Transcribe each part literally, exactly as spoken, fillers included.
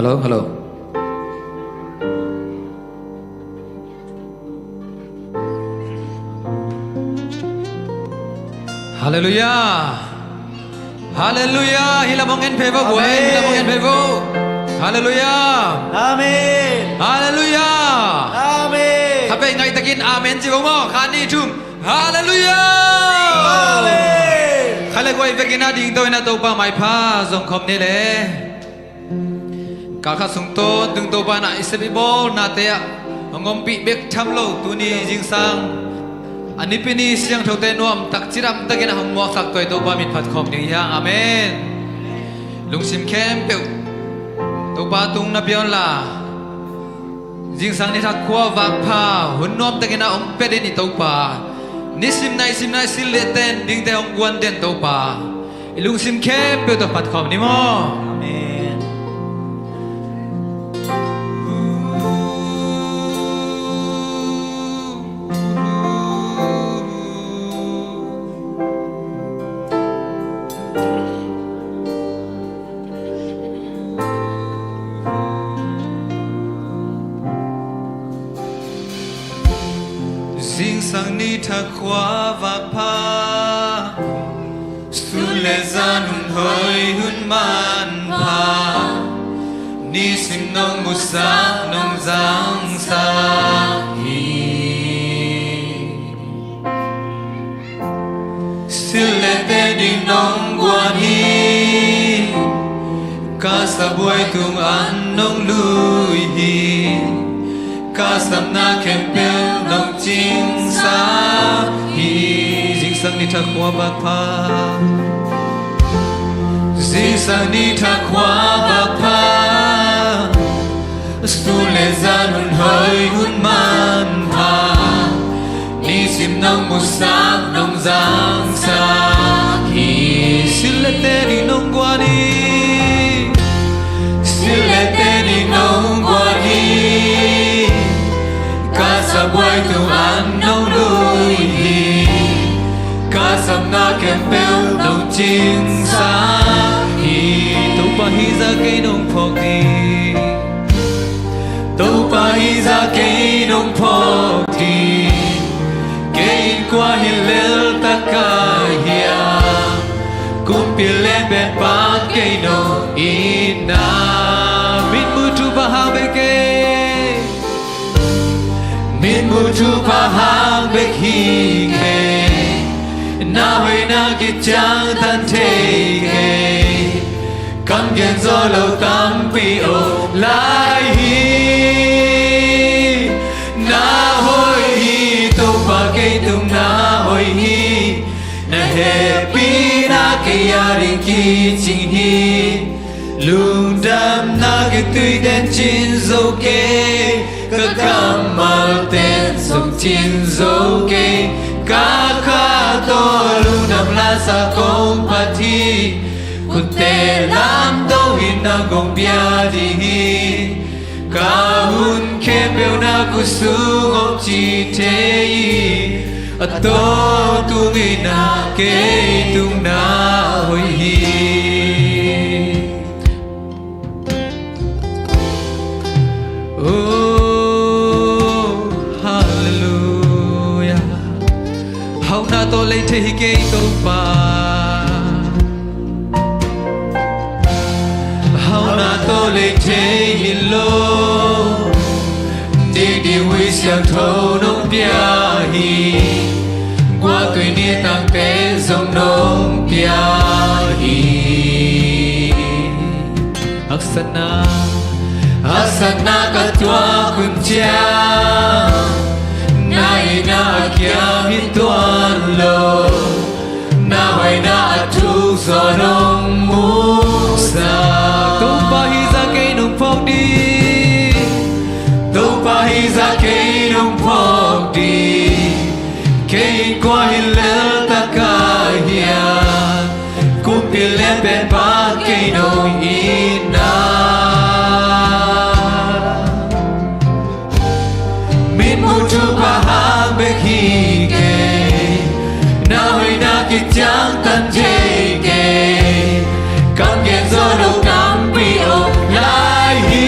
Hello, hello. Halleluiah. Halleluiah. Hih lam hong en phei vo, buai. Amen. Hih lam hong en phei vo. Halleluiah. Amen. Halleluiah. Amen. Kha peuh ngaihtakin amen ci vo maw. Khat, nih, thum. Halleluiah. Amen. Kha le guai vekin a dingto in a Topa maipha zong khawm ni le. Kal khat sung tawntung Topa in a i sep i bawlnate ah hong ompih bek tham lo tuni zingsang a Nipi ni siangthote nuamtak cidamtakin a hong muaksak tuai Topa mitphat khawm ding hi hang. Amen. Lungsim khempeuh Topa tung na pia unla, zingsang nithak khua vakpha hun nuamtakin a hong pia den i Topa, nisim naisim nai sil le ten dingte hong guan den Topa, i lungsim khempeuh tawh phat khawm ni maw. Amen. Zingsang nithak khua vakpha, sun le zan hun hoi hun manpha, nisim nong musak nong zangsak hi. Sil le te ding nong guan hi. Ka sabuai tung an nong lui hi. Ka sapna khempeuh nong cingsak hi. Zingsang nithak khua vakpha. Zingsang nithak khua vakpha. Sun le zan hun hoi hun manpha, nisim nong musak nong zangsak hi. Sil le te ding nong guan hi. Sil le te ding nong guan hi. Ka sabuai tung an nong lui hi. Ka sapna khempeuh nong cingsak hi. Topa hi zah kei nong phawk ding. Topa hi zah kei nong phawk ding. Kei in kua hi lel ta ka hiam. Kumpi lianpen pa kei nong hi na. Mitmuh thupha hang bek hi kei. Mitmuh thupha hang bek hi kei. Na hoihna kiciangtan thei kei. Kam gen zaw lo tampi om lai hi. Na hoih hi, Topa kei tung na hoih hi. Na hehpihna kei a ding kicing hi. Lungdamna kei tui ten cin zo kei. Ka kammal ten zong cin zo kei. Ka kha tawh lungdam lasa kong phat hi. Khutte lamto hi, na kong pia ding hi. Ka hun khempeuh na khut sung om ci thei hi. A tawh tung in a kei tung na hoih hi. Oh, halleluiah. Hauhna tawh lei thei hi kei Topa. Hauhna tawh lei thei hi lo. Dikdik huih siangtho nong pia hi. Guahtui nitangte zong nong pia hi. Haksatna, haksatna ka tuak hun ciang, na itna a kiam hi tuan lo. Na hoihna a thuk zaw nong musak. Topa hi zah kei nong phawk ding. Topa hi zah kei nong phawk ding. Kei in kua hi lel ta ka hiam. Kumpi lianpen pa kei nong hi na. Mitmuh thupha hang bek hi kei. Na hoihna kiciangtan thei kei. Kam gen zaw lo tampi om lai hi.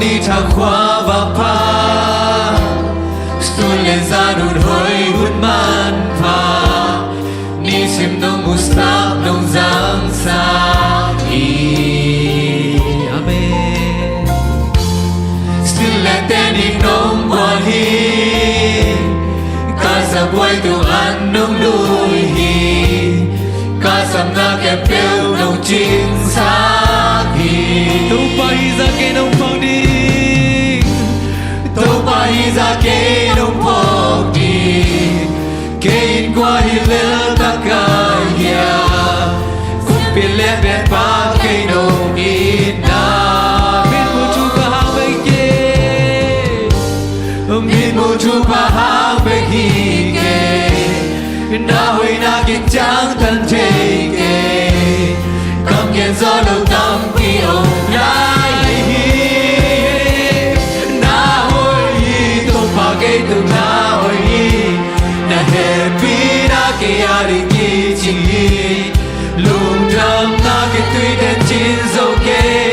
Ni thak khua va pha, sun le zan hun hoih hun manpha, nisim nong musak nong zangsak hi. Amen. Sil le tenin nong guan hi, ka zabuai tung an nong lui hi, ka samna khempeuh nong cinsak hi. Topa hi zah kei nong phawk ding. Topa hi zah kei nong phawk ding. Kei in kua hi lel ta ka hia, kumpi lianpen pa kei nong itna. Mitmuh thupha hang bek hi kei. Mitmuh thupha hang bek hi kei. Na hoihna kician tan thei kei. Kam gen zaw lo tampi om lai hi. Na hoih hi, Topa kei tung na hoih hi. Na hehpihna kei a ding kicing hi. Lungdamna kei tuite'n cin zo kei.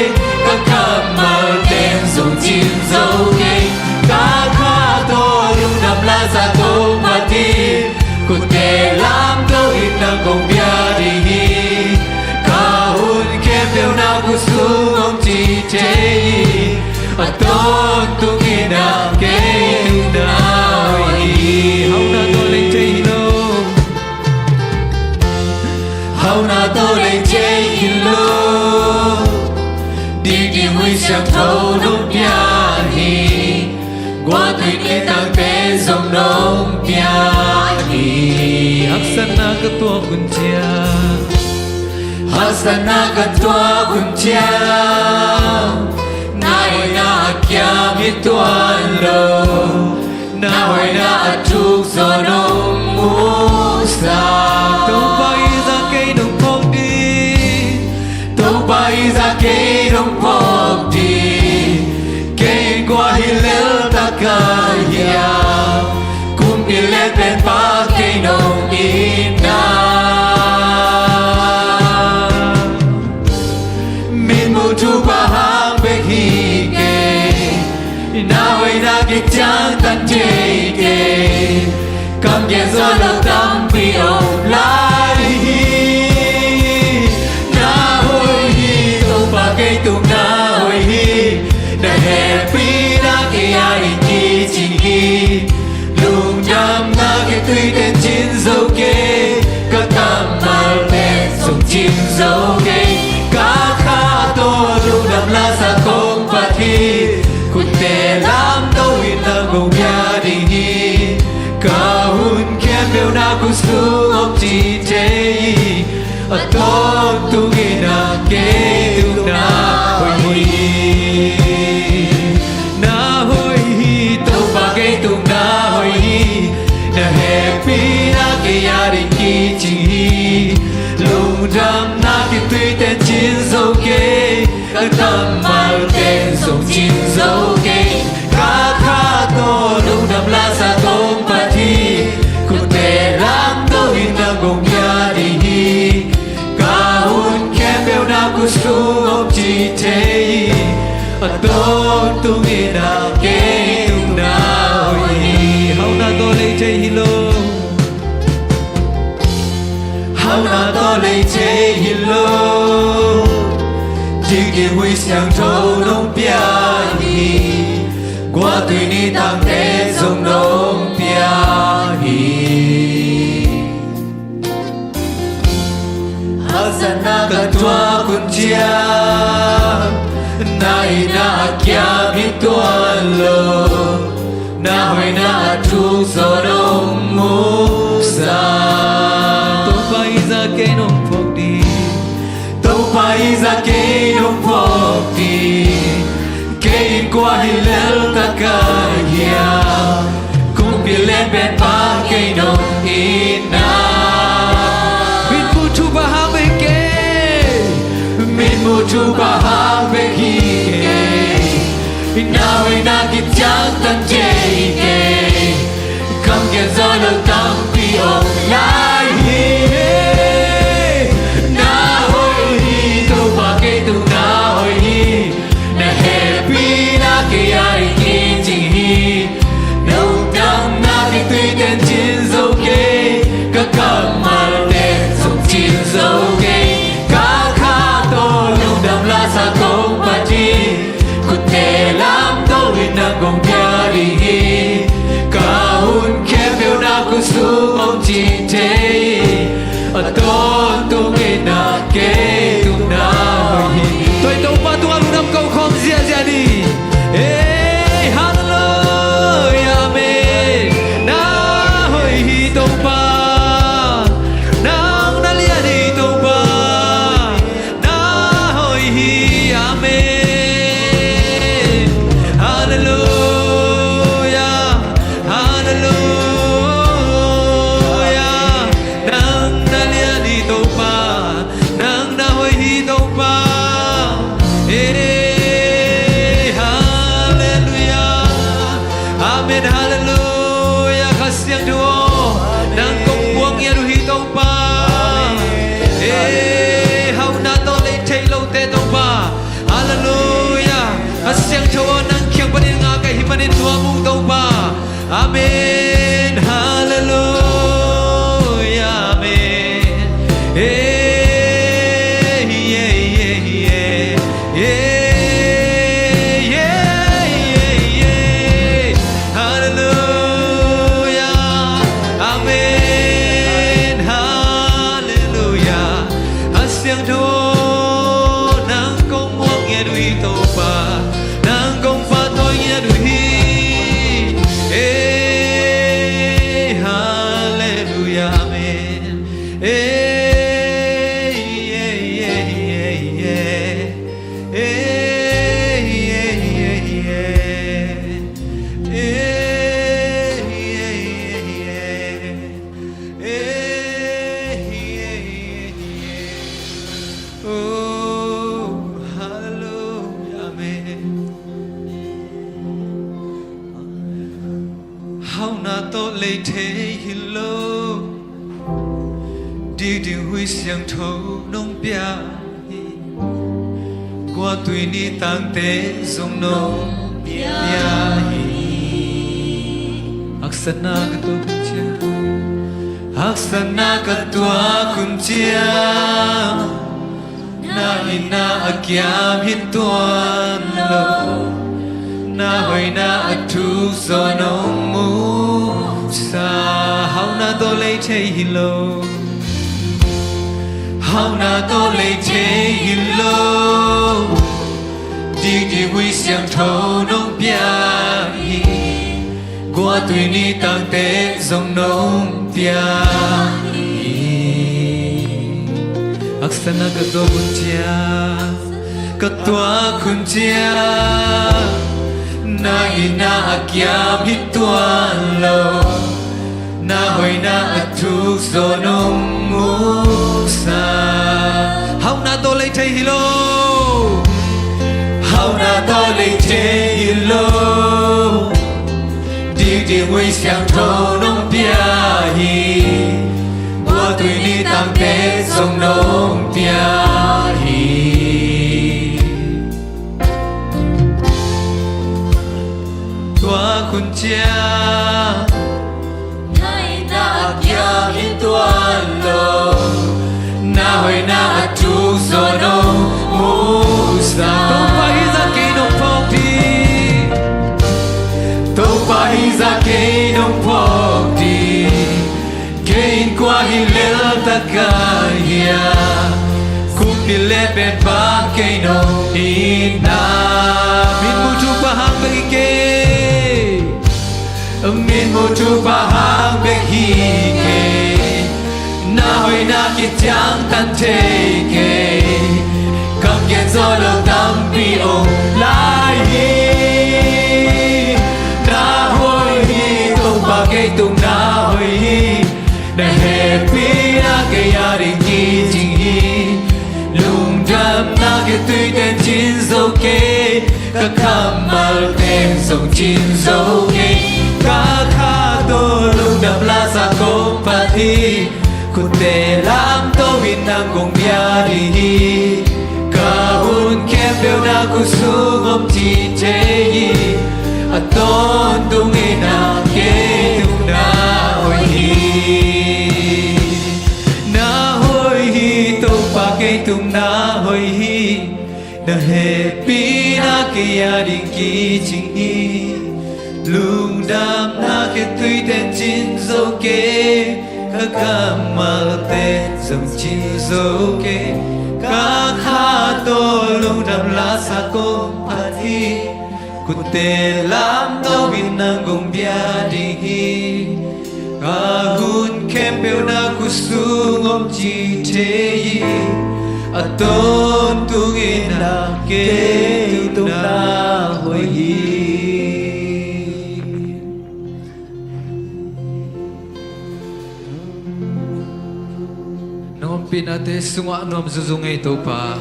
Ka kammalte'n zong cin zo kei. Ka kha tawh lungdam la sa Topa hi. Khuteh lamto in nang kong bia ding hi. Ka hun khempeuh na khutsung om ci thei hi. A tawntung in na kei tung na hoih hi. Hauhna tawh lei thei hi lo. Hauhna tawh lei thei hi lo. Didi Huai Siangtho nong pia hi. Gualtui nitangte zong nong pia hi. Haksatna ka tuak hun ciang. Haksatna ka tuak hun ciang. Na hoihna a kiam hi tuan lo. Na hoihna a thuk zaw nong musak. Topa hi zah kei nong phawk ding. Topa hi zah kei nong phawk ding. Kei in kua hi lel ta ka hia, kumpi lianpen pa kei nong itna. Mitmuh thupha hang bek hi kei. Na hoihna kician tan thei kei. Kam gen zaw lo tampi om lai hi. Na hoih hi, Topa kei tung na hoih hi. Na hehpihna kei a ding kicing hi. Lungdamna kei tuite'n cin zo kei. Ka kammalte'n zong cin zo kei. Ka kha tawh lungdam la sa kong phat hi. Khuteh lamto in nang kong bia ding hi. Ka hun khempeuh na khutsung om ci thei hi. A tawntung in na kei tung na hoih hi. Na hoih hi, Topa kei tung na hoih hi. Na hehpihna kei a ding kicing hi. Lungdamna kei tuite'n cin zo kei. Ka kammalte'n zong cin zo kei. Ka kha tawh lungdam la sa kong phat hi. Khuteh lamto in nang kong bia ding hi. Ka hun khempeuh na khutsung om ci thei hi. A tawntung in na kei tung na hoih hi. Hauhna tawh lei thei hi lo. Hauhna tawh lei thei hi lo. Didi Huai Siangtho nong pia hi. Gualtui nitangte zong nong pia hi. Haksatna ka tuak hun ciang. Na hoihna a kiam hi tuan lo. Na hoihna a thuk zaw nong musak. Topa hi zah kei nong phawk ding. Topa hi zah kei nong phawk ding. Kei in kua hi lel ta ka hia, kumpi lianpen pa kei nong itna. Mitmuh thupha hang bek hi kei. Mitmuh thupha hang bek hi kei. Na hoihna kician tan thei kei. Kam gen zaw lo tampi om lai hi. Na hoih hi, Topa kei tung na hoih hi. Na hehpihna thei, a tawntung in ah kei tung na hoih hi. Tua hi Topa tungah lungdam ko khawm ziahziah ni. Ei, halleluiah, amen. Na hoih hi Topa, nang na lian hi Topa, na hoih hi, amen. Halleluiah, halleluiah. Nang na lian hi Topa, nang na hoih hi Topa. Ei, halleluiah, amen, halleluiah. Kha Siangtho aw, nang kong muang ngiat uh hi Topa. Ei, hauhna tawh lei thei lote Topa. Halleluiah. Kha Siangtho aw, nang kiang panin ngak ka hih manin nuam ung Topa. Amen. Halleluiah, amen. Ei, ei, ei, ei. Ei, ei, ei, ei. Halleluiah, amen. Halleluiah. Kha Siangtho, nang kong muang ngiat uh hi Topa, nang kong pahtawi ngiat uh hi. Ei, halleluiah, amen. Ei, ei, ei, ei, ei. Ei, ei, ei, ei. Ei, ei, ei, ei. Ei, ei, ei, ei. Oh, halleluiah, amen. Hauhna tawh lei thei hi lo, dikdik huih siangtho nong pia hi. Guahtui ni tangte zong nong pia hi. Haksatna ka tuak hun ciang, haksatna ka tuak hun ciang, na itna a kiam hi tuan lo, na hoihna a thuk zaw nong musa. Hauhna tawh lei thei hi lo, hauhna tawh lei thei hi lo, dikdik huih siangtho nong pia hi. Guahtui ni tangte zong nong pia hi. Haksatna ka tuak hun ciang, ka tuak hun ciang, na itna a kiam hi tuan lo, na hoihna a thuk zaw nong musa. Hauhna tawh lei thei hi lo, hauhna tawh lei thei hi lo, dikdik huih siangtho nong pia hi. Guahtui ni tangte zong nong pia hi. Tuak hun ciang, na itna a kiam hi tuan lo, na hoihna a thuk zaw nong musa. Topa hih zah kei nong phawk ding, Topa hih zah kei nong phawk ding. Kei in kua hi lel ta ka hia, kumpi le pen pa kei nong hi na. Mitmuh thupha hang bek hi kei, mitmuh thupha hang bek hi kei. Na hoihna kiciangtan thei kei, kam gen zawh lo tampi om lai hi. Na hoih hi Topa, kei tung na hoih hi. Na hehpihna kei a ding kicing hi. Lungdamna kei tuite in cin zo kei, ka kammalte in zong cin zo kei. Ka kha tawh lungdam lasa kong phat hi. Khutte lamto in nang kong bia ding hi. Ka hun khempeuh na khutsung om ci thei hi. A tawntung in ah kei tung na hoih hi. Na hoih hi Topa, kei tung na hoih hi. Na hehpihna kei a ding kicing hi. Lungdamna kei tuite in cin zo kei. Ka kammalte zong cing zo kei. Ka kha tawh lungdam lasa kong phat hi. Kutte lamto in nang kong bia ding hi. Ka hun khempeuh na khutsung om ci thei hi. A tawntung in na kei tungah hoih hi. Nang ompihnate sungah nuam zungzung ei Topa.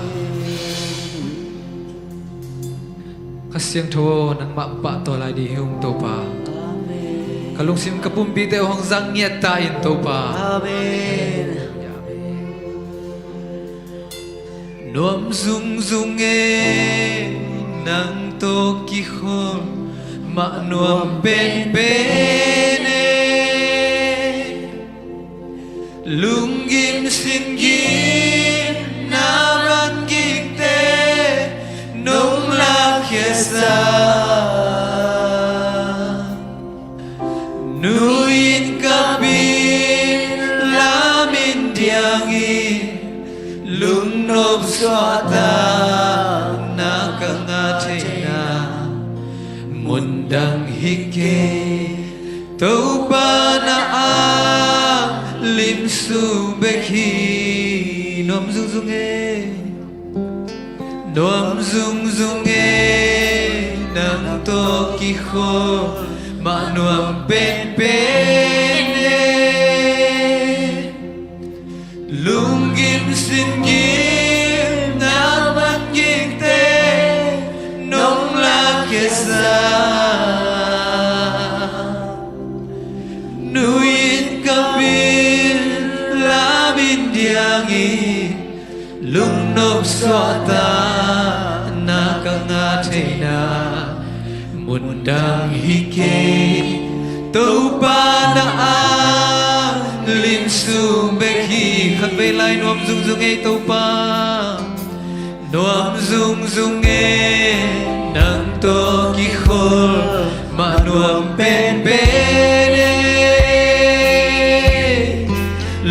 Kha Siangtho aw, nangmah pahtawi lai ding hi ung Topa. Ka lungsim ka pumpite uh hong zang ngiat ta in Topa. Amen. Nuam zungzung e, nang tawh kikhol mah nuam penpen e. Lunggim singgim na vangikte nong lakkhiatsa. Nuin kapin lamin diangin lungnop suahtakna ka ngah theina mundang hi kei. Topa na a limsung bek hi. Nuam zungzung e. Nuam zungzung e, nang tawh kikhol mah nuam penpen e. Lunggim singgim na vangikte nong lakkhiatsa. Nuin kapin lamin diangin lungnop suahtakna ka ngah theina mundang hi kei. Topa na a limsung bek hi. Khatvei lai nuam zungzung ei Topa. Nuam zungzung e, nang tawh kikhol mah nuam penpen e.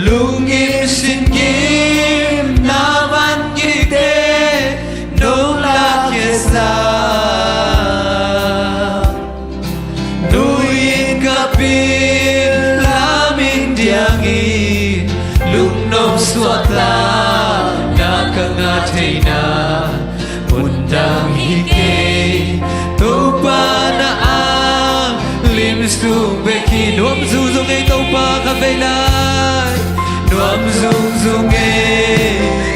Lunggim singgim na vangikte nong lakkhiatsa. Nuin kapin lamin diangin lungnop suahtakna ka ngah theina mundang hi kei. Topa na a limsung bek hi. Nuam zungzung ei Topa khatvei lai. Nuam zungzung e,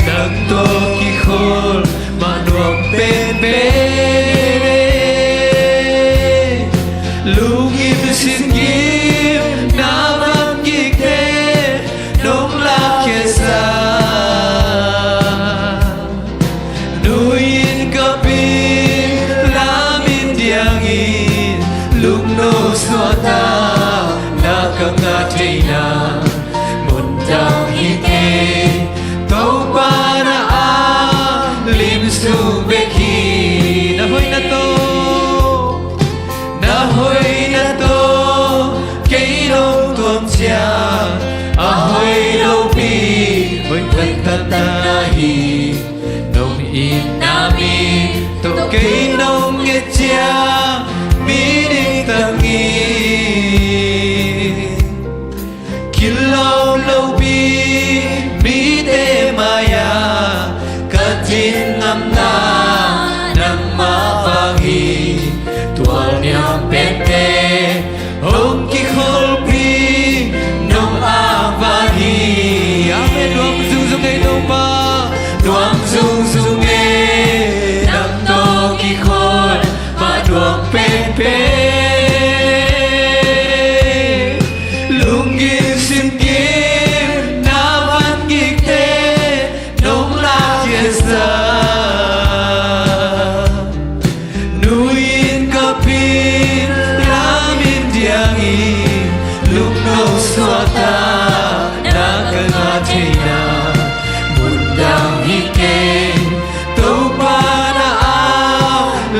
nang tawh kikhol mah nuam penpen e. Lunggim singgim na vangikte nong lakkhiatsa. Nuin kapin lamin diangin lungnop suahtakna ka ngah theina mundang hi kei. Topa na a limsung bek hi. Na hoihna tawh, na hoihna tawh kei nong tuam ciang, a hoih lopi hoih taktakna hi. Nong itna mi tawh kei nong et ciang, mi ding tang hi. Kilawm lopi mite mai-ah ka din ngamna nangmah vang hi. Tualniam pente hong kikholpih nong a vang hi. Amen. Nuam zungzung ei Topa. Nuam zungzung ei, nang tawh kikhol mah nuam penpen. Lunggim singgim na vangikte nong lakkhiatsa. Nuin kapin lamin diangin lungnop suahtakna ka ngah theina mundang hi kei. Topa na a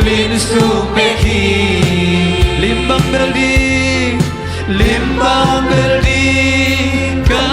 limsung bek hi. Limbang bel ding, limbang bel ding ka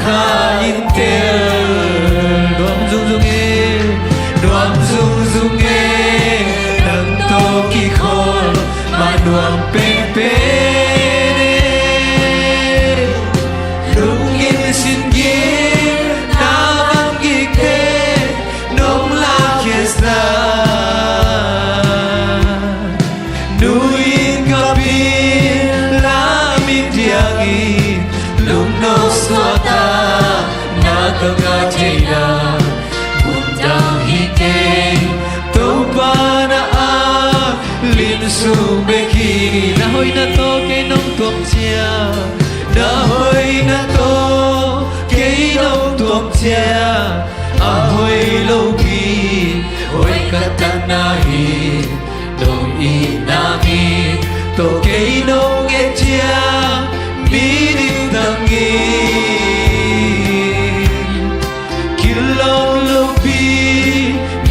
Ka inntel nuam zungzung e, nuam zungzung e, nang tawh kikholh mah nuam penpen e. Lunggim singgim na vangikte nong lakhia sa, nuin kapin lamin diangin lungno suahtakna ka ngah theina mundang hi kei. Topa na a lim sung bek hi. Na hoihna tawh kei nong tuam ciang, na hoihna tawh kei nong tuam ciang, a hoih lopi hoih ka tanna hi. Nong itna mi tawh kei nong et ciang, mi ding tangin kilawm lopi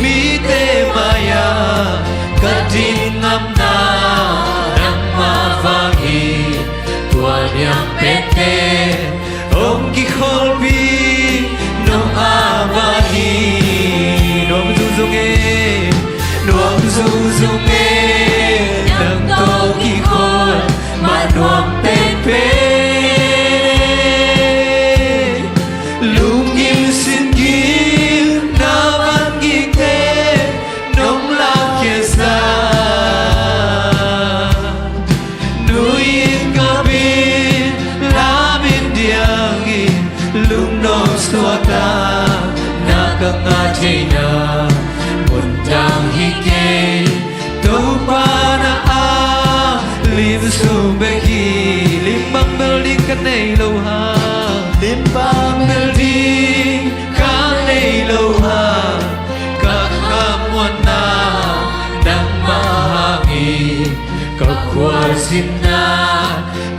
mite mai-ah ka din ngamna nangmah vang hi. Tua niam penpen hong kikholhpih nong a vang hi. Nuam zungzung e, nuam zungzung e, nang tawh kikholh mah nuam penpen e. Lunggim singgim na vangikte nong lakhia sa, nuin kapin lamin diangin lungno suahtakna ka ngah theina mundang hi kei. Topa na a lim sung bek hi. Lim bang bel ding ka nei lo hang, lim bang bel ding ka nei lo hang, ka khamuanna nangmah hang hi. Ka khualzinna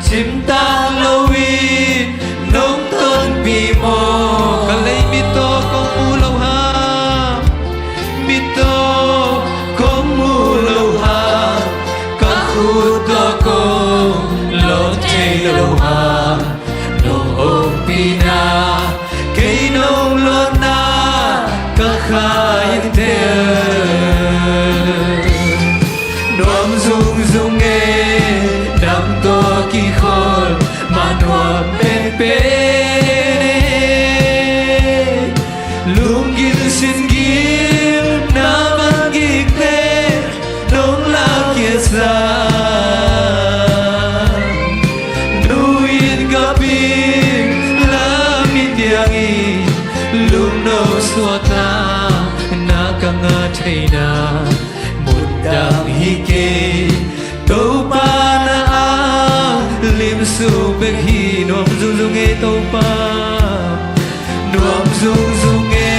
cimtak loin nong tonpih maw? Ka lei mit tawh kong mu lo hang, mit tawh kong mu lo hang, ka khut tawh kong lawh thei lo hang, nong ompihna kei nong lawhna ka kha inntel. Nuam zungzung e, nang tawh kikholh mah nuam penpen e. Lunggim singgim na vangikte nong lakhia sa, nuin kapin lamin diangin lungno suahtakna ka ngah theina mundang hi kei. Topa na a lim sung bek hi. Nuam zungzung e Topa, nuam zungzung e,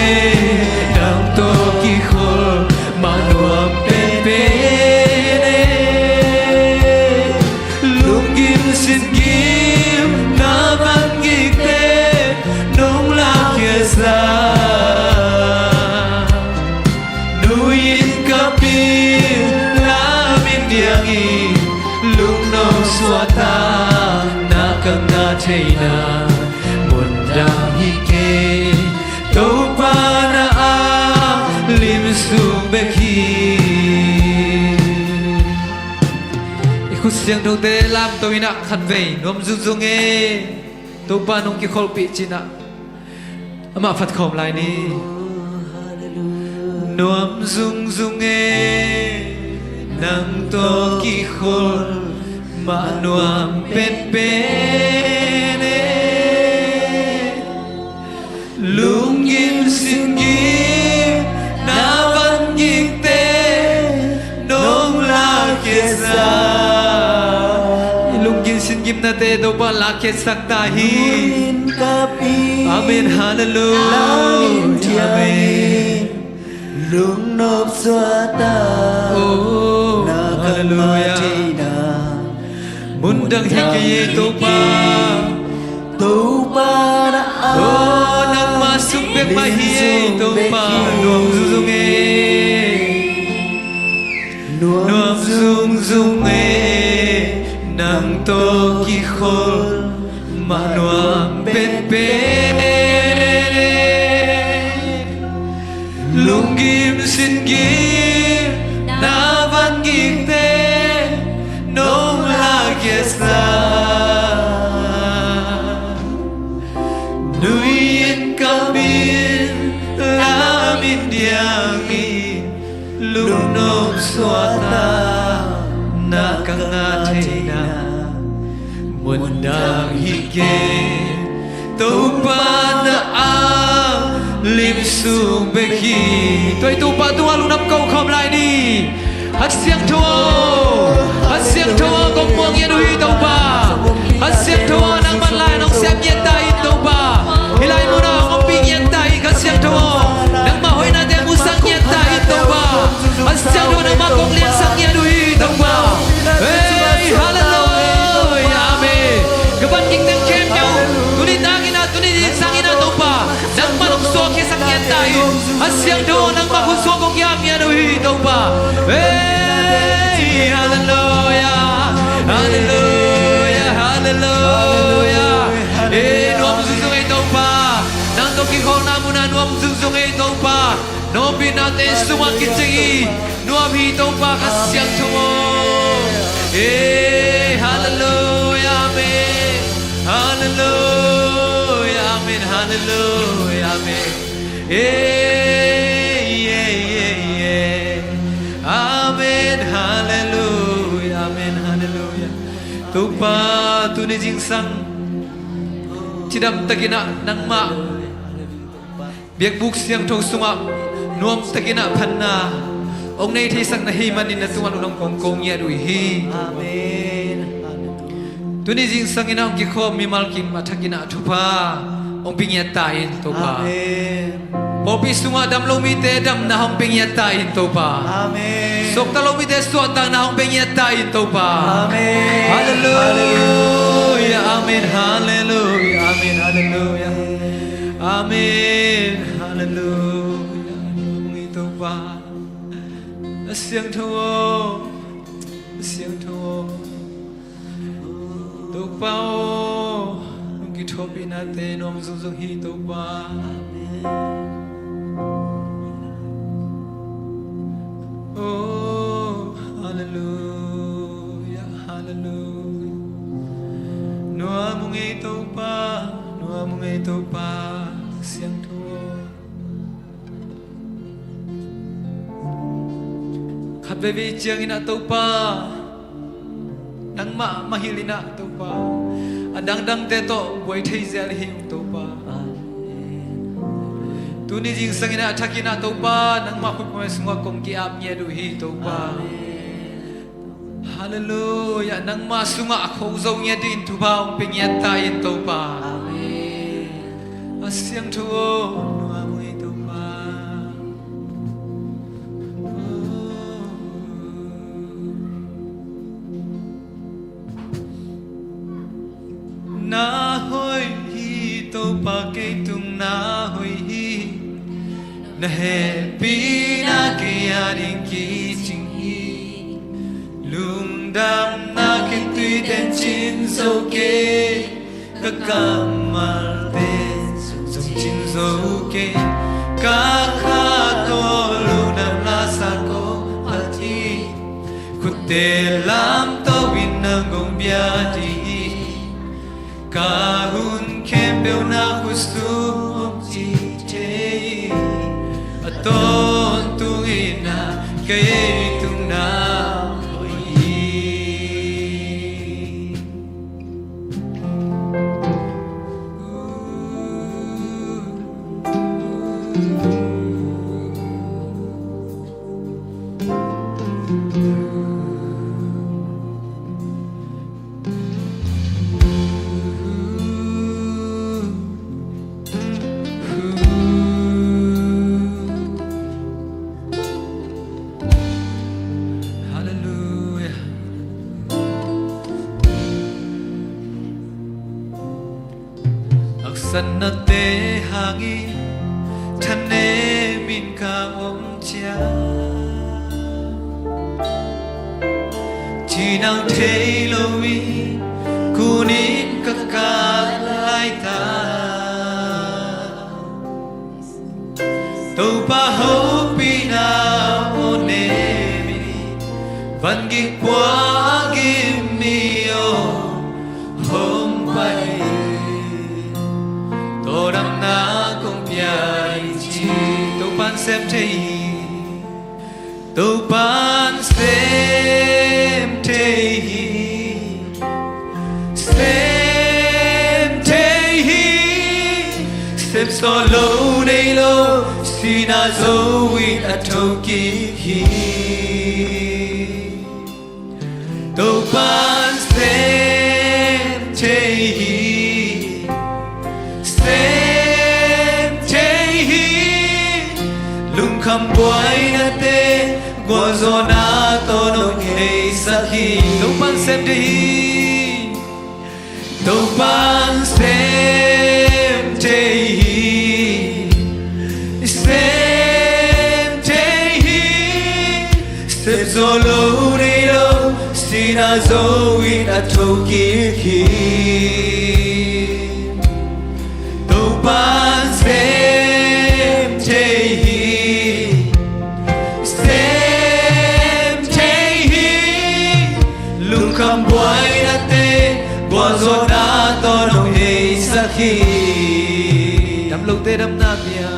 nang tawh kikholh mah nuam penpen e. Lunggim singgim na vangikte nong lakhia sa, nuin kapin lamin diangin lungno suahtakna ka ngah theina mundang hi kei. Topa na a lim sung bek hi. I khut siangthote lamto in ah khatvei nuam zungzung e, Topa nong kikholhpih cin ah amah phat khawm lai ni. Nuam zungzung e, nang tawh kikholh mah nuam penpen e. Lunggim singgim na vangikte nong lakhia sa. I lunggim singgimnate Topa lakhia sak ta hi. Amen. Halleluiah. Amen. Lungnop suahtakna ka ngah theina mundang hi kei e Topa. Topa na a, oh, nangmah sung bek mah hi e Topa. Nuam zungzung e, nuam zungzung e, nang tawh kikholh mah nuam penpen e. Gil na van gikte nong la kiasa. Nuiin ka min lamin diangin lungnom suahtakna ka ngah theihna mundang hi kei. Topa na a lim sung bek hi. Tua hi Topa tungah lungdam ko khawm lai ni. Kha Siangtho aw, Kha Siangtho aw, kong muang ngiat uh hi Topa. Kha Siangtho aw, nangman lai nong siam ngiat ta in Topa. Hih lai munah hong ompih ngiat ta in Kha Siangtho aw, nangmah hoihnate musak ngiat ta in Topa. Kha Siangtho nangmah kong liansak ngiat uh hi Topa. Hei, halleluia, amen. Ka van gik teng khempeuh tuni takin ah, tuni zingsang in ah Topa, nangmah hong suak khiasak ngiat ta in. Kha Siangtho nangmah khut suak kong kiam ngiat uh hi Topa. Hei, halleluia, halleluia, halleluia. Ei nuam zungzung ei Topa, nang tawh kikhawlna munah nuam zungzung ei Topa. Nong ompihna teng sungah kicing hi. Nuam hi Topa Kha Siangtho aw. Ei, halleluia, amen. Halleluia, amen. Halleluia, amen. Ei, ei, ei, ei. Amen. Halleluia, amen. Halleluia. Topa, tuni zingsang cidam takin ah nangmah biakbuk siangtho sungah nuam takin ah phatna hong nei theisak na hih manin na tungah lungdam kong ko ngiat uh hi. Amen. Tuni zingsang in ah hong kikhawm mimal kim a thakin ah thupha hong pia ngiat ta in Topa. Amen. Pawlpi sungah dam lo mite damna hong pia ngiat ta in Topa. Amen. Suakta lo mite suahtakna hong pia ngiat ta in Topa. Amen. Halleluia. Amen. Halleluia. Amen. Halleluia. Amen. Halleluia. Nuam hong ei Topa. A Siangtho aw, a Siangtho aw. Topa aw, nong kithuahpihnate nuam zungzung hi Topa. Oh, halleluia, halleluia. Nuam hong ei Topa, nuam hong ei Topa, Siangtho aw. Khat veivei ciangin ah Topa, nangmah mahilh in ah Topa, a dangdangte tawh buai thei zel hi ung Topa. Tuni zingsang in ah a thakin ah Topa, nangmah khutkuang sungah kong ki-ap ngiat uh hi Topa. Halleluia. Nangmah sungah a kho zo ngiat dingin thupha hong pia ngiat ta in Topa. Amen. A Siangtho aw, nuam hong ei Topa. Na hoih hi Topa, kei tung na hoih hi. Na hehpihna kei ading kicing hi. Lungdamna khitui ten cin zo kei. Ka kammal ten zong cin zo kei. Ka kha tawh lungdam lasa kong phat hi. Khutte lamto in nang kong bia ding hi. Ka hun khempeuh na khut sung om ci thei. A tawntung in ah kei tung na hoih hi. Halleluia. Haksatnate hangin thanemin ka om ciang, cinang thei loin kunin ka kah laitak. Topa hopihna Van gik puak gim mi aw hong pai, tawldamna kong pia hi ci. Topa'n sem thei hi. Topa'n sem thei hi. Sem thei hi. Sem sawh lo nei lo, sihna zo in a thokik hi. Topa'n sem thei hi. Sem thei hi. Lungkham buainate gualzawhna tawh nong heisak hi. Topa'n sem thei hi. Topa'n sem thei hi. Sem thei hi. Sem sawh lo nei lo, sihna zo in a thokik hi. Topa'n sem thei hi. Sem thei hi. Lungkham buainate gualzawhna tawh nong heisak hi. Damlote damna pia.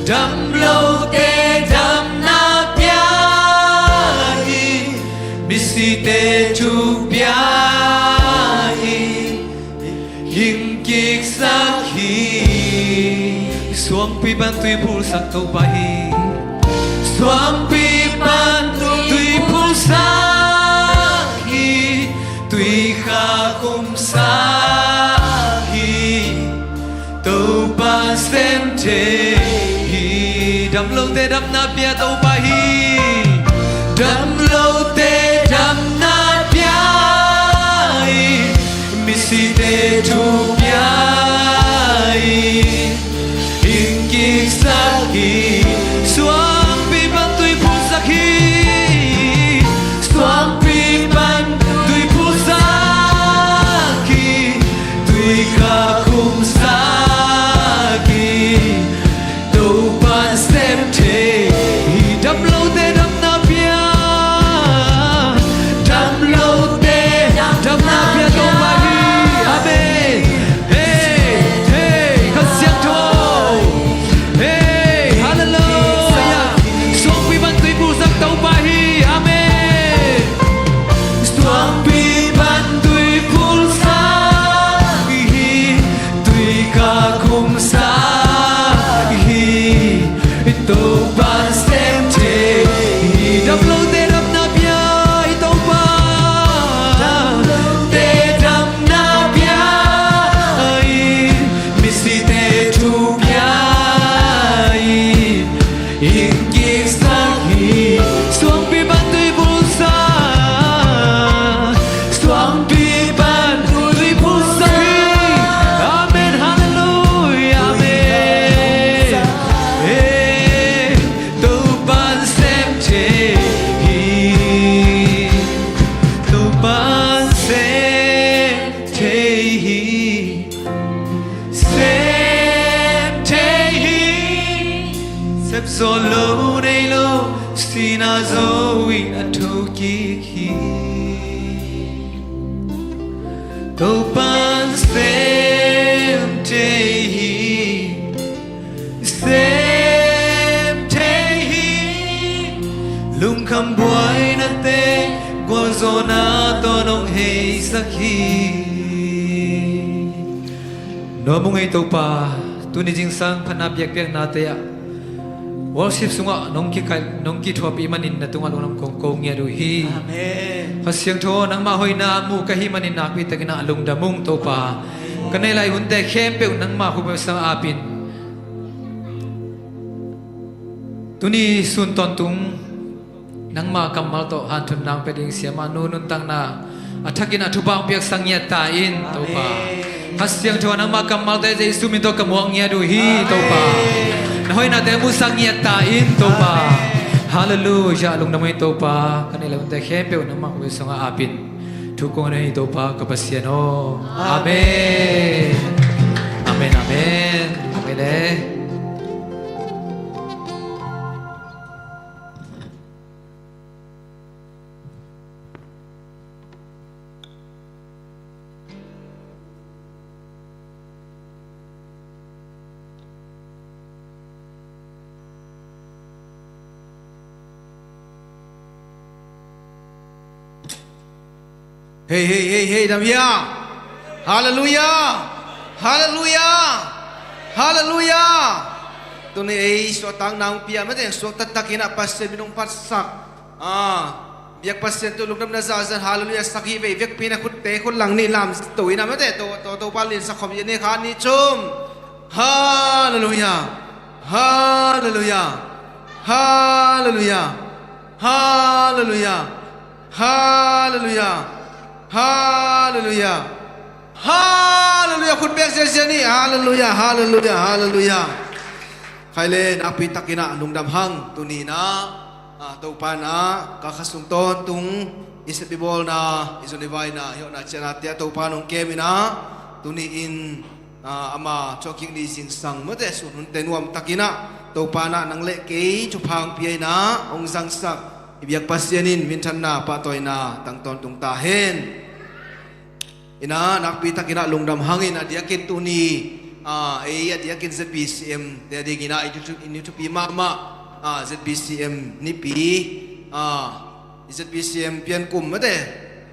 Damlote damna pia hi. Misite thupia hi. Hing kiksak hi. Suangpi pan tui phulsak Topa hi. Suangpi pan tui phulsak hi. Tui kha khumsak hi. Topa sem thei hi. Damlote damna pia Topa hi. Damlote damna pia hi. Misite thupia hi. Hing kiksak hi. Suangpi pan tui phulsak hi. Suangpi pan tui phulsak hi. Tui kha khumsak hi. Topa sem thei hi. Damlote damna pia. Damlote damna pia Topa hi. Amen. Hei, hei, Kha Siangtho. Hei, hallelujah. Suangpi pan tui phulsak Topa hi. Amen. Suangpi pan tui phulsak hi. Tui kha khumsak hi. Topa sem thei hi. Damlote damna pia hi Topa. Damlote damna pia hi. Misite thupia hi. Hing kiksak hi. Suangpi pan tui phulsak. Suangpi pan tui phulsak hi. Amen. Hallelujah. Amen. Hey, Topa'n sem thei hi. Topa'n sem thei hi. Sem thei hi. Sem sawh lo nei lo, sihna zo in a thokik hi. Topa'n sem thei hi. Sem thei hi. Lungkham buainate gualzawhna tawh nong heisak hi. Nuam ung ei Topa, tuni zingsang phatna biakpiaknate ah worship sungah nong kikal, nong kithuahpih manin na tungah lungdam kong ko ngiat uh hi. Amen. Kha Siangtho, nangmah hoihna muh ka hih manin nakpi takin ah lungdam ung Topa. Ka neih lai hunte khempeuh nangmah khuapi sungah apin. Tuni sun tawntung nangmah kammal tawh hanthotna hong pia ding siamah nu nuntakna a thakin a thupha hong piaksak ngiat ta in Topa. Amen. Kha Siangtho, nangmah kammalte Jesu min tawh ka muak ngiat uh hi Topa. Amen. Na hoihnate musak ngiat ta in Topa. Amen. Hallelujah, lungdam ung ei Topa. Ka neih lai hunte khempeuh nangmah khuapi sungah apin. Thu kong ngen hi Topa ka Pasian aw. Amen. Amen, amen. Amen, eh. Hei, hei, hei, hei, dam hia? Halleluiah! Halleluiah! Halleluiah! Tuni ei suahtakna hong pia mate, suakta takin ah Pasian min hong phatsak. Ah, biak Pasian tu lungdamna zahzah halleluiah sak hi ve. Vekpi in ah khutte khut lang nih lam to in ah mate, to, to, Topa liansak khawm hi ni, khat, nih, thum. Halleluiah! Halleluiah! Halleluiah! Halleluiah! Halleluiah! Halleluiah! Halleluiah! Khut bek ziazia ni. Halleluiah! Halleluiah! Halleluiah! Khai le, nakpi takin ah lungdam hang. Tuni in ah, ah, Topa in ah ka kha sung tawntung i sep i bawlna, i zon i vaina, i hawhna ciahna te ah Topa in hong kem in ah, tuni in ah, ama thuakkik ni zingsang mate, sun hunte nuam takin ah Topa in ah nang le kei thupha hong pia in ah hong zangsak i biak Pasian in minthanna pahtawina tang tawntung ta hen. In ah nakpi takin ah lungdam hangin a diakin tuni, ah, ei a diakin Z B C M te a dingin ah i thu-, i thupi mahmah, ah, Z B C M nipi, ah, Z B C M pian kum mate,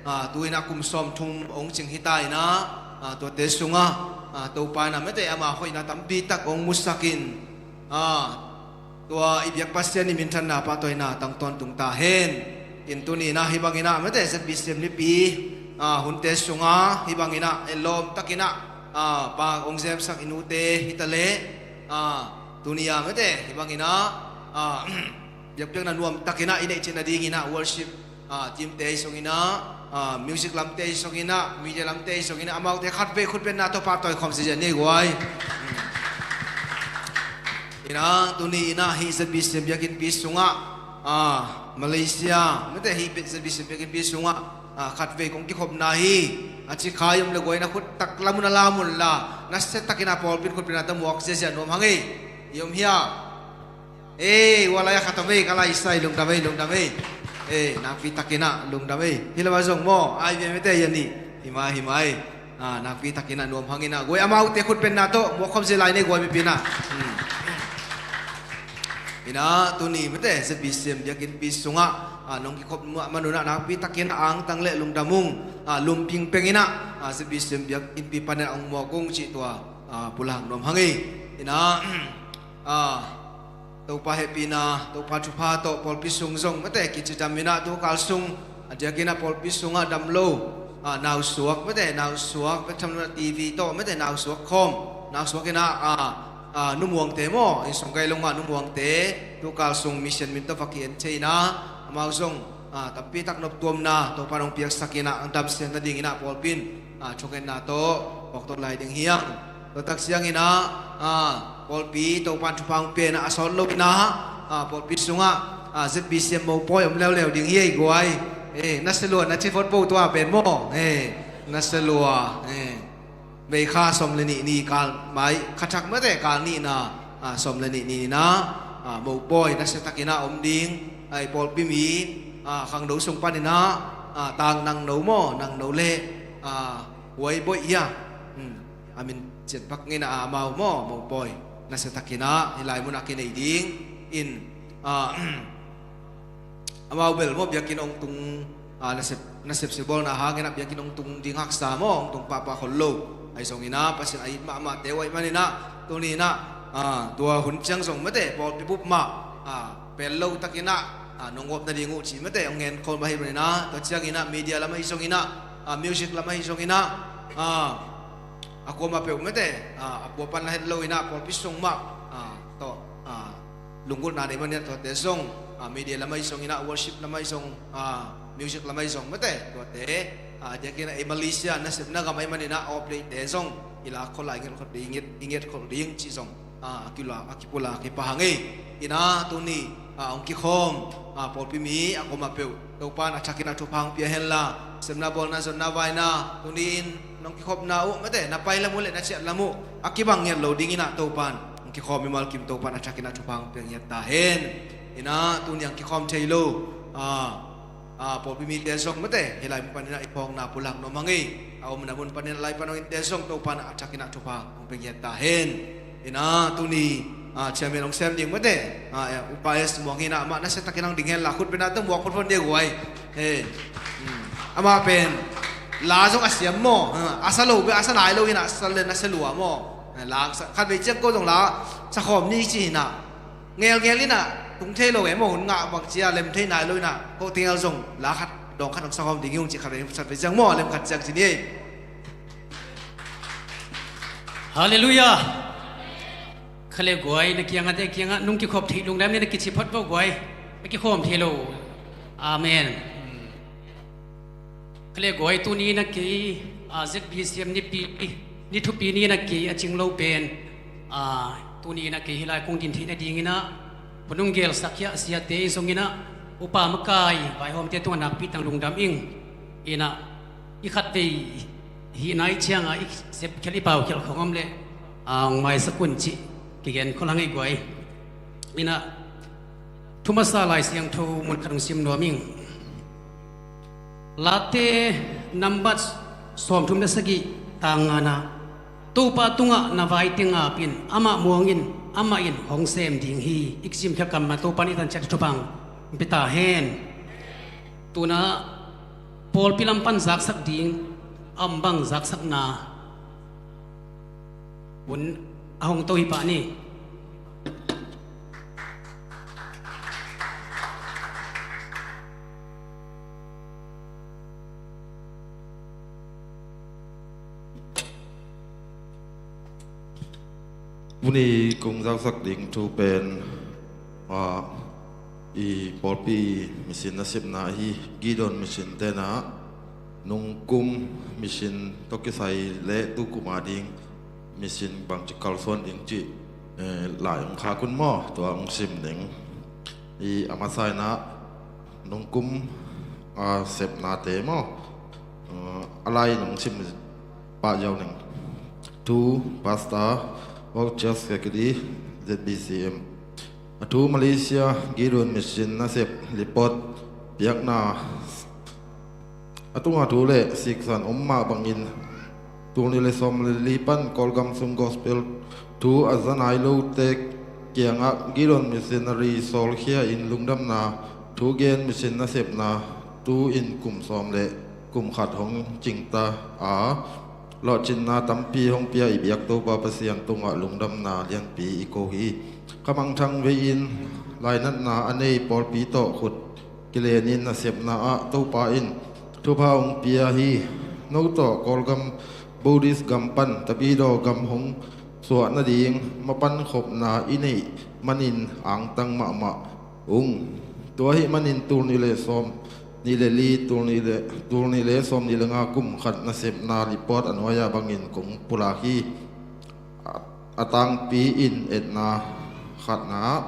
ah, tu in ah kum sawmthum hong cing hi ta in ah, ah, tuate sungah, ah, Topa in ah mate ama hoihna tampi tak hong musak in, ah, tua i biak Pasian i minthanna pahtawina tang tawntung ta hen. In tuni in ah hih bangin ah mate Z B C M nipi, ah, hunte sungah hih bangin ah ellawm takin ah, ah, pa hong zemsak i nute hi ta leh, ah, tuni ah mate hih bangin ah, ah, biakpiakna nuam takin ah i neih cih nadingin ah worship, ah, team te ahi zongin ah, ah, music lam te ahi zongin ah, media lam te ahi zongin ah, amaute khatvei khutbetna tawh pahtawi khawm ziazia ni guai. In ah tuni in ah hih Z B C M biakinnpi sungah, ah, Malaysia mate hih Z B C M biakinnpi sungah, ah, khatvei kong kikhopna hi. A ci kha i om le guai, na khut taklam un a lam unla, nasia takin ah pawlpi in khutbetna tawh muak ziazia nuam hang ei. I om hia? Ei, ua lai a khat om ei, ka lai sai, lungdam ei, lungdam ei. Ei, nakpi takin ah lungdam ei. Hih lam ah zong maw, ai ve mate, a nih. Hi mai, hi mai. Ah, nakpi takin ah nuam hangin ah guai, amaute khutbetna tawh muak khawm zia lai ni guai, mipi in ah. Hmm. In ah tuni mate Z B C M biakinnpi sungah, ah, nong kikhop mah manun ah nakpi takin ah angtang le lungdam ung, ah, lum pingpeng in ah, ah, Z B C M biakinnpi panin ah hong muak ung cih tua, ah, pulak nuam hang ei. In ah, ah, Topa hehpihna, Topa thupha tawh pawlpi sung zong mate kicidam in ah, tu kal sung a diakin ah pawlpi sungah dam lo, ah, nausuak mate, nausuak bek tham lo in ah T V tawh mate nausuak khawm, nausuak in ah, ah, ah, Nu Muangte maw, inn sung gai longah Nu Muangte tu kal sung mission min tawh va ki-en thei in ah, amau zong, ah, tampi tak noptuamna Topa in hong piaksak in ah, hong damsiam nadingin ah pawlpi in, ah, thungetna tawh phawk tawh lai ding hi hang. Tua tak ciangin ah, ah, pawlpi Topa in thupha hong pia in ah, a sawt lo in ah, ah, pawlpi sungah, ah, Z B C M mopawi om leuleu ding hi ei guai. Eh, nasia lua na ci phot bo, tua pen maw. Eh, nasia lua. Eh, May kha sawm le nih ni kal mai, kha thak mate kal nihna, ah, sawm le nih ni in ah, ah, mopawi nasia takin ah om ding. Ai pawlpi mi, ah, khangno sung panin ah, ah, Tang Nangno maw, Nangno le, ah, Huai Boih hia. Hmm. A min ciat pak ngei in ah, amau maw, mopawi nasia takin ah hih lai munah kinei ding in, ah, amau bel maw biakinn hong tung, ah, nasep, nasep silbawlna hangin ah biakinn hong tung ding haksa maw, hong tung pahpah khol lo. Ahi zongin ah Pasian a it mahmahte uh ahih manin ah, tuni in ah, ah, tua hun ciang zong mate pawlpi bup mah, ah, pel lo takin ah, ah, nong gawp nading uh cih mate hong ngen khol mah ahih manin ah, tua ciangin ah media lam ahi zongin ah, ah, music lam ahi zongin ah, ah, a kuamah peuh mate, ah, a pua pan la het lo in ah pawlpi sung mah, ah, tawh, ah, lunggulhna nei manin ah tuate zong, ah, media lam ahi zongin ah, worship lam ahi zong, ah, music lam ahi zong mate tuate, ah, a diakin ah ei Malaysia nasepna gam ahih manin ah a awp leite zong i lak khol a, i nget khol ding, i nget, i nget khol ding cih zong, ah, a kila, a kipulak hi pah hang ei. In ah tuni, ah, hong kikhawm, ah, pawlpi mi a kuamah peuh Topa in a thakin ah thupha hong pia henla, sepna bawlna zonna vaina tuni in nong kikhopna uh mate, na pai lam uh le na ciah lam uh a kibang ngiat lo dingin ah Topa in hong kikhawm mimal kim Topa in a thakin ah thupha hong pia ngiat ta hen. In ah tuni hong kikhawm thei lo, ah, ah, pawlpi mite zong mate hih lai mun panin ah i phawkna pulak nuam hang ei. A omna mun panin ah lai pan hong innte zong Topa in a thakin ah thupha hong pia ngiat ta hen. In ah tuni, ah, chairman hong sem ding mate, ah, eh, Upa S Muang hi in ah, amah nasia takin hong ding henla khutbetna tawh muak photphot ni guai. He. Hmm. Amah pen La zong a siam maw? A sa lo, a sa nai lo inah sa le na sa lua maw? La sa khat vei ciang ko zong la sa khawm ni ci inah ngelngel inah tung thei lo e maw? Hun ngah bang cia lem thei nai lo inah ko tingel zong la khat dawng khat hong sa khawm ding i hong ci khat vei khat vei ciang maw? Lem khat ciang ci ni ei. Halleluiah. Khale guai na kiangah te kiangah nung kikhop theih lungdam ni na kici phot vo guai. A kikhawm thei lo. Amen. Khale guai tuni na kei a Z B C M nipi ni thupi ni na kei a cing lo pen a tuni na kei hilai kong din theih nadinginah phunung gelsak hiah siate i zonginah upa makai vaihawmte tungah nakpi tang lungdam ing. Inah i khat vei hih nai cianga i sepkhial i paukhial khong om leh a hong maisak un cih kigen khol hang ei guai. Inah thumasa Lai Siangtho mun khat hong sim nuam ing. Late nambat sawmthum le sagih tang nganah Topa tungah na vai teng apin amah muangin amah in hong sem ding hi. I kisim khia kamma Topa nih tanciat thupang pita hen. Tuna pawlpi lam pan zaksak ding a om bang zaksakna hun a hong to hi pah ni. Tuni kong zaksak ding thu pen ah, i pawlpi mission nasepna hi. Gideon mission tenah nungkum mission tawh kisai le tukum a ding mission bangci kalsuan ding cih eh, lai hong khak un maw? Tua hong sim ding. I a masa inah nungkum a sepnate maw? Eh, a lai in hong sim pah ziau ning. Thu Pastor Work Church Secretary Z B C M. A thu Malaysia Gideon Mission nasep report piakna a tunga thu le siksan om mah bangin tul nih le sawm le li pan Kawlgam sung gospel thu a za nai lote kiangah Gideon missionary sawlkhia in lungdamna thu gen mission nasepna tu-in kum sawm le kum khat hong cingta a lawhcinna tampi hong pia i biak Topa Pasian tungah lungdamna lianpi i ko hi. Khamangthang vei-in lainatna a nei pawlpi tawh khut kilenin nasepna ah Topa in thupha hong pia hi. No tawh Kawlgam Buddhist gam pan Tabidaw gam hong suah nading mapan khopna i neih manin angtang mahmah ung. Tua ahih manin tul nih le sawm nih le li, tul nih le, tul nih le sawm nih le nga kum khat nasepna report a nuai-a bangin kong pulak hi. A, a tangpi in etna khatna ah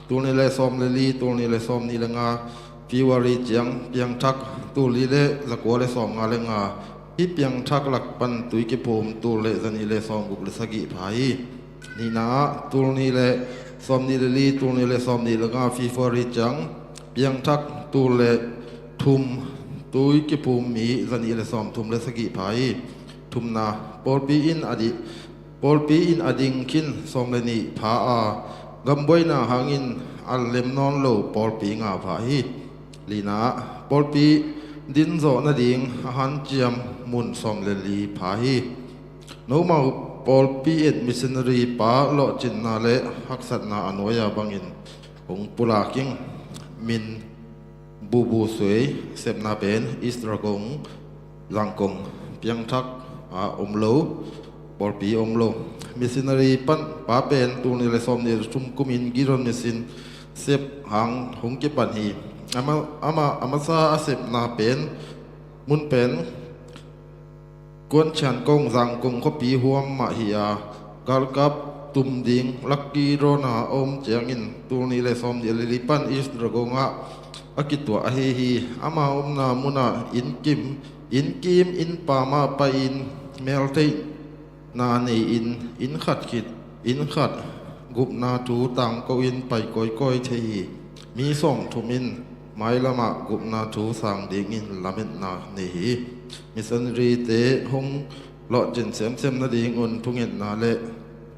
tul nih le sawm le li, tul nih le sawm nih le nga February ciang piangthak tul li le zakua le sawm nga le nga hih piangthak lak pan tui kiphum tul le zanih le sawm guk le sagih pha hi. Nihna ah tul nih le sawm nih le li, tul nih le sawm nih le nga February ciang piangthak tul le thum tui kiphum mi zanih le sawm thum le sagih pha hi. Thumna, pawlpi in a dih pawlpi in a ding khin sawm le nih pha a, gambuaina hangin a lem nawn lo pawlpi nga pha hi. Lina ah pawlpi din zawh nading a hanciam mun sawm le li pha hi. Nomau pawlpi et missionary pa lawhcinna le haksatna a nuai-a bangin hong pulak ing. Min Bubu Suei, sepna pen East Ragong, Zangkong, piangthak a om lo, pawlpi om lo. Missionary pan pa pen tul nih le sawm nih le thum kumin Gideon Mission sep hang hong kipan hi. Ama, ama, a masa a sepna pen mun pen Kuan Chian Kong Zangkong khuapi huam mah hi a, galkap tum ding lucky draw-na a om ciangin tul nih le sawm nih le li pan East Ragong ah a kituah ahi hi. Ama omna munah innkim, innkim innpam ah pai-in meltheihna nei-in inn khat khit inn khat gupna thu tangko in pai kawikawi thei hi. Mi sawmthum in mailamah gupna thu sang dingin lametna nei hi. Missionary-te hong lawhcin semsem nadingun thungetna le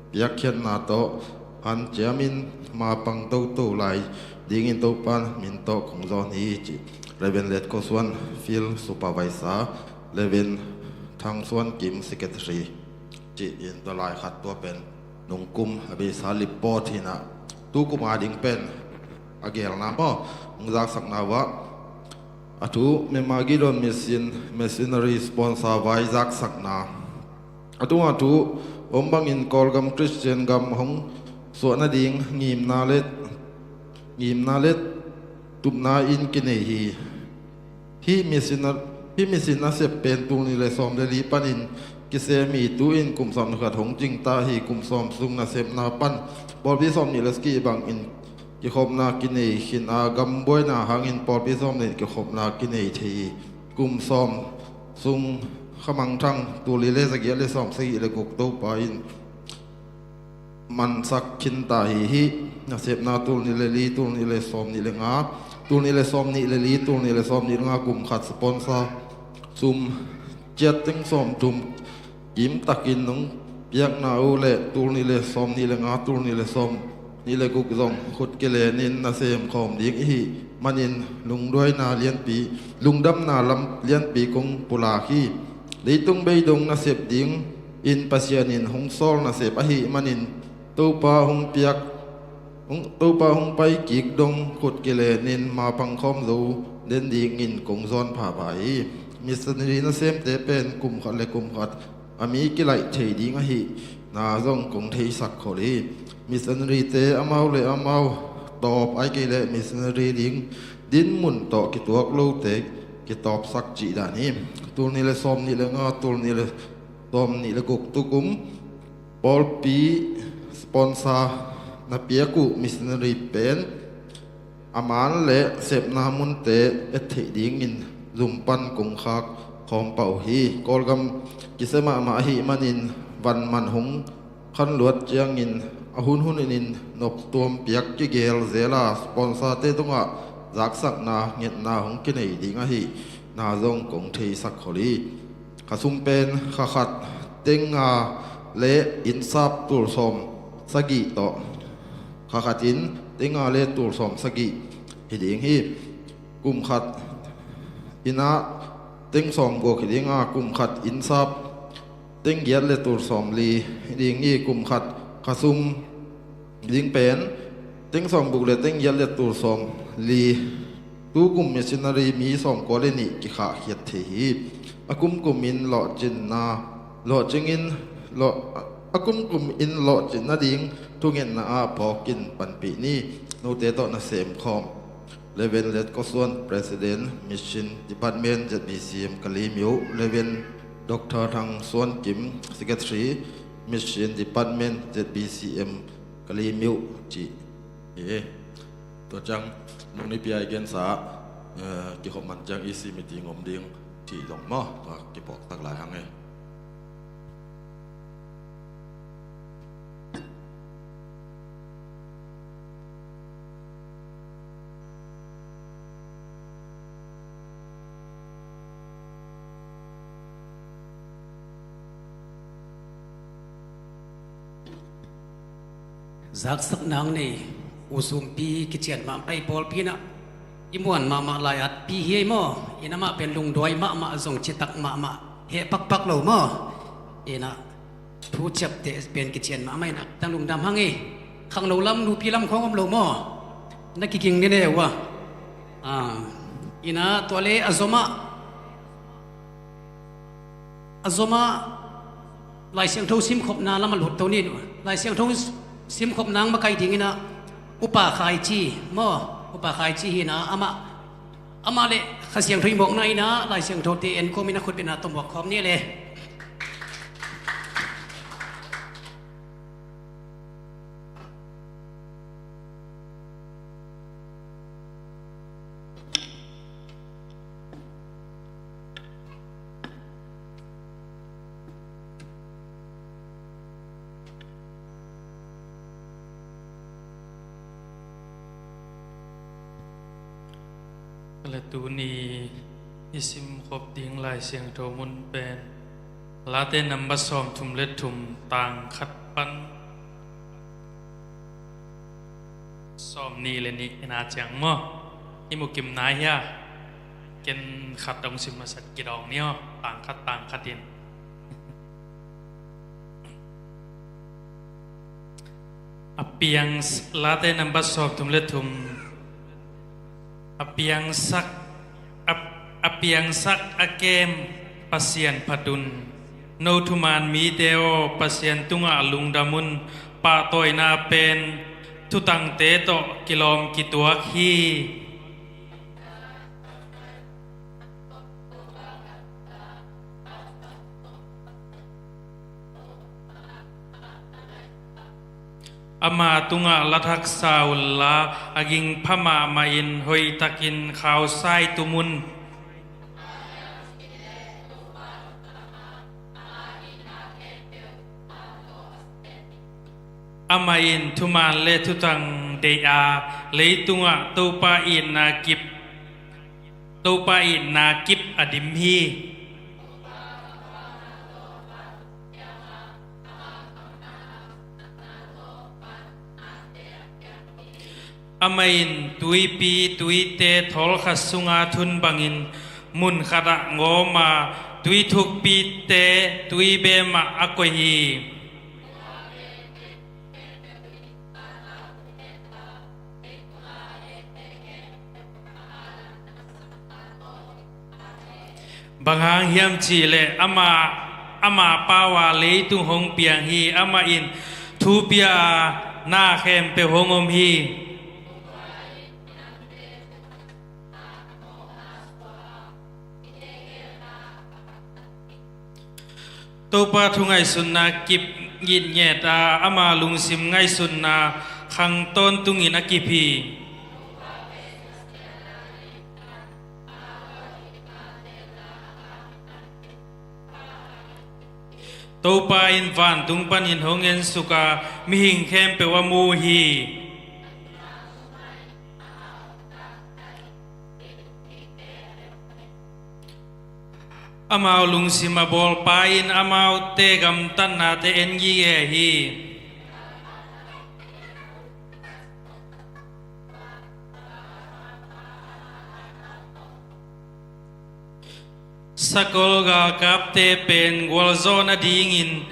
piakkhiatna tawh hanciamin mapang toto lai dingin Topa min tawh kong zawn hi, ci Reverend Let Ko Suan, Field Supervisor, Reverend Thang Suan Kim, Secretary, ci-in tua lai khat tua pen nungkum a beisa lippawt hi-in ah, tukum a ding pen a gelna maw, hong zaksakna uh ah, a thu Myanmar Gideon Mission, Missionary sponsor vai zaksakna. A tungah thu om bangin Kawlgam Christian gam hong suah nading ngimna le, ngimna le tupna in kinei hi. Hih mission, hih mission nasep pen tul nih le sawm le li panin kisem hi. Tu-in kum sawm le khat hong cing ta hi. Kum sawm sung nasepna pan pawlpi sawm nih le sagih bangin kikhopna kinei khin a, gam buaina hangin pawlpi sawm nih kikhopna kinei thei hi. Kum sawm sung Kha Mang Thang, tul nih le za giat le sawm sagih le guk Topa in mansak khin ta hi. Hih nasepna tul nih le li, tul nih le sawm nih le nga, tul nih le sawm nih le li, tul nih le sawm nih le nga kum khat sponsor sum ciat teng sawm thum kim takin nong piakna uh leh tul nih le sawm nih le nga, tul nih le sawm nih le guk zong khut kilenin nasem khawm ding i hih manin lungduaina lianpi, lungdamna lam lianpi kong pulak hi. Leitung beidong nasep dingin Pasian in hong sawl nasep ahih manin Topa hong piak, hong, Topa hong pai kik dong khut kilenin mapang khawm zo den dingin kong zawn phapha hi. Missionary nasemte pen kum khat le kum khat a mi kilaih thei ding ahihna zong kong theisak khol hi. Missionary-te amau le amau tawp, ahih kei leh missionary ding dinmun tawh kituak lote kitawpsak cih dan hi. Tul nih le sawm nih le nga, tul nih le sawm nih le guk tukum pawlpi sponsor na piak uh missionary pen a man le sepna munte et theih dingin zum pan kong khak khawm pah uh hi. Kawlgam kisia mahmah ahih manin van man hong khanluat ciangin a hunhun in noptuam piak kigel zel a, sponsor-te tungah zaksakna ngetna hong kinei ding ahihna zong kong theisak khol hi. Kha sum pen kha khat teng nga le inn sap tul sawm sagih tawh, kha khat in teng nga le tul sawm sagih hi ding hi. Kum khat inn ah teng sawm guk hi ding a, kum khat inn sap teng giat le tul sawm li hi ding hi. Kum khat kha sum ding pen teng sawm guk le teng giat le tul sawm li. Tu kum missionary mi sawm kua le nih kikhahkhiat thei hi. A kumkum in lawhcinna, lawhcing in, lawh, a kumkum in lawhcin nading thungetna ah phawkin panpih ni. Note tawh nasem khawm. Reverend Let Koswan, President, Mission Department, Z B C M Kalaymyo. Reverend Doctor Thang Suan Kim, Secretary, Mission Department, Z B C M Kalaymyo, ci hi. Tua ciang nung nipi a i gensa, eh, kikhop man ciang E C meeting om ding cih zong maw, tua kiphawksak lai hang e. Zaksak nang nei, U Sumpi kician mahmah i pawlpi in ah, i muan mahmah lai-at pi hi ei maw, in amah pen lungduai mahmah zong citak mahmah, heh pakpak lo maw, in ah thu ciapteh pen kician mahmah in ah, tang lungdam hang ei, khangno lam nupi lam khawng om lo maw, na kiging ni ne uh a, ah, in ah tua le a zom ah, a zom ah Lai Siangtho simkhopna lam a lut to ni. Lai Siangtho simkhopna hong makaih dingin ah Upa Khai Ci maw, Upa Khai Ci hi in ah amah, amah le Kha Siangtho i mawkna in ah Lai Siangtho te en kawmin a khutbetna tawh mawk khawm ni le. Ka le tuni i simkhop ding Lai Siangtho mun pen Late number sawmthum le thum, tang khat pan sawmnih le nih in a ciang maw? I mu kim nai hia? Ken khat hong sim masa kidawng ni aw, tang khat, tang khat in. A piang, Late nambat sawmthum le thum. A piangsak, a, a piangsak a kem Pasian phat un. No thuman mite aw, Pasian tungah lungdam un. Pahtawina pen thutangte tawh kilawm kituak hi. Ama tungah lat haksa unla, a gingpha mahmahin hoihtakin khausai tum un. Amah in thuman le thutang deih a, leitungah Topa itna kip, Topa itna kip a dim hi. Amah in tuipi tuite thawlkhat sunga thun bangin mun khatah ngawm a, tui thukpite tui beemah a koih hi. Bang hang hiam cihleh amah, amah pau a leitung hong piang hi. Amah in thu pia a, na khempeuh hong om hi. Topa thu ngaihsutna kip ngitnget a, ama lungsim ngaihsutna khang tawntungin a kip hi. Topa in vantung panin hong ensuk a, mihing khempeuh a mu hi. Amau lungsim a bawlpa in amaute gamtatnate en gige hi. Sakol galkapte pen gualzawh nadingin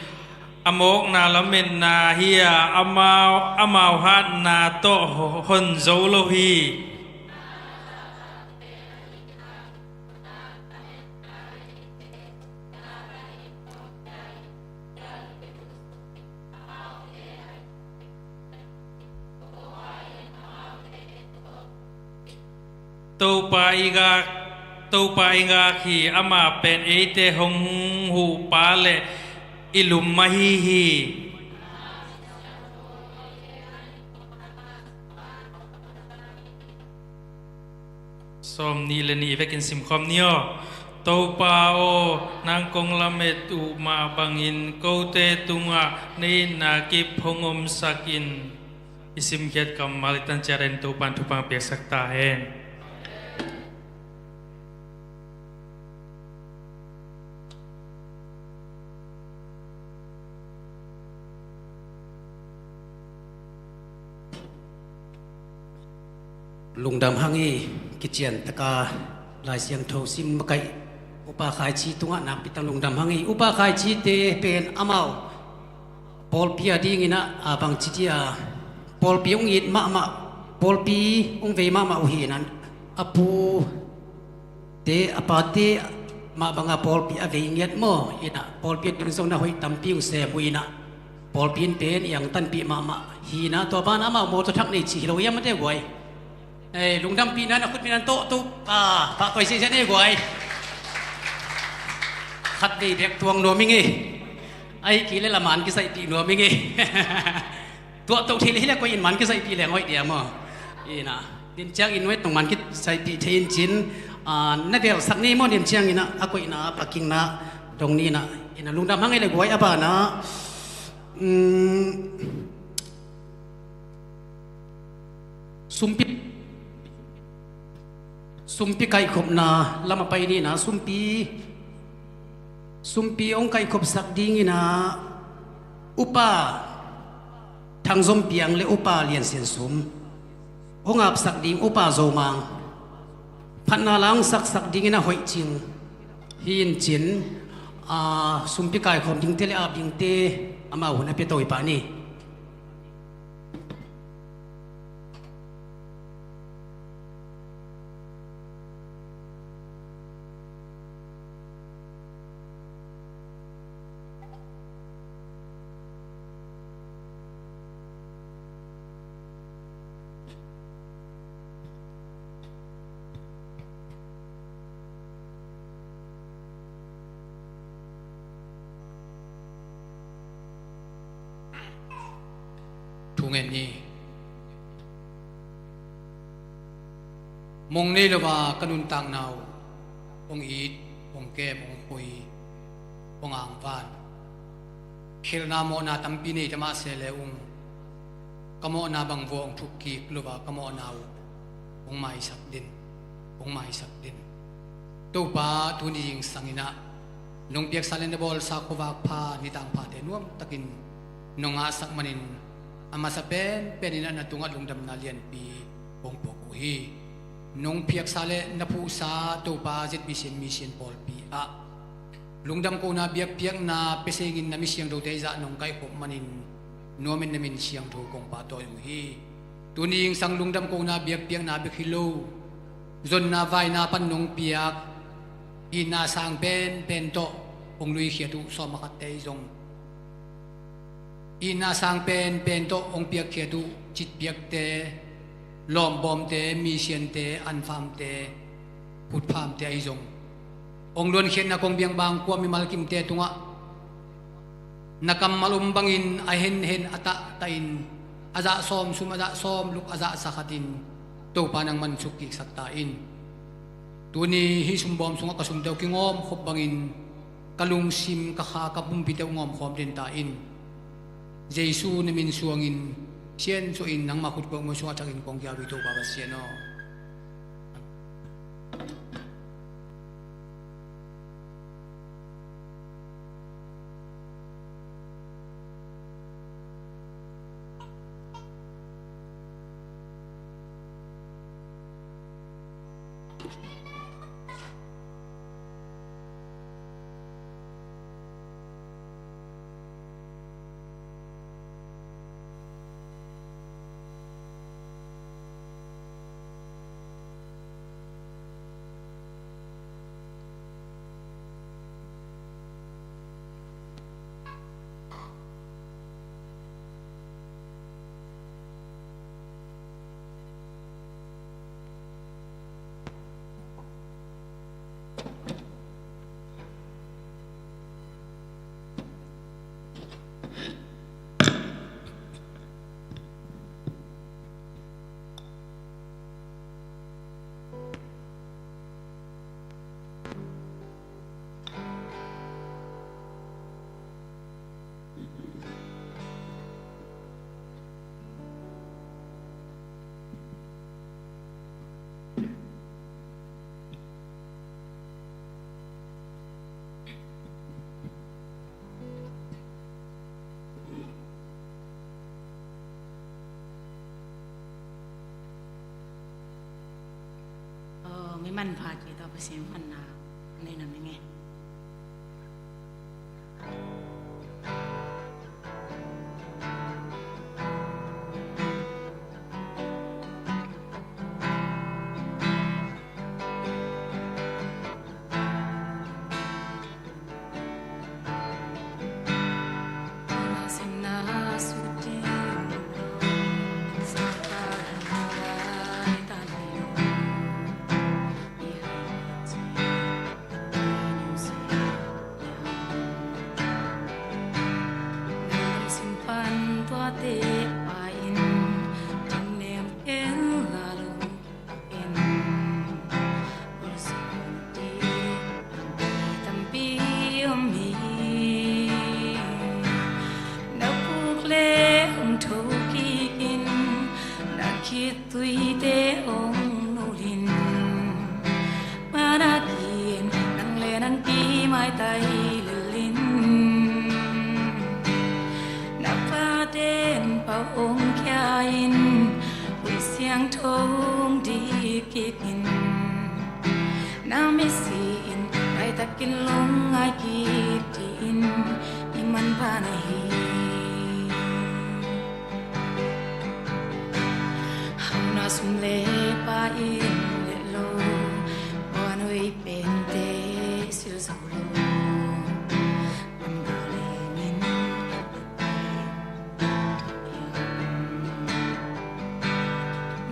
a mawkna lametna hi a, amau, amau hatna tawh hon zo lo hi. Topa i gak, Topa i gak hi. Amah pen eite hong huhpa le i lum mah hi hi. Sawm nih le nih vekin simkhawm ni aw. Topa aw, nang kong lamet uh mah bangin kote tungah na itna kip hong omsak in. I simkhiat kammal i tan ciat in Topan thupha piaksak ta hen. Lungdam hang hi. Kician taka Lai Siangtho sim makaih Upa Khai Ci tungah nakpi tak lungdam hang hi. Upa Khai Ci te pen amau pawlpi a dingin ah, a bangci dia, pawlpi hong it mahmah, pawlpi hong vei mahmah uh hi in ah, a pu te, a pate mah banga pawlpi a vei ngiat maw? In ah pawlpi a ding zong na hoih tampi hong sem uh in ah, pawlpi in pen i angtanpih mahmah hi in ah, tua ban amau mawtaw thak nei cih hi lo hiam, a te guai. Ei, lungdampihna na khutmin an tawh tu, ah, pahtawi sehseh nei guai. Khat vei bek tuang nuam ing ei. Ahih kei leh la man kisaihpih nuam ing ei. Tuah toh thei le hi le koi in man kisaihpih leng hoih dia maw? Ina, din ciang in wet nong man kisaihpih thei in cin, ah, na velsak ni maw, din ciang ina, a koihna, a pakingna dong ni ina, ina lungdam hang ei le guai a bana. Um, sumpi, sumpi kaihkhopna lam a pai ni ina, sumpi, sumpi hong kaihkhopsak ding ina, Upa Thang Zom Piang le Upa Lian Sian Sum, hong apsak ding Upa Zo Mang, Phatna la hong saksak dingin a hoih cing hi in cin, a, sumpi kaikhawm dingte le ap dingte amau hun a pia to hi pah ni. Thu ngen ni. Mong nei lo a ka nuntakna uh hong it, hong kem, hong pui, hong angvan. Khelhna mawhna tampi nei ta mah se le ung, ka mawhna bang vua hong thuk kik lo a ka mawhna uh hong maisak den, hong maisak den. Topa, tuni zingsang in ah nong piaksa le na bawlsa khuavak pha, nitang phate nuamtakin nong ngahsak manin a masa penpen in ah na tungah lungdamna lianpi hong puak uh hi. Nong piaksa le na phuhsa Topa Z B C mission pawlpi ah lungdam kohna biakpiakna pia sengin na mi siangthote i zah nong kaihkhop manin nuamin na min siangtho kong pahtawi uh hi. Tuni zingsang lungdam kohna biakpiakna bek hi lo, zonna vaina pan nong piak itna sang penpen tawh hong luikhiat uh sawm a khatte i zong, itna sang penpen tawh hong piakkhiat uh citpiakte, lawmbawmte, misiante, anfamte, khutphamte ahi zong, hong luankhiatna kong biangbang kua mimal kimte tungah na kammal om bangin a henhen a tahtah in a zah sawm sum, a zah sawm luk, a zah sa khatin Topa nangman sukkiksak ta in. Tuni hih sumbawm sungah ka sumte uh kingawmkhop bangin ka lungsim, ka kha, ka pumpite uh ngawmkhawm den ta in. Jesu na min suangin siansuahin nangmah khut kuakmual sungah thakin kong kiau hi Topa Pasian aw. Aw, mi manpha kei tawh Pasian phatna nei na meng e. Na puk le hong tho kikin, na khitui te hong nulin, mana kiin nang le nang kimaitai lilin, na paten pau hong khia in, Khui Siangtho hong dik kikin. Nang misi in laitakin lungngai kik dih in, i manpha na hi. Hau na sum le pai in leh lo, pua nui pente silzo lo.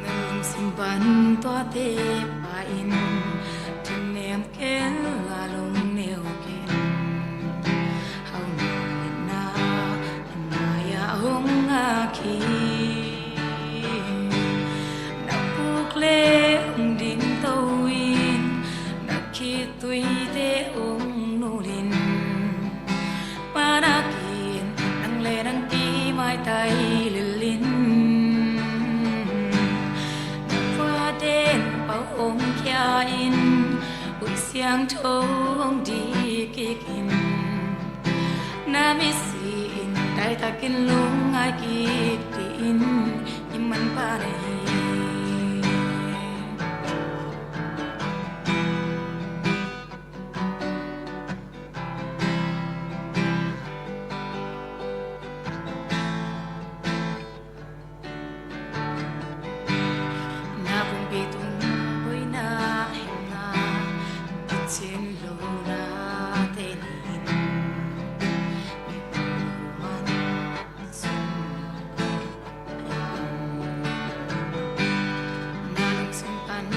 Nang simpan tuate pa in, thanem ken la lungneu ken. Hau na na, na ya hong ngak hi. Na puk le hong ding to in, na khitui te hong nul in. Panakin nang le nang kimaitai lilin. Na paden pau hong kia in, Khui Siangtho hong dih kik in. Na misi in laitakin lungngai kik dih in, i manpha na hi. Na pumpi tung buaina hemna, kicin lona te nin, mi pumpi man sum. Na lungsim pan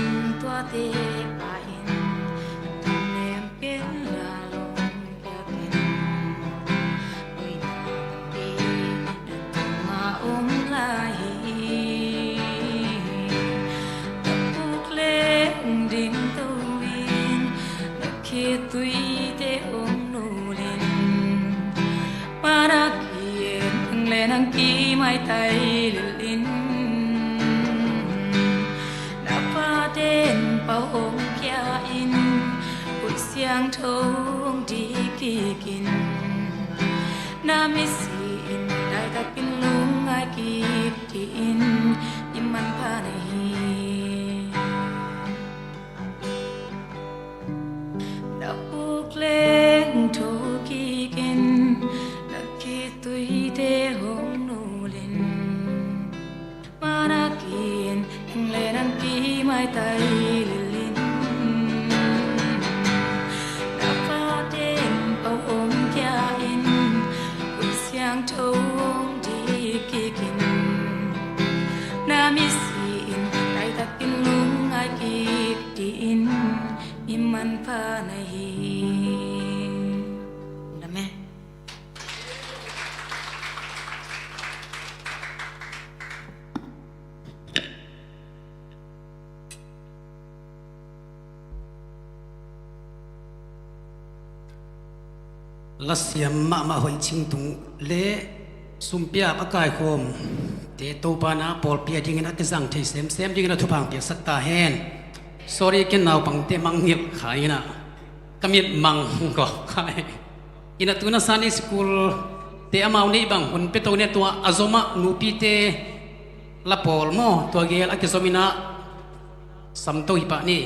tuate pa in, thanem ken la lungkiakin. Buaina tampi na tungah om lai hi. Na puk le hong ding to in, na khitui te hong nul in. Panakin nang le nang kimaitai lilin. Na paden pau hong kia in, Khui Siangtho hong dih kik in. Na misi in laitakin lungngai kik dih in, i manpha na hi. Na puk le hong tho kik in, na khitui te hong nul in. Panakin nang le nang kimaitai lilin. Na paden pau hong kia in, Khui Siangtho hong dih kik in. Na misi in laitakin lungngai kik dih in, i manpha na hi. Amen. Lasiam mahmah hoih cingtung le sumpiap a kaikhawm te Topa na pawlpi a dingin a kizang thei semsem dingin a thupha piaksak ta hen. Sorry, ken naupangte mangngilh kha in a, ka mit mang gawp kha hi. Ina tuna Sunday school te amau neih bang hun pia to ne, tua a zomah nupite la pawl maw, tua gel a kizom ina sam to hi pah ni.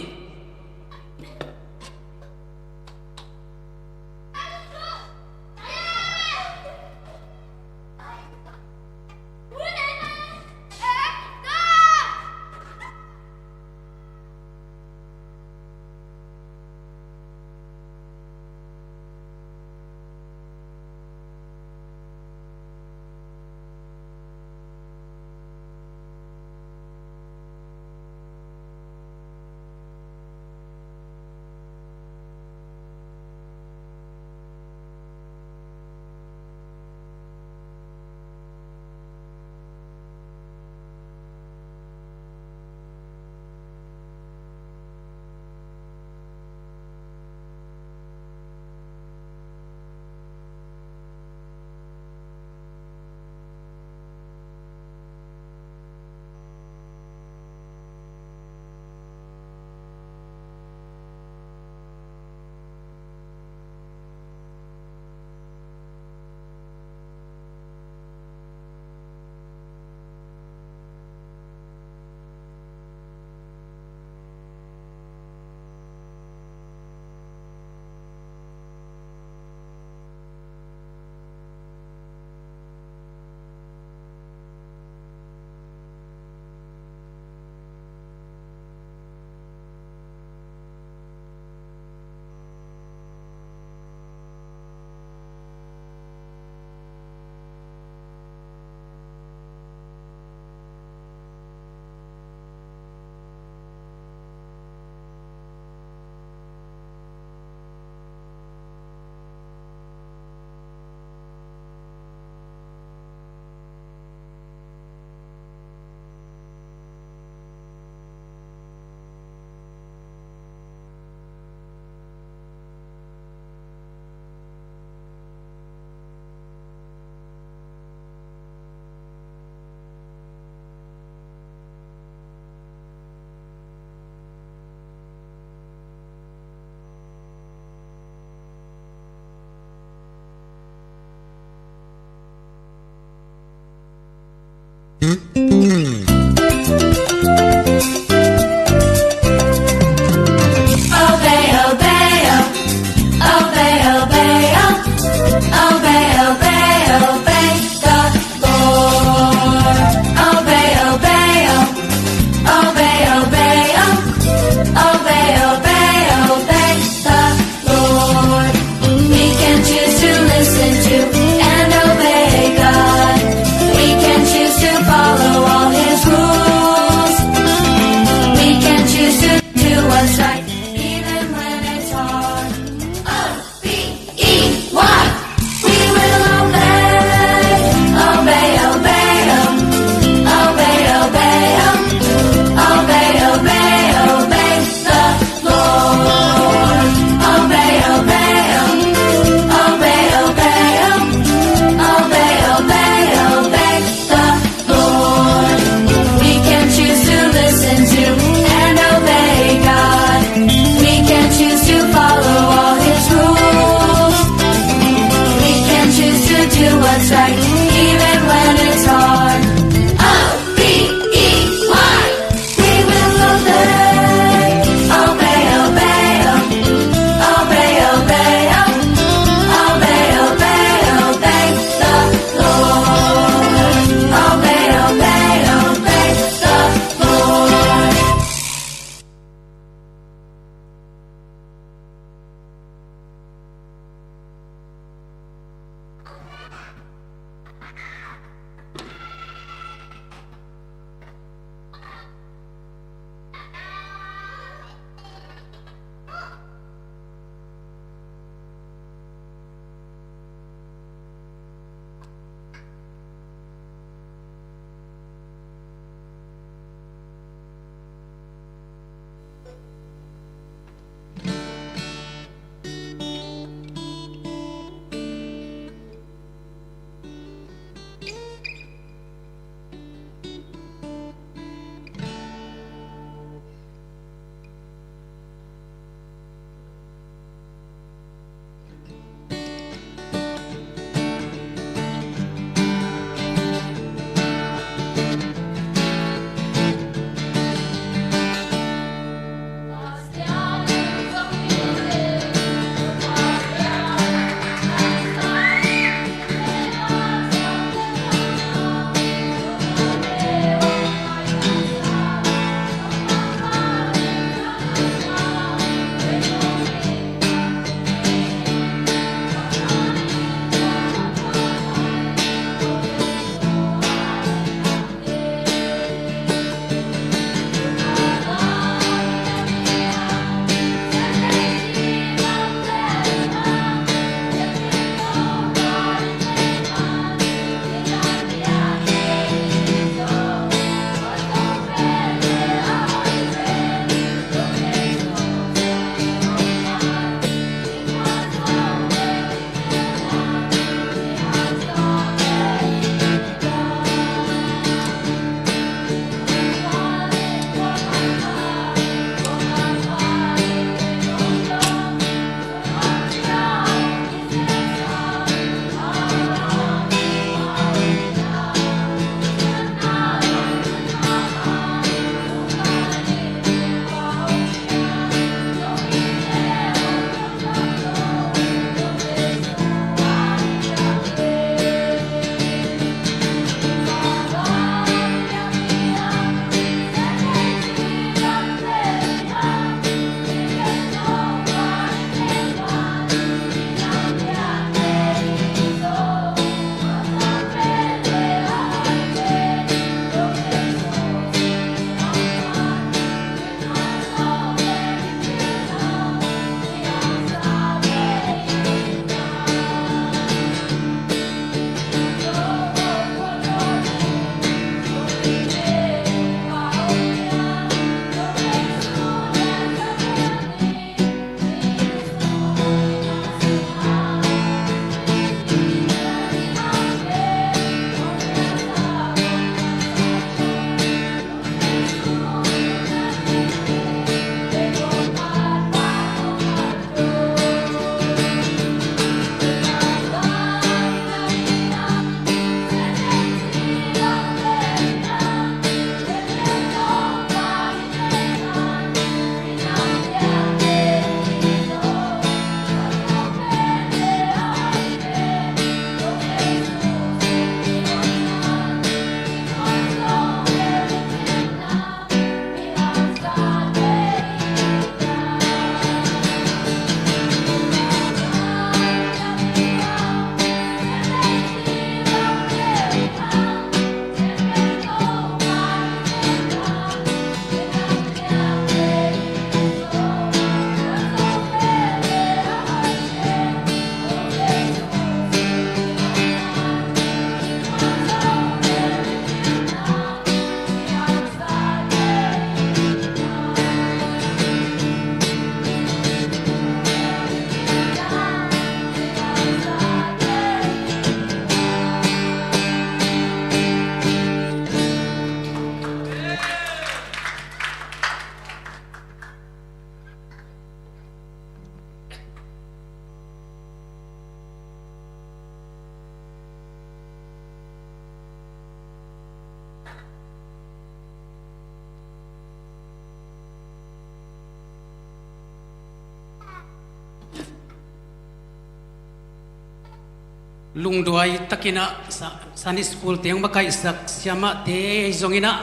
Lungduai takin ah Sa-, Sunday School teng makaihsak siamahte zongin ah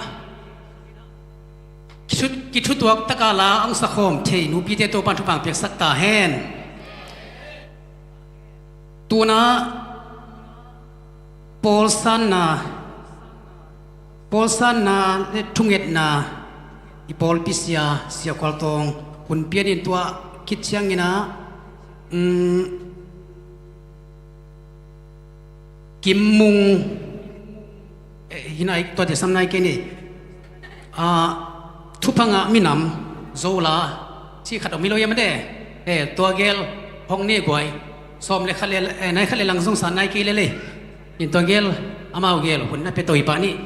kithu-, kithutuak taka la ang sakhawm thei nupite Topan thupha piaksak ta hen. Tuna pawlsanna, pawlsanna le thungetna i pawlpi sia, Sia Khual Tawng hun pianin tua khit ciangin ah, um, Kim Mung, eh, hi nai, tuate sam nai kei ni. Ah, thupha ngah minam Zo la, ci khat om hi lo hiam a de. Eh, tua gel hong ne guai. Sawm le khat le, eh, nai khat le lang zong san nai kei lel e. In tua gel, amau gel hun na pia toipa ni.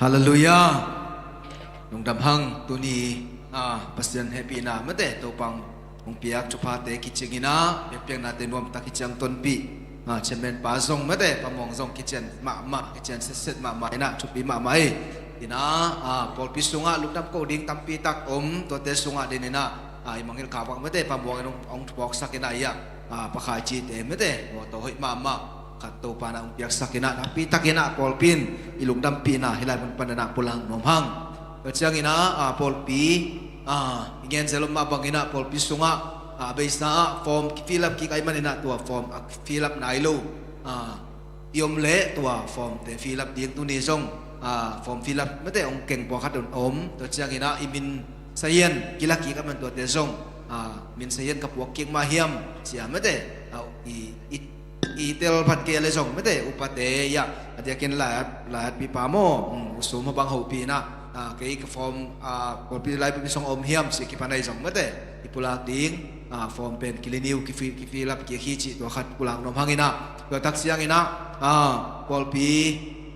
Halleluiah. Lungdam hang, tuni, ah, Pasian hehpihna mate, Topan hong piak thuphate kicingin ah, biakpiaknate nuamtak kiciang tonpih, ah, chairman pa zong mate, Pa Muang zong kician mahmah, kician setset mahmah in ah, thupi mahmah hi. In ah, ah, pawlpi sungah lungdam ko ding tampi tak om, tuate sungah din in ah, ah, i mangngilh kha bang mate, Pa Muang in hong, hong thuphawksak in ah, i ah, ah, pakhai cite mate, mawtaw hoih mahmah khat Topan ah hong piaksak in ah, nakpi takin ah pawlpi in i lungdampihna hih lai mun panin ah pulak nuam hang. Tua ciangin ah, ah, pawlpi, ah, i ngen zel om mah bangin ah pawlpi sungah, ah, beisa ah form ki-fill up kik ahih manin ah tua form a fill up nai lo, ah, i om leh tua form te fill up ding, tuni zong, ah, form fill up mate hong keng pawlkhat om. Tua ciangin ah i min sahian kila kik ahih man tuate zong, ah, min sahian ka puak kik mah hiam ci a mate, ah, i, i, i tel phat kei a le zong mate, upate i ah, a diakin laihat, laihatpipa maw, um, u Sum Hua bang hopih in ah, ah, kei ka form, ah, pawlpi lai pawlpi sung om hiam ci kipan ahi zong mate, i pulak ding, ah, form pen ki-renew, ki-fi-, ki-fill up kik hi cih tua khat pulak nuam hang in ah. Tua tak ciangin ah, ah, pawlpi,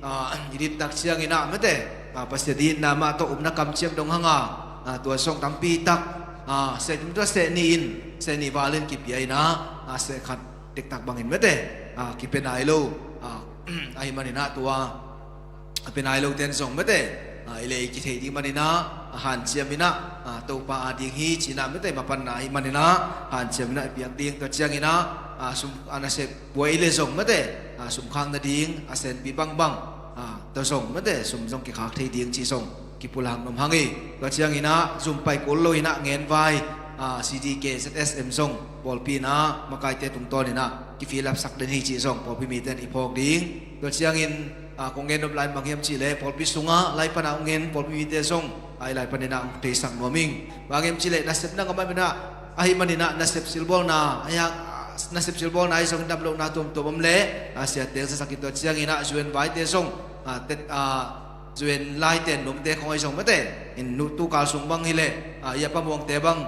ah, i dit tak ciangin ah mate, ah, Pasian itna mah tawh upna kamciam dong hang a, ah, tua zong tampi tak, ah, seh tum tua seh nih in, seh nih val in kipia in ah, ah, seh khat dektak bangin mate, ah, kipia nai lo, ah, ahih manin ah tua a pia nai lote in zong mate, ah, i le i kithei ding manin ah, ah, hanciam in ah, ah, Topa a ding hi ci in ah mate, mapanna ahih manin ah, hanciam in ah i piak ding. Tua ciangin ah, ah, sum, ah, nasep buai i le zong mate, ah, sum khak nading a senpi bangbang, ah, tua zong mate, sum zong kikhak thei ding cih zong kipulak nuam hang hi. Tua ciangin ah zum pai kul lo in ah ngen vai, ah, C D K Z S M zong pawlpi in ah makaite tungtawn in ah ki-fill up sak den hi cih zong pawlpi mite in i phawk ding. Tua ciangin, ah, kong gen nop lai bang hiam cih leh, pawlpi sungah lai pan ah hong ngen pawlpi mite zong, ah, i lai panin ah hong theisak nuam ing. Bang hiam cih leh nasepna ngam ahih manin ah, ahih manin ah nasep silbawlna, ah, nasep silbawlna ahi zongin damlohna tuamtuam om leh, ah, siate hong sasak in. Tua ciangin ah U N vaite zong, ah, tet, ah, U N laite, Numte khawng ahi zong mate, in nu tu kal sung bang hi leh, ah, i ah Pa Muangte bang,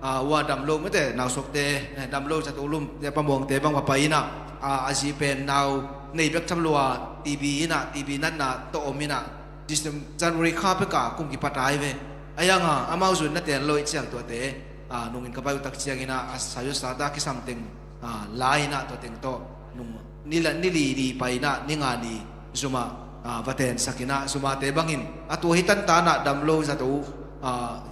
ah, u ah damlo mate, nausuakte, eh, damlo zato lumte, Pa Muangte bang va pai in ah, ah, a zi pen nau nei bek tham lo a, T B in ah, T B natna tawh om in ah, Decem-, January kha pek a kum kipat a hi ve. Ahi hang a, amau U N na ten lo i ciang tuate, ah, nungin ka pai uh tak ciangin ah, a sayu sata kisam teng, ah, la in ah tua teng tawh nung ni la, ni li ni pai in ah, ni nga ni zum ah, ah, va tensak in ah, zumate bangin a tua hi tantan ah damlo zato, ah,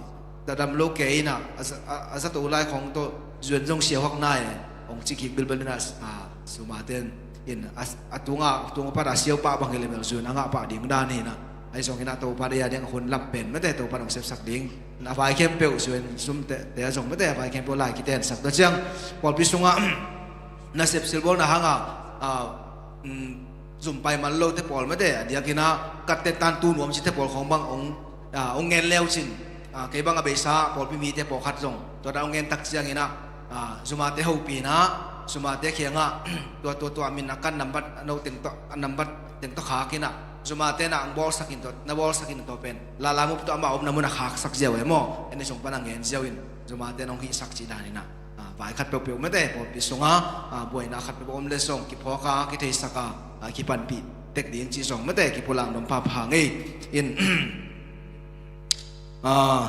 da damlo kei in ah, a za-, a, a zato lai khawng tawh U N zong siahuak nai e, hong ci kik bilbel in ah, ah, zumate in a, a tunga, tunga pat a siau pah bang hi leh bel U N a ngah pah ding dan hi in ah, ahi zongin ah Topa deih a ding a hun lam pen mate, Topa in hong sepsak ding. Na vai khempeuh U N sumte, te a zong mate, a vai khempeuh lai kitensak. Tua ciang pawlpi sungah nasep silbawlna hang a, ah, um, zum pai man lote pawl mate, a diakin ah ka tetan tu nuam cite pawl khawng bang hong, ah, hong ngen le uh cin, ah, kei bang a beisa pawlpi mite pawlkhat zong tua dan hong ngen tak ciangin ah, ah, zumate hopih in ah, zumate kiangah, tua, tua, tua min a kan nambat, a no teng tawh, a nambat teng tawh khak in ah, zumate na hong bawlsak in tua, na bawlsak in tua pen lala mup tawh amah omna mun ah khaksak ziau e maw, en i sung pan a ngen ziau in, zumate na hong hihsak cih dan in ah, ah, vai khat peuhpeuh mate, pawlpi sungah, ah, buaina khat peuhpeuh om le zong kiphawk a, kitheisak a, ah, kipanpih tek ding cih zong mate, kipulak nuam phapha ngei in, ah,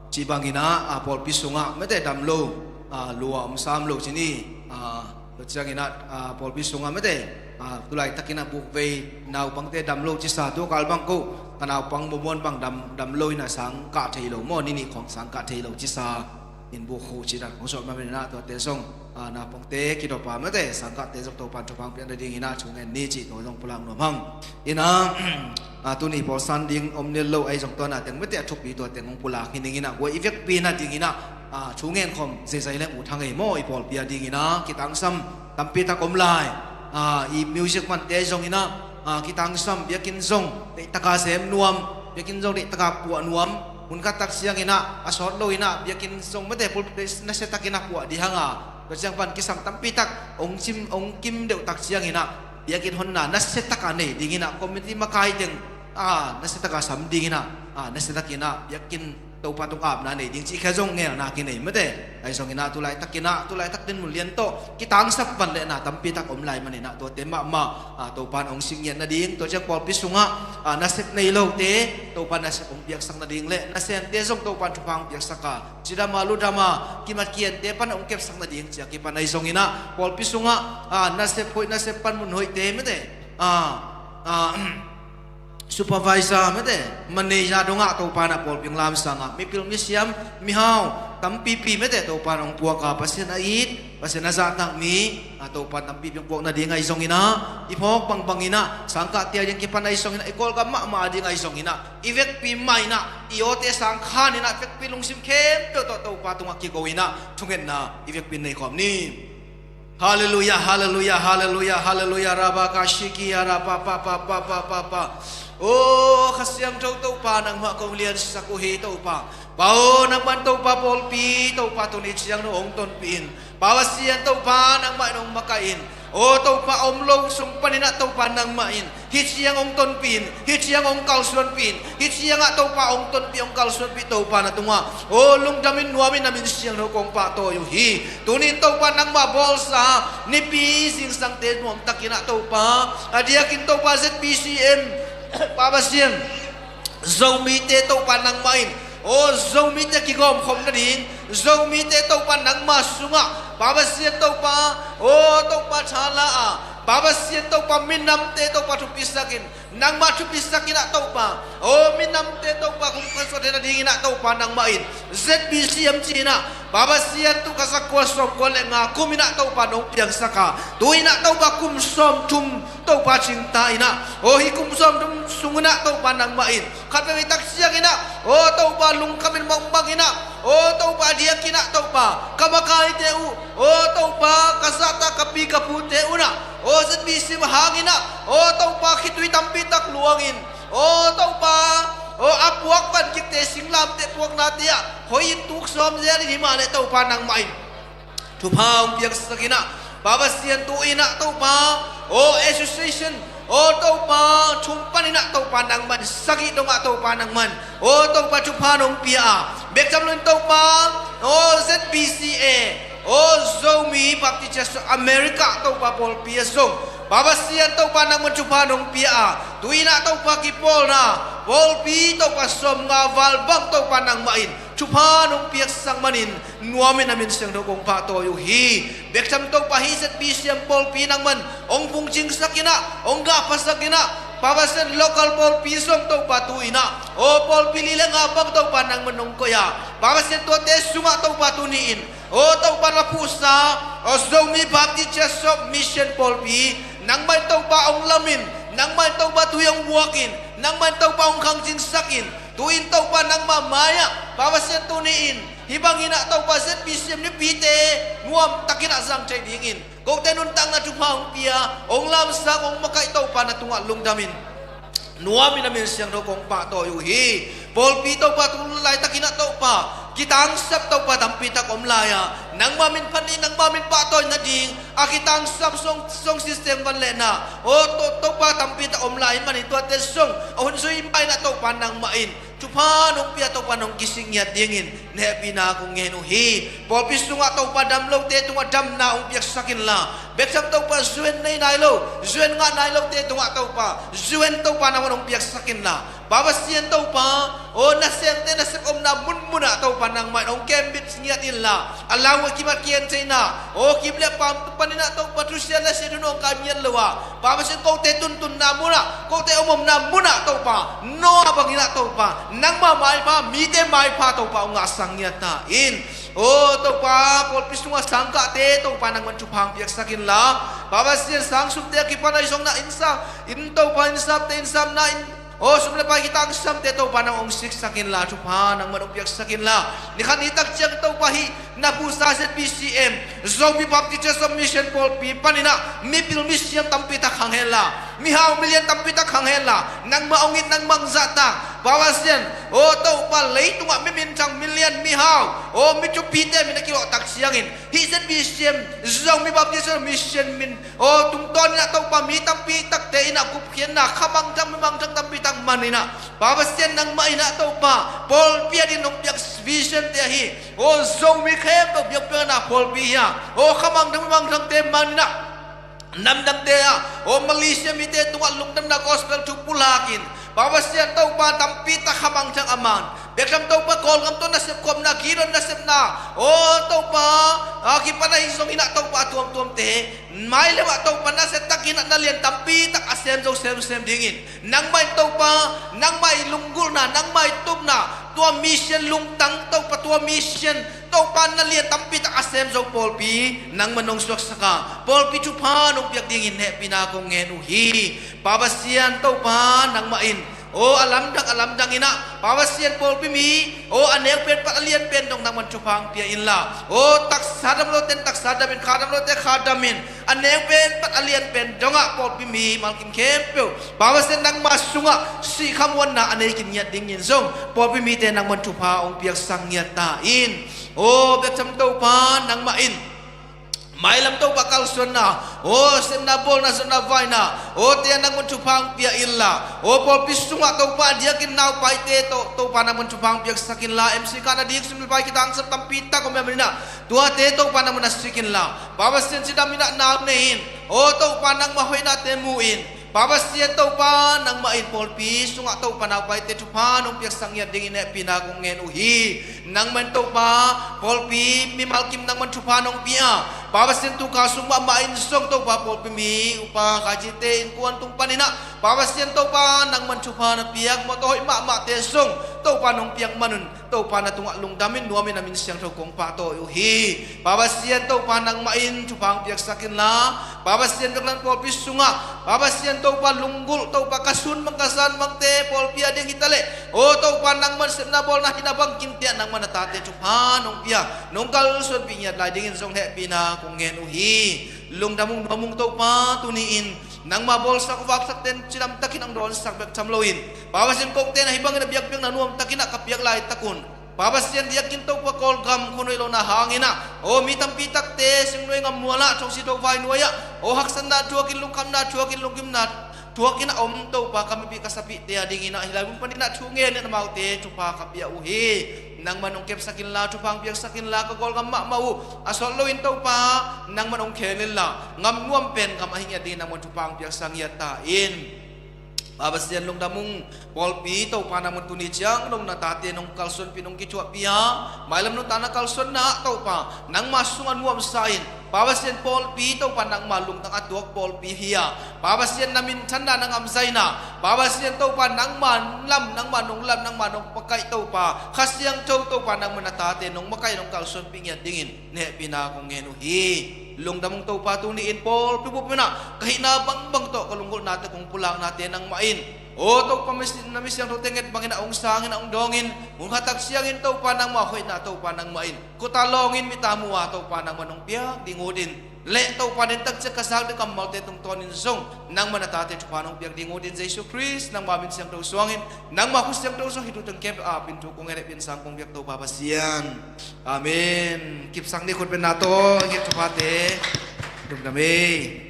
ci bangin ah, ah, pawlpi sungah mate damlo, ah, lua om sam lo ci ni, ah, tua ciangin ah, ah, pawlpi sungah mate, Ah, tulai takin a bukvei naupangte dam lo cisa, tu kal bang ko ka naupang mumun bang dam, dam lo in a sang kah thei lo maw, ni nih khawng sang kah thei lo cisa in buk khuh ci dan khawng sawt ma min in a, tuate zong, ah, naupangte kidop a mate, sang kahte zong Topan thupha hong piak nadingin a thungen ni cih tua zong pulak nuam hang. In a, ah, tuni pawl san ding om nil lo ahi zong tua na teng mate a thupi tua teng hong pulak hi ning in a, guai i vekpi nadingin a, ah, thungen khawm zeizai leng ut hang ei maw, i pawlpi a dingin a kitangsam tampi tak om lai. Ah, i music mante zong in a, ah, kitangsam, biakinn zong deihtaka sem nuam, biakinn zong deihtaka puah nuam, hun khat tak ciangin a, a sawt lo in a, biakinn zong mate pulpit nasia takin a puah ding hang a, tua ciang pan kisam tampi tak hong cim, hong kim deuh tak ciangin a, biakinn honna nasia taka nei dingin a, community makai teng, ah, nasia taka sam dingin a, ah, nasia takin a, biakinn Topa tung apna nei ding cih khia zong ngelna kinei mate. Ahi zongin a tulai takin a, tulai tak din mun lian tawh kitangsap van lehna tampi tak om lai manin a, tuate mahmah, ah, Topan hong singiat nading, tua ciang pawlpi sungah, ah, nasep nei lote Topan nasep hong piaksak nading le nasemte zong Topan thupha hong piaksak a, cidam a, ludam a, kimat kiente pan hong kepsak nading ci a kipan ahi zongin a, pawlpi sungah, ah, nasep hoih, nasep panmun hoihte mate, ah, ah, supervisor mate, manager dongah Topan a pawlpi hong lamsang a, mipil misiam mihau tampipi mate Topan hong puak a, Pasian a it, Pasian a zahtak mi, ah, Topan tampipi hong puak nading ahi zongin a, i phawk bangbangin a, sang kahte a ding kipan ahi zongin a, i Kawlgam mahmah a ding ahi zongin a, i vekpi mah in a, i awte sang khan in a, vekpi lungsim khempeuh tawh Topa tungah kigo in a, thungetna i vekpi nei khawm ni. Halleluiah, halleluiah, halleluiah, halleluiah, rabakashiki, arapapapapapapa. O Kha Siangtho Topa, nangmah kong liansak uh hi Topa. Pa aw, nangmah in Topa pawlpi, Topa tuni ciang no hong tonpih in. Pa Pasian Topa, nangmah in hong makaih in. O Topa, om lo sung panin a Topa nangmah in hih ciang hong tonpih in, hih ciang hong kalsuanpih in, hih ciangah Topa hong tonpih, hong kalsuanpih Topa na tungah, o lungdamin nuamin a min siangtho kong pahtawi uh hi. Tunin Topa nangmah bawlsa nipi zingsangte nuamtakin a Topa, a diakin Topa Z B C M, Pa Pasian, Zomite Topa nangmah in, o Zomite kigawmkhop nading, Zomite Topa nangmah sungah, Pa Pasian Topa, o Topa thala a, Pa Pasian Topa minamte Topa thupisakin, nangmah thupisakin a Topa, o minamte Topa kum khan suah theih nadingin a Topa nangmah in, Z B C M ci-in a, Pa Pasian tu ka zakua sawmkua le nga kum in a Topa nong piangsak a, tu in a Topa kum sawmthum Topa cingta in a, o hih kum sawmthum sung in a Topa nangmah in, khatvei tak ciangin a, o Topa lungkhamin bangbang in a, o Topa diakin a Topa, ka makaite uh, o Topa ka zahtak ka pi ka pute un a, o Z B C M hangin a, o Topa khitui tampi tak luangin, o Topa, o a puak van kikte singlamteh puaknate ah hoih in tuk sawm zel in himah le Topa nangmah in thupha hong piaksak in a, Pa Pasian tu in a Topa, o association, o Topa thum panin a Topa nangmah in, sagih dongah Topa nangmah in, o Topa thupha nong pia a, bek tham loin Topa, o Z B C A, o Zomi Baptist Church America Topa pawlpi a zong, Pa Pasian Topa nangmah in thupha nong pia a, tu in a Topa kipawlna pawlpi Topa sawmnga val bang Topa nangmah in thupha nong piaksak manin, nuamin a min siangtho kong pahtawi uh hi. Bek tham Topa hih Z B C M pawlpi nangmah in hong phungcingsak in a, hong gahphasak in a, Pa Pasian local pawlpi zong Topa tu in a, o pawlpi li le nga bang Topa nangmah in hong koih a, Pa Pasian tuate sungah Topa tuni in, o Topa na phuhsa, o Zomi Baptist Church of Mission pawlpi, nangmah in Topa hong lamin, nangmah in Topa tui hong buakin, nangmah in Topa hong khangcingsakin, tu in Topa nangmah mai-ah, Pa Pasian tuni in, hih bangin a Topa Z B C M nipite nuamtakin a zang thei dingin, kote nuntakna thupha hong pia, hong lamsang, hong makaih Topa na tungah lungdamin, nuamin a min siangtho kong pahtawi uh hi. Pawlpi Topa tu laitakin a Topa, kitangsap Topa tampi tak om lai-a, nangmah min phat in, nangmah min pahtawi nading a kitangsap song, song system van lehna, o To, Topa tampi tak om lai in manin tuate song a hun zui in pai in a Topa nangmah in thupha nong pia, Topa nong kisik ngiat dingin na hehpihna kong ngen uh hi. Pawlpi sungah Topa dam lote tungah damna hong piaksak inla, Bek tham Topa, zuan nei nai lo, zuan ngah nai lote tungah Topa, zuan Topa nangman hong piaksak inla, Pa Pasian Topa, aw nasengte nasep omna munmunah Topa nangmah in hong kembit ngiat inla, a lau a kim a kian theihna, aw kim le paam paninah Topa thusia le siathu hong kai ngiat lo a, Pa Pasian kote tuntunna munah, kote omomna munah Topa, Noah banginah Topa, nangmah maipha, mite maipha Topa hong ngahsak ngiat ta in. Aw Topa, pawlpi sungah sangkahte Topa nangman thupha hong piaksak inla, Pa Pasian sangsumte a kipan ahi zongna innsap, in Topa innsapte innsapna in, aw sum le pai kitangsamte Topa nang hong siksak inla, thupha nangman hong piaksak inla, ni khat ni tak ciang Topa hih na pusa Z B C M, Zomi Baptist Church of Mission pawlpi paninah mipil misiam tampi tak khang henla, mihau milian tampi tak khang henla, nangmah hong it, nangmah hong zahtak, Pa Pasian, aw Topa, leitungah mi minthang, milian, mihau, aw mi thupite min a kilawh tak ciangin hih Z B C M, Zomi Baptist Church of Mission min, aw tungtawninah Topa mi tampi takte inah gupkhiatna, khamangthang mimangthang tampi tak maninah, Pa Pasian nangmah inah Topa, pawlpi a dingin hong piak visionte ahi, aw Zomi khempeuh biakpiakna pawlpi hi a, aw khamangthang mimangthangte maninah, namdangte ah, aw Malaysia mite tungah lungdamna gospel thu pulakin, Pa Pasian Topa, tampi tak khamangthang a man, bek tham Topa, Kawlgam tawh nasep khopna, Gideon nasepna, aw Topa, a kipan ahi zonginah Topa, a tuamtuamte mai le mah Topa, nasia takinah na lian tampi tak a sem zo semsem dingin, nangmah in Topa, nangmah i lunggulhna, nangmah i tupna, tua mission lungtang Topa, tua mission Topa, na lian tampi tak a sem zo pawlpi nangman hong suaksak a, pawlpi thupha nong piak dingin hehpihna kong ngen uh hi. Pa Pasian Topa, nangmah in, aw a lamdang a lamdang inah, Pa Pasian, pawlpi mi, aw a neu pen pat a lian pen dong nangman thupha hong pia inla, aw taksa dam lote in taksa dam in, kha dam lote kha dam in, a neu pen pat a lian pen dongah pawlpi mi malkim khempeuh, Pa Pasian, nangmah sungah sihkhamuanna a nei kim ngiat dingin zong pawlpi mite nangman thupha hong piaksak ngiat ta in. Aw bek tham Topa, nangmah in mailam Topa kalsuanna, aw sepna bawlna, zonna vaina, aw te a nangman thupha hong pia inla, aw pawlpi sungah Topa a diakin naupaite tawh Topa nangman thupha hong piaksak inla, M C card a dik, sum le pai kitangsam tampi tak om a maninah, tuate Topa nangman a sik inla, Pa Pasian, cidam inah nau nei in, aw Topa, nangmah hoihnate mu in, Pa Pasian Topa, nangmah in pawlpi sungah Topa naupaite thupha nong piaksak ngiat dingin hehpihna kong ngen uh hi. Nangmah in Topa, pawlpi mimal kim nangmah in thupha nong pia, Pa Pasian, tu kha sung mahmah in zong Topa, pawlpi mi upa khaicite innkuan tung paninah, Pa Pasian Topa, nangmah in thupha na piak, mawtaw hoih mahmahte zong Topa nong piak manun, Topa na tungah lungdam in, nuam in, na min siangtho kong pahtawi uh hi. Pa Pasian Topa, nangmah in thupha hong piaksak inla, Pa Pasian, Dockland pawlpi sungah, Pa Pasian Topa, lunggulh Topa, ka sun bang ka zan bangte pawlpi a ding hi taleh, aw Topa, nangmah in sepna bawlna hihna bangkimte ah nangmah na tate thupha nong pia, nong kalsuanpih ngiat lai dingin zong hehpihna kong ngen uh hi. Lungdam ung, nuam ung Topa, tuni-in nangmah bawlsak vaksak ten cidam takin hong dawnsak bek tham loin, Pa Pasian, kote na hih bangin a biakpiakna nuam takin ah ka piak laitakun, Pa Pasian, diakin Topa, Kawlgam khuanuai lohna hanginah, aw mi tampi takte Singnuai ngam mualah, Thongsi Thovai nuai-ah, aw haksatna thuakin, lungkhamna thuakin, lungkimna thuakin a om Topa, ka mipih ka sapihte a dinginah hih lai mun paninah thu ngenin amaute thupha ka pia uh hi. Nangmah in hong kepsak inla, thupha hong piaksak inla, ka Kawlgam mahmah uh a sawt loin Topa, nangmah in hong khel inla, ngam nuam pen gam ahi ngiat dingin nangmah in thupha hong piaksak ngiat ta in. Pa Pasian, lungdam ung, pawlpi Topa, nangmah in tuni ciang nong na tate nong kalsuanpih, nong kithuahpih a, mailam nuntakna kalsuanna ah Topa, nangmah sungah nuamsa in, Pa Pasian, pawlpi Topa, nangmah lungtang a tuak pawlpi hi a, Pa Pasian, na minthanna, na ngamzaina, Pa Pasian Topa, nangmah lam, nangmah nong lam, nangmah nong makaih Topa, Kha Siangtho Topa, nangmah na tate nong makaih, nong kalsuanpih ngiat dingin na hehpihna kong ngen uh hi. Lungdam ung Topa, tuni-in pawlpi bup inah ka hihna bangbang tawh ka lunggulhnate, kong pulaknate nangmah in, aw Topa, na mi siangthote nget bangin a hong sangin, a hong dawngin, hun khat tak ciangin Topa, nangmah hoihna Topa, nangmah in khuta lawngin, mita mu-a Topa, nangmah nong piak ding utin, le Topa, den tak ciang ka zak ding kammalte tungtawnin zong nangmah na tate thupha nong piak ding utin, Jesu Khrist nangmah min siangtho suangin, nangmah khut siangtho suang hih thu teng kep a pinthu kong ngen, hehpihna sang kong piak Topa Pasian. Amen. Kipsak ni, khut bengna tawh i ngek thuphate. Lungdam ei.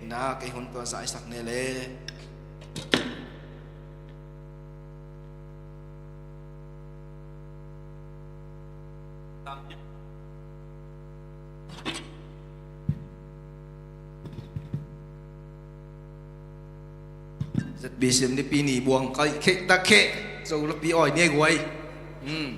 Ina kei hun tua zaisak ne le. Z B C M nipi ni buang kai khek tak khek. Zo lapi awi ni guai. Hmm.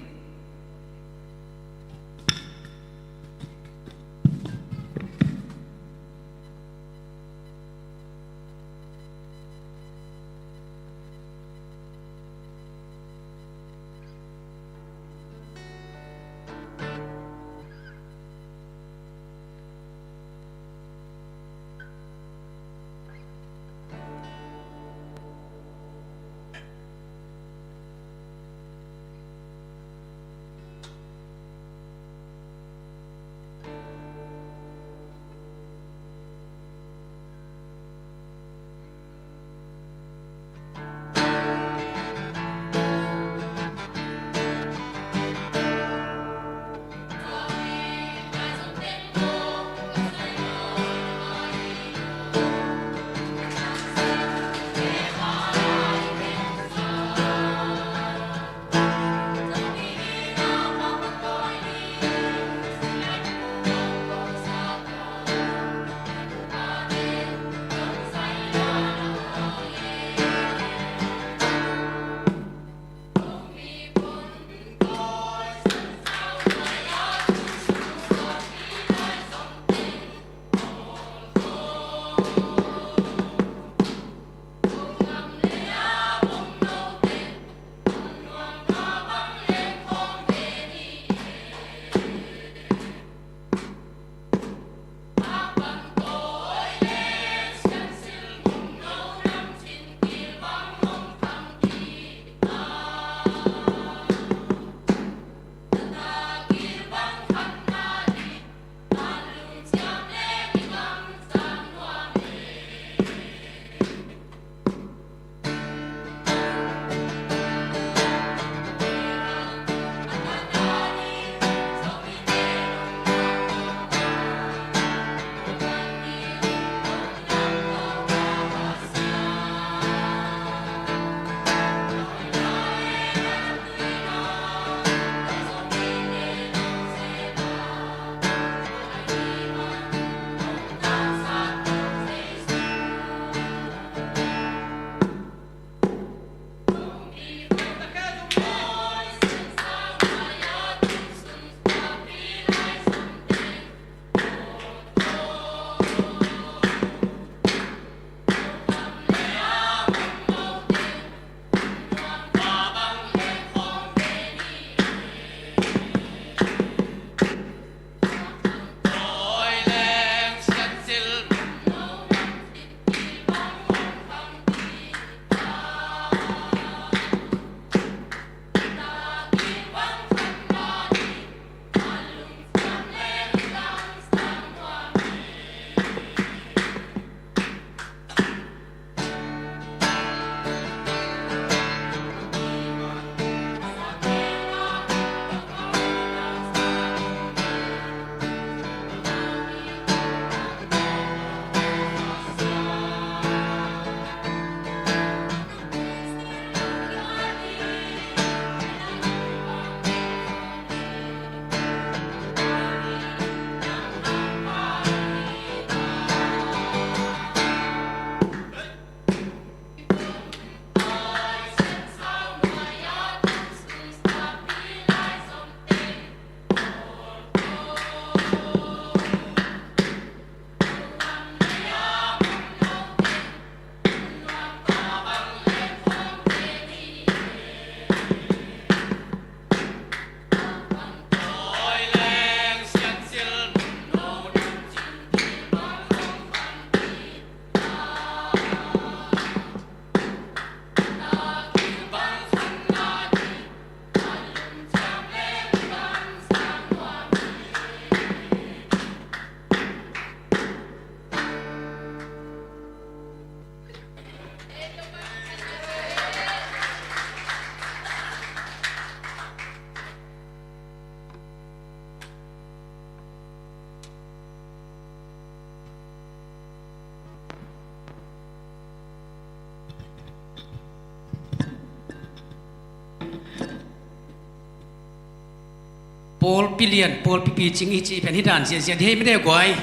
Pawlpi lian, pawlpi picing i cih pen hih dan ziahziah dih hi mede guai.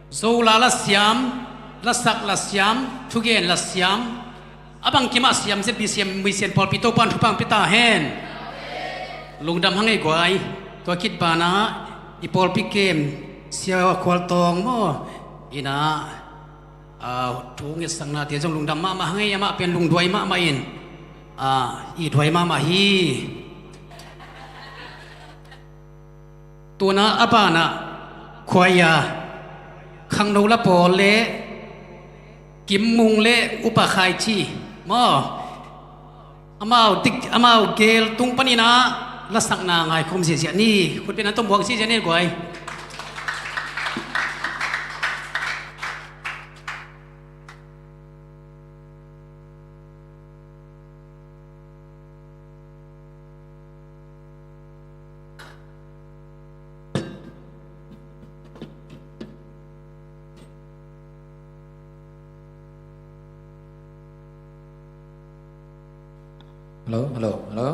Zola lasiam, lasak lasiam, thugen lasiam, A bangkim ah siam zia B C M Muisian pawlpi Topa'n thupha hong pia ta hen. Lungdam hang ei guai. Tua khit banah i pawlpi kem Sia Khual Tawng maw, in ah, ah, thu ngetsaknate zong lungdam mahmah hang ei. Amah pen lungduai mahmah in, ah, ithuai mahmah hi. Tuna a banah khuaia Khangno La Pawl le Kim Mung le Upa Khai Ci maw, amau dik, amau gel tung panin ah lasakna ngaikhawm ziahziah ni. Khutbetna tawh muak ziahziah ni guai. Hello, hello, hello.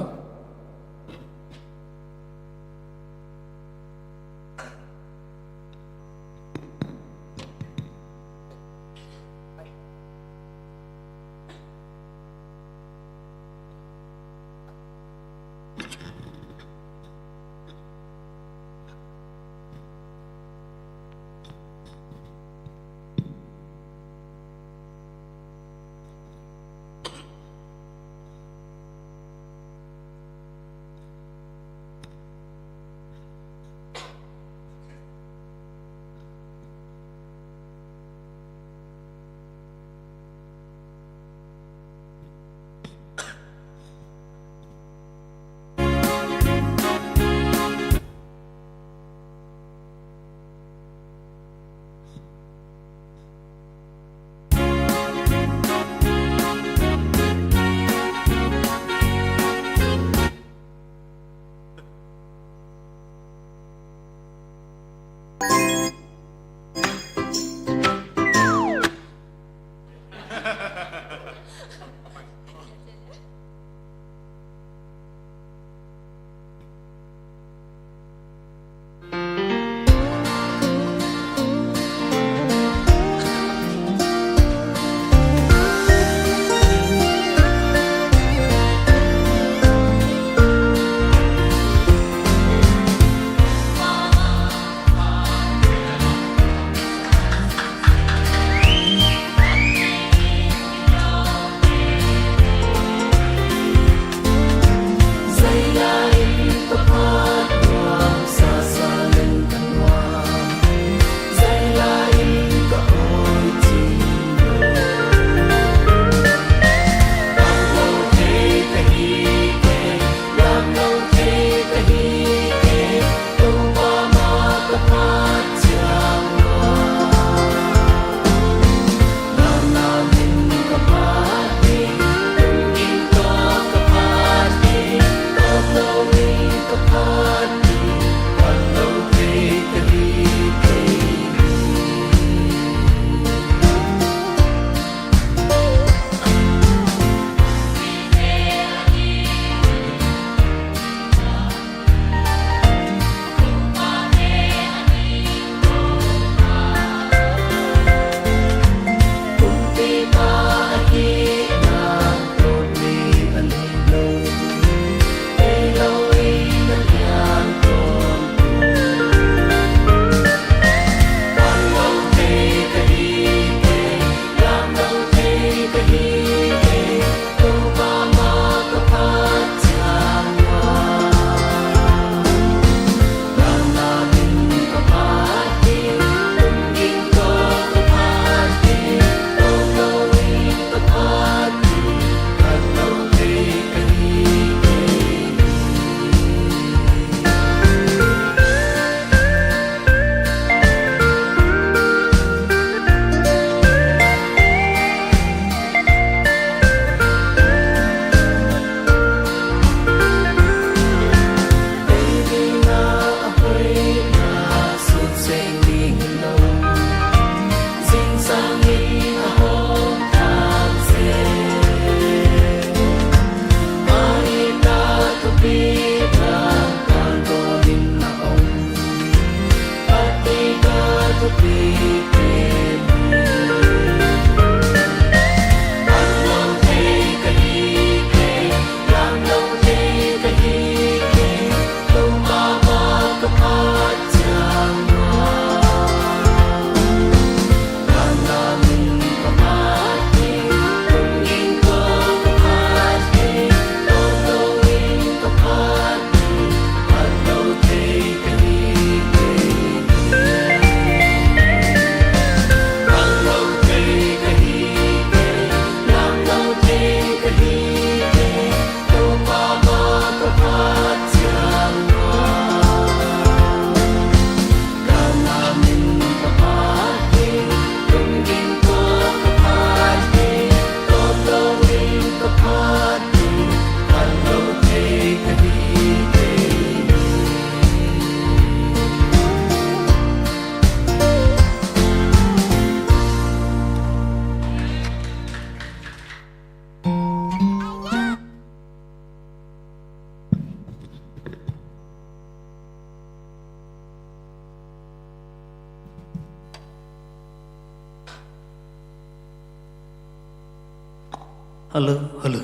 Hello, hello.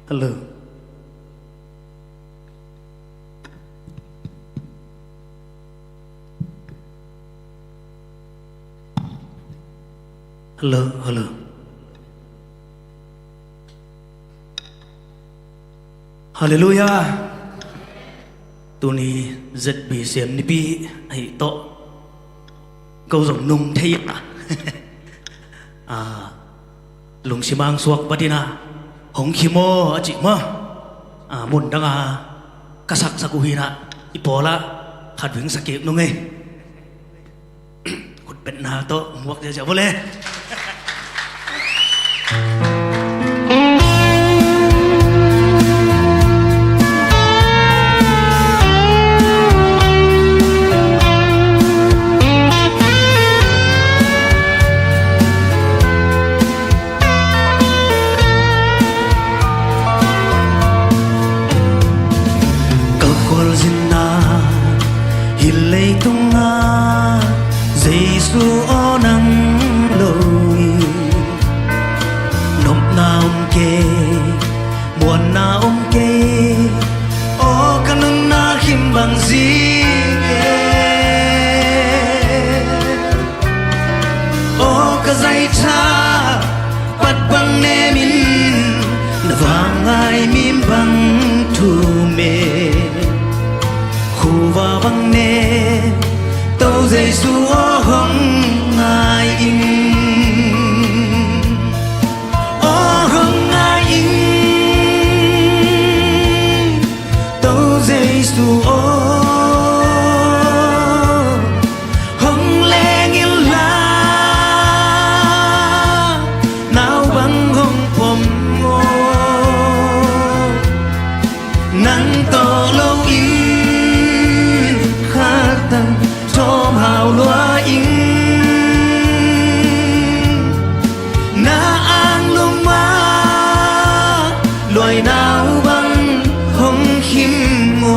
Hello. Hello, hello. Halleluiah. Tuni Z B C M nipi ahi tawh ko zong nung thei a, a, lungsim ang suak batin a, hong khim aw a cih maw. A, mun dang a ka saksak uh hi na, i pawl ah khat ving sa kik nung ei. Khutbetna tawh muak ziahziah vua le. Ka khualzinna hi leitungah Jesu aw nang lo in, nopna om kei, muanna om kei, aw ka nunna khim bang zing e. Aw ka zaitha pat bang nem in, na vangngai mim bang thum e. Khuva bang nem, To Jesu aw hong ngai ing. Aw hong ngai ing. To Jesu aw, hong leng inla, nau bang hong pom aw. Nang tawh lo in khatang thawm hau lua ing. Na anglum ah luainau bang hong khim aw.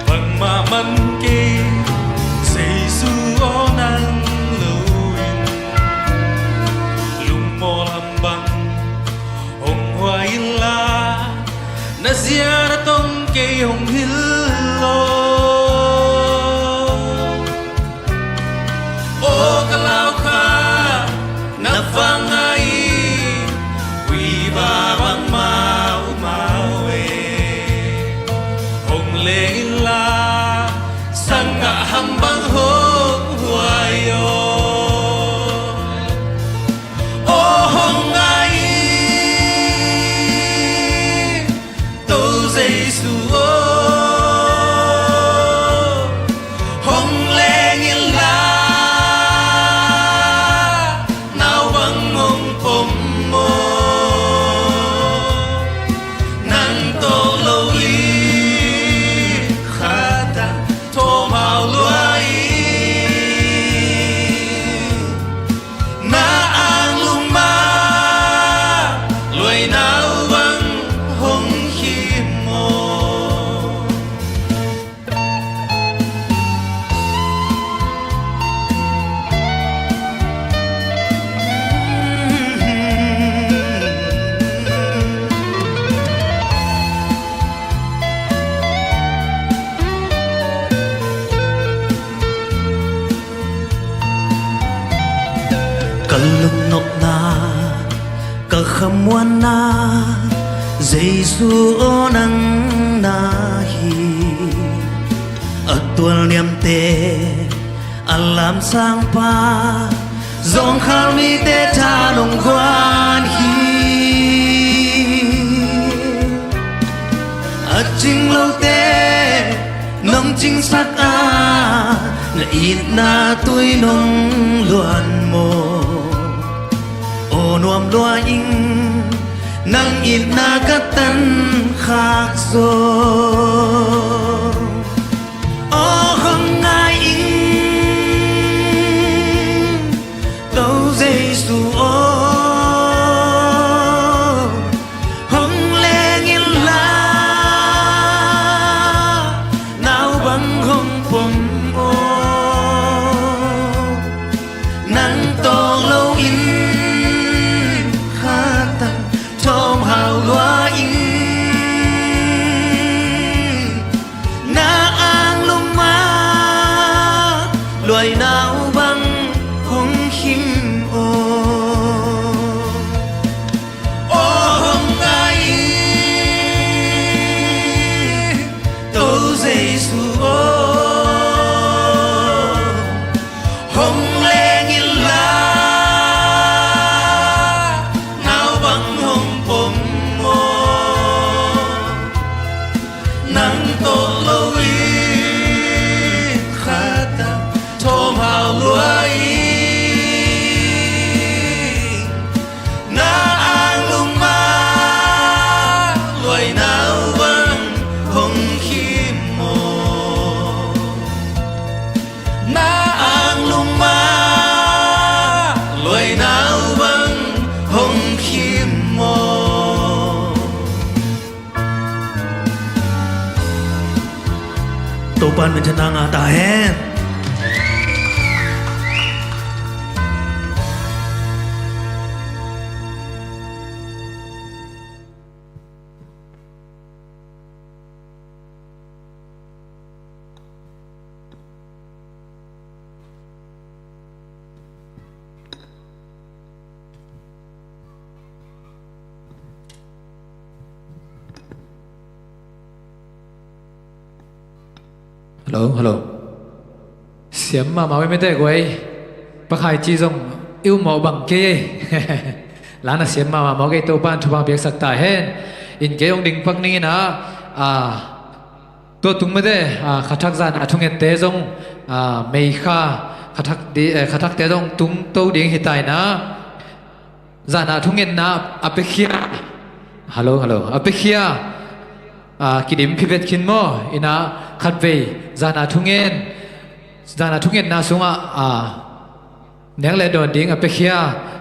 Bangmah man kei, Jesu aw nang lo in. Lungmawl ham bang hong huai inla, na ziat a tong kei hong hilh aw. Aw ka lau kha na vangngai, kuiva bangmah um aw e. Hong leng inla, sang ngah ham bang hong huai aw. Aw hong ngai ing, To Jesu aw, hong leng inla, nau bang hong pom aw. Nang tawh lo in khatang thawm hau lua ing. Na anglum ah luainau bang hong khim aw. Ka lungnopna, ka khamuanna, Jesu aw nang na hi. A tualniamte, a lamsangpa, zawngkhal mite tha nong guan hi. A cing lote nong cingsak a, na itna tui nong luan maw. Aw nuam lua ing, nang itna ka tan khak zaw. Aw hong ngai ing, To Jesu aw, hong Nau bang hong khim maw? Topa in minthanna ngah ta hen. Hello, hello. Siam mahmah uh ei mite guai. Pakhai ci zong i um mawh bang kei ei. La na siam mahmah mawk ei, Topa in thupha piaksak ta hen. In kei hong ding pak ning in ah, ah, tua tung mite, ah, khathak zan a thungette zong, ah, meikha, khathak di, eh, khathakte zong tung to ding hi ta in ah. Zan a thungetna a piakhia. Hello, hello. A piakhia. Ah, kidim phi vet khin maw? In ah khatvei zan a thungen, zan a thungetna sungah, ah, neng le dawn ding a piakhia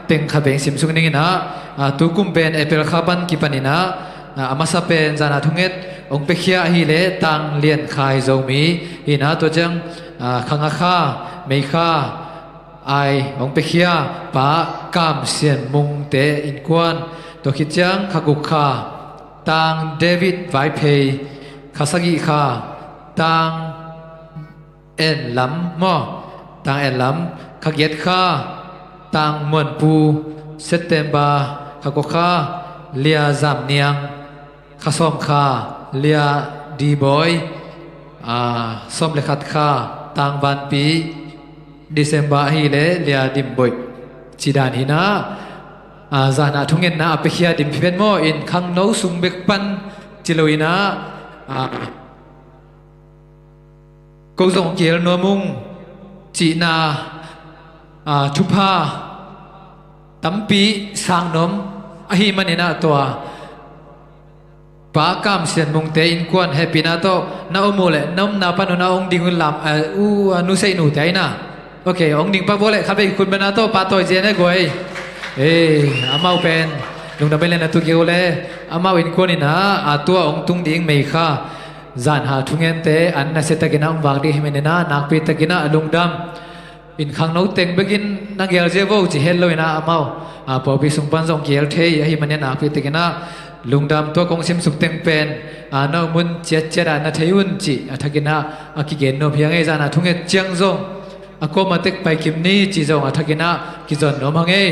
teng khatvei sim suk ning in ah, ah, tu kum pen April kha pan kipan in ah, ah, a masa pen zan a thunget hong piakhia ahih leh Tang Lian Khai Zomi hi in ah, tua ciang, ah, kha nga kha, meikha, ai hong piakhia Pa Kam Sian Mungte innkuan, tua khit ciang kha guk kha Tang David Vaiphei, kha sagih kha Tang En Lam maw, Tang En Lam, kha giat kha Tang Muan Pu, September, kha kua kha Lia Zam Niang, kha sawm kha Lia Di Bawi, ah, sawm le khat kha Tang Van Pi, December ahih leh Lia Dim Bawi, ci dan hi in ah, ah, zan a thungetna a piakhia dim phi vet maw? In khangno sung bek pan ci lo in ah, ah, ko zong kiel nuam ung cihna, ah, thupha tampi sang nuam ahih man in ah tua Pa Kam Sian Mungte innkuan hehpihna tawh na om uh leh na omna pan uh na hong ding uh lam, eh, u, ah, nuseih nute in ah. Ok, hong ding pak vua leh khatvei khut beng na tawh Pa Tawi Zia ne guai. Eh, amau pen lungdam ei le na tu kik uh leh amau innkuan in ah, ah, tua hong tung ding meikha zan a thungente an nasia takin ah hong vak ding hi man in ah nakpi takin ah lungdam. In khangno teng bekin na gel zia vo ci het lo in ah amau, ah, pawlpi sung pan zong gel thei ahih man in ah nakpi takin ah lungdam. Tua kong sim suk teng pen, ah, na mun ciatciat ah na thei un cih a thakin ah a kigen nuam hi hang ei. Zan a thunget ciang zong a kuamah tek pai kim ni cih zong a thakin ah kizon nuam hang ei.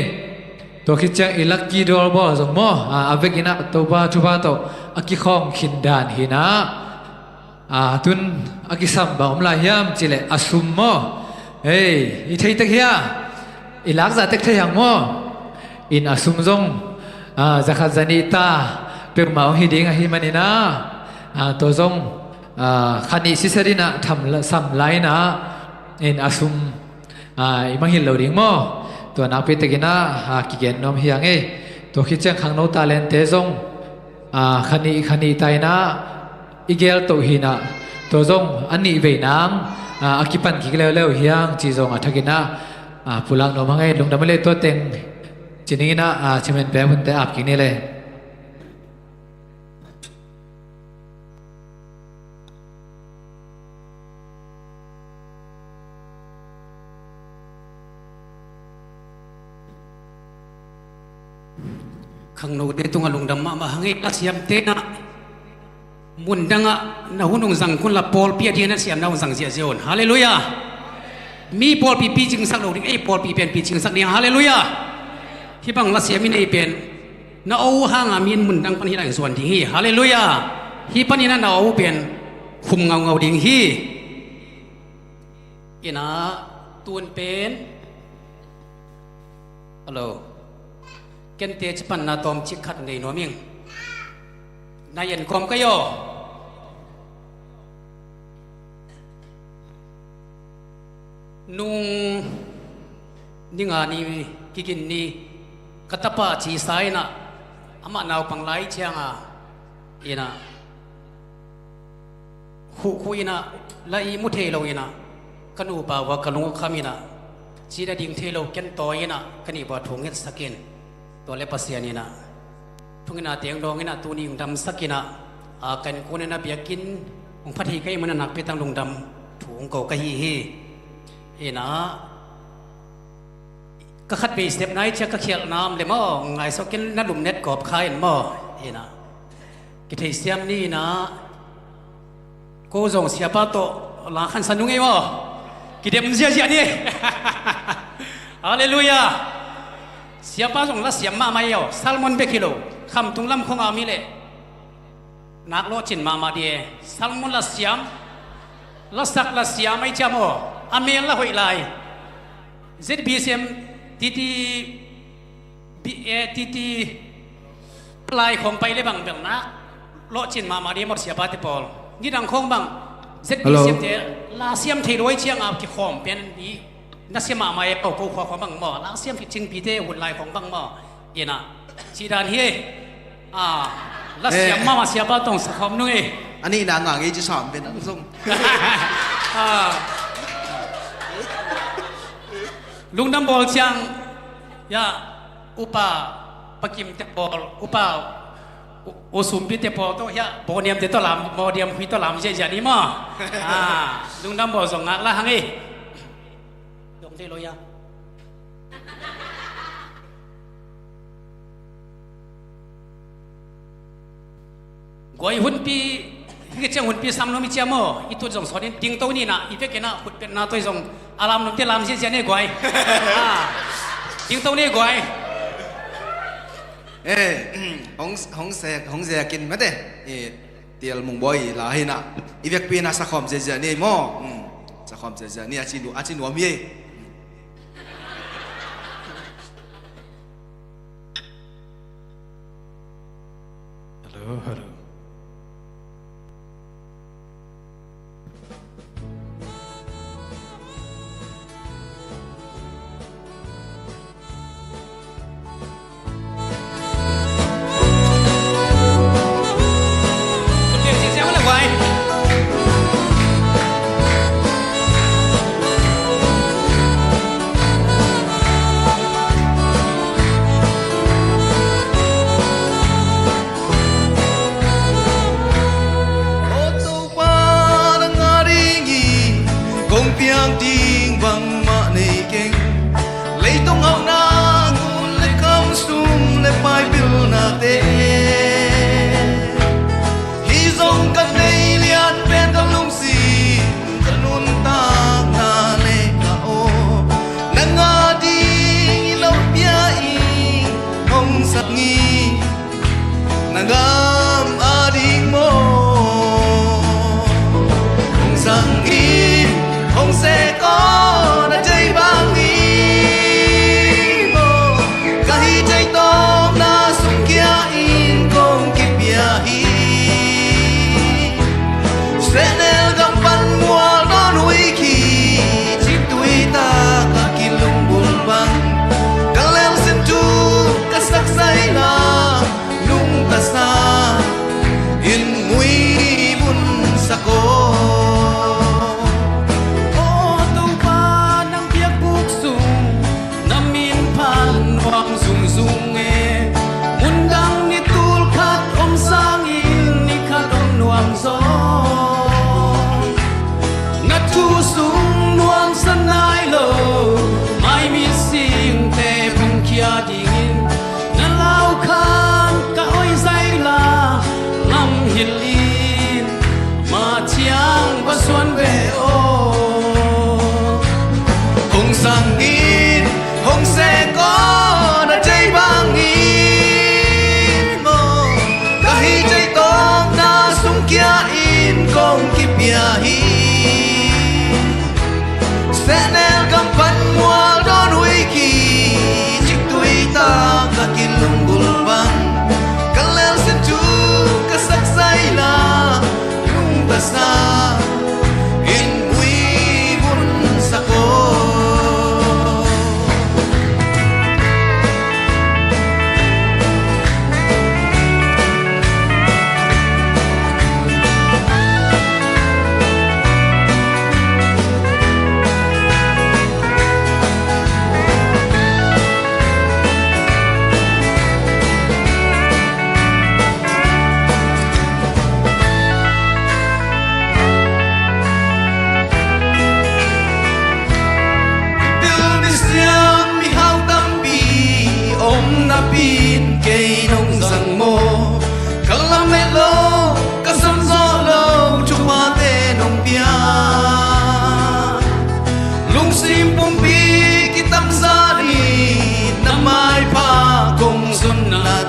Tua khit ciang i lucky draw bawl zong maw, ah, a vekin ah Topa thupha tawh a kikhawng khin dan hi in ah. Ah, tun a kisam bang om lai hiam cih leh a sum maw? Hei, i thei tek hia? I lak zah tek thei hang maw? In a sum zong, ah, za khat za nih ta peuhmah hong hi ding ahih man in ah, ah, tua zong, ah, kha nih siset in ah tham la, sam lai in ah, in a sum, ah, i mangngilh lo ding maw? Tua nakpi takin ah, ah, kigen nuam hi hang ei. Tua khit ciang khangno talente zong, ah, kha nih, kha nih ta in ah i gel toh hi in ah, tua zong a nih vei nang, ah, a kipan kik leuleu hi hang cih zong a thakin ah, ah, pulak nuam hang ei. Lungdam ei le tua teng ci ning in ah, ah, chairman pek hunte ap kik ni le. Khangnote tungah lungdam mahmah hang ei. A siamte na mundangah na hun hong zang kun la pawlpi a dingin a siamna hong zang ziahziah un. Halleluiah. Mi pawlpi picingsak lo ding, ei pawlpi pen picingsak ding. Halleluiah. Hih bang la siam in ei pen na o hanga mi in mundang pan hih lai zuan ding hi. Halleluiah. Hih panin a na o pen khum ngaungau ding hi. Ina tun pen. Hello. Ken teci panna tawmcik khat nei nuam ing. Na en kawm ka hi aw. Nung ni nga ni kigin ni ka tapa cisa in ah amah naupang lai cianga in ah khuhkhuh in ah la ihmu thei lo in ah ka nupa vua ka lung a kham in ah Cih a ding thei lo ken tawi inah ka nih bua thu ngetsak in, tua le Pasian inah thungetna teng dawng inah tuni hong damsak inah, a, ka innkuan inah biakinn hong phat hi ka hih manin a nakpi tak lungdam thu hong ko ka hi hi. Inah ka khatvei sepna i ciah ka khialhna om le maw, ngaihsut ken na lumnet kawp kha in maw. Inah kitheisiam ni inah ko zong siapa tawh la khansa nung ei maw. Kidem ziahziah ni. Halleluiah. Siapa zong lasiam mahmah ei aw, sermon bek hi lo, khamtung lam khong a om hi leh nak lawhcin mahmah dih e. Sermon lasiam, lasak lasiam ei ciam aw, a mel la hoih lai. Z B C M titi, bi-, eh, titi lai khong pai le bang bel nak lawhcin mahmah dih maw siapate pawl. Nidang khong bang Z B C M te la siam thei lo ei ciang a kikhawm pen i na siam mahmah e, ko ko khua khong bang maw, la siam cingpite hun lai khong bang maw. Inah cih dan hi. A, la siam mahmah siapa tawh sakhawm nung ei. A nihna ngah ngei ci sam pen ang zong. A, lungdam bawl ciang, ya, upa Pakim te pawl, upa U-, U Sumpi te pawl tawh, ya, Bawniam te tawh lam, Bawniam Khui tawh lam ziahziah ni maw. A, lungdam bawl zong ngak la hang ei. Dong te lo ya. Guai hunpi, hih ciang hunpi sam nuam i ciam aw, i tut zong sawnin dingto ni inah, i vekin ah khutpetna tawh i zong a lam nuamte lam ziahziah ni guai. A, dingto ni guai. Eh, hong, hong sek, hong zekin mate. Eh, Tial Mung Bawi la hi inah, i vekpi inah sakhawm ziahziah ni maw. Hmm, sakhawm ziahziah ni, a ci nu-, a ci nuam hi. Hello, hello.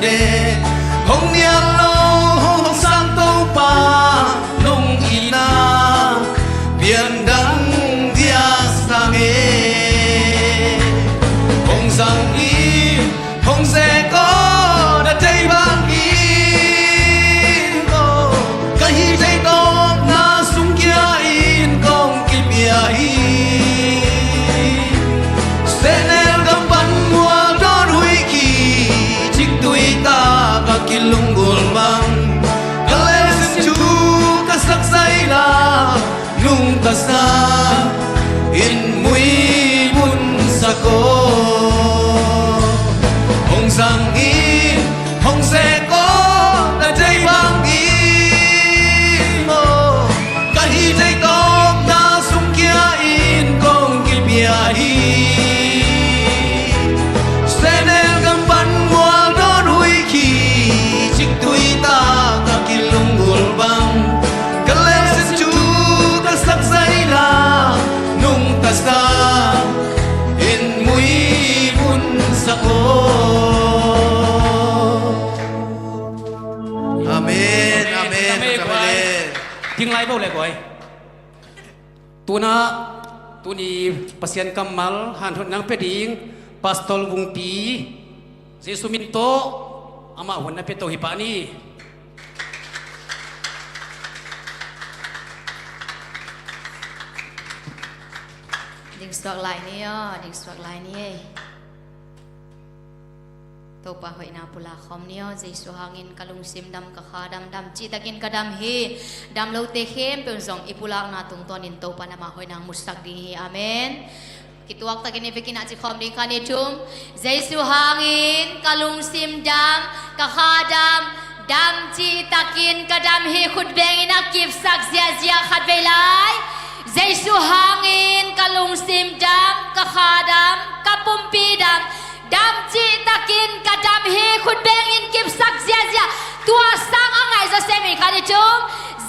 Hong nial lo, hong sang Topa nong itna pian dang dia sang e. Hong zang in, hong ze ko na tei bang in, oh, ka hi thei tawpna sung kia in kong kipia hi. Sehnel gam pan mual dawn huih khi, ciktui tak a kilunggulh bang, ka lelsen thu ka sak zaila, nungta sa in muibun sa ko. Hong zang in, hong ze ko na tei bang in, oh, ka hi thei tawpna sung kia in kong kipia hi. Sehnel gam pan mual dawn huih khi, ciktui tak a kilunggulh bang, ka lelsen thu ka sak zaila, nungta sa in muibun sa ko. Amen, amen. Amen. Amen. Ding lai bo le guai. Tuna, tuni Pasian kammal hanthot nang pia ding Pastor Vungpi, Jesu min tawh amah hun na pia to hi pah ni. Ding suak lai ni aw, ding suak lai ni ei. Topa hoihna pulak khawm ni aw. Jesu hangin ka lungsim dam, ka kha dam, dam cihtakin ka dam hi. Dam lote khempeuh zong i pulakna tungtawnin Topa in amah hoihna musak ding hi. Amen. Kituaktakin i vekin a ci khawm ding kha ni thum. Jesu hangin ka lungsim dam, ka kha dam, dam cihtakin ka dam hi. Khut bengin a kipsak ziazia khat vei lai. Jesu hangin ka lungsim dam, ka kha dam, ka pumpi dam, dam cihtakin ka dam hi. Khut bengin kipsak ziazia. Tua sang a ngai zaw sem in kha ni thum.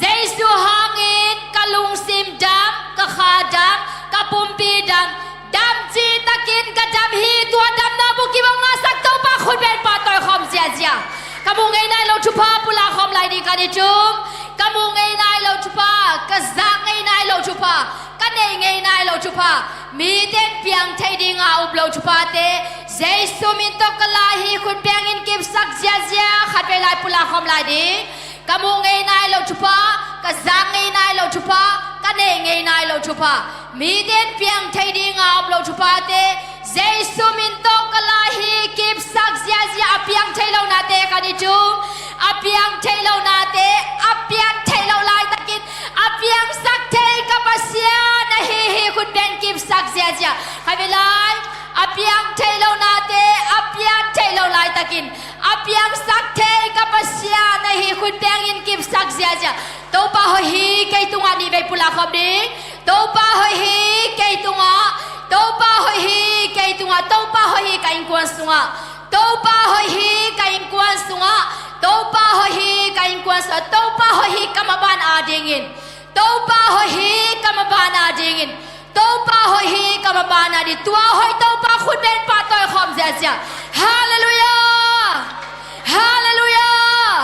Jesu hangin ka lungsim dam, ka kha dam, ka pumpi dam, dam cihtakin ka dam hi. Tua damna bukim hong ngahsak Topa khut beng pahtawi khawm ziazia. Ka muh ngei nai lo thupha pulak khawm lai ding kha ni thum. Ka muh ngei nai lo thupha, ka zak ngei nai lo thupha, ka neih ngei nai lo thupha, mite in piang thei dinga a up lo thuphate Jesu min tawh ka la hi. Khut bengin kipsak ziazia khat vei lai pulak khawm lai ding. Ka muh ngei nai lo thupha, ka zak ngei nai lo thupha, ka neih ngei nai lo thupha, mite in piang thei dinga a up lo thuphate Jesu min tawh ka la hi. Kipsak ziazia. A piang thei lo nate kha ni thum. A piang thei lo nate, a piang thei lo laitakin a piangsak thei ka Pasian ahi hi. Khut beng kipsak ziazia. Khat vei lai. A piang thei lo nate, a piang thei lo laitakin a piangsak thei ka Pasian ahi. Khut bengin kipsak ziazia. Topa hoih hi kei tungah, nih vei pulak khawm ding. Topa hoih hi kei tungah, Topa hoih hi kei tungah, Topa hoih hi ka innkuan sungah, Topa hoih hi ka innkuan sungah, Topa hoih hi ka innkuan sungah, Topa hoih hi ka maban adingin, Topa hoih hi ka maban adingin, Topa hoih hi ka maban ading. Tua hoih Topa khut beng pahtawi khawm ziazia. Halleluiah! Halleluiah!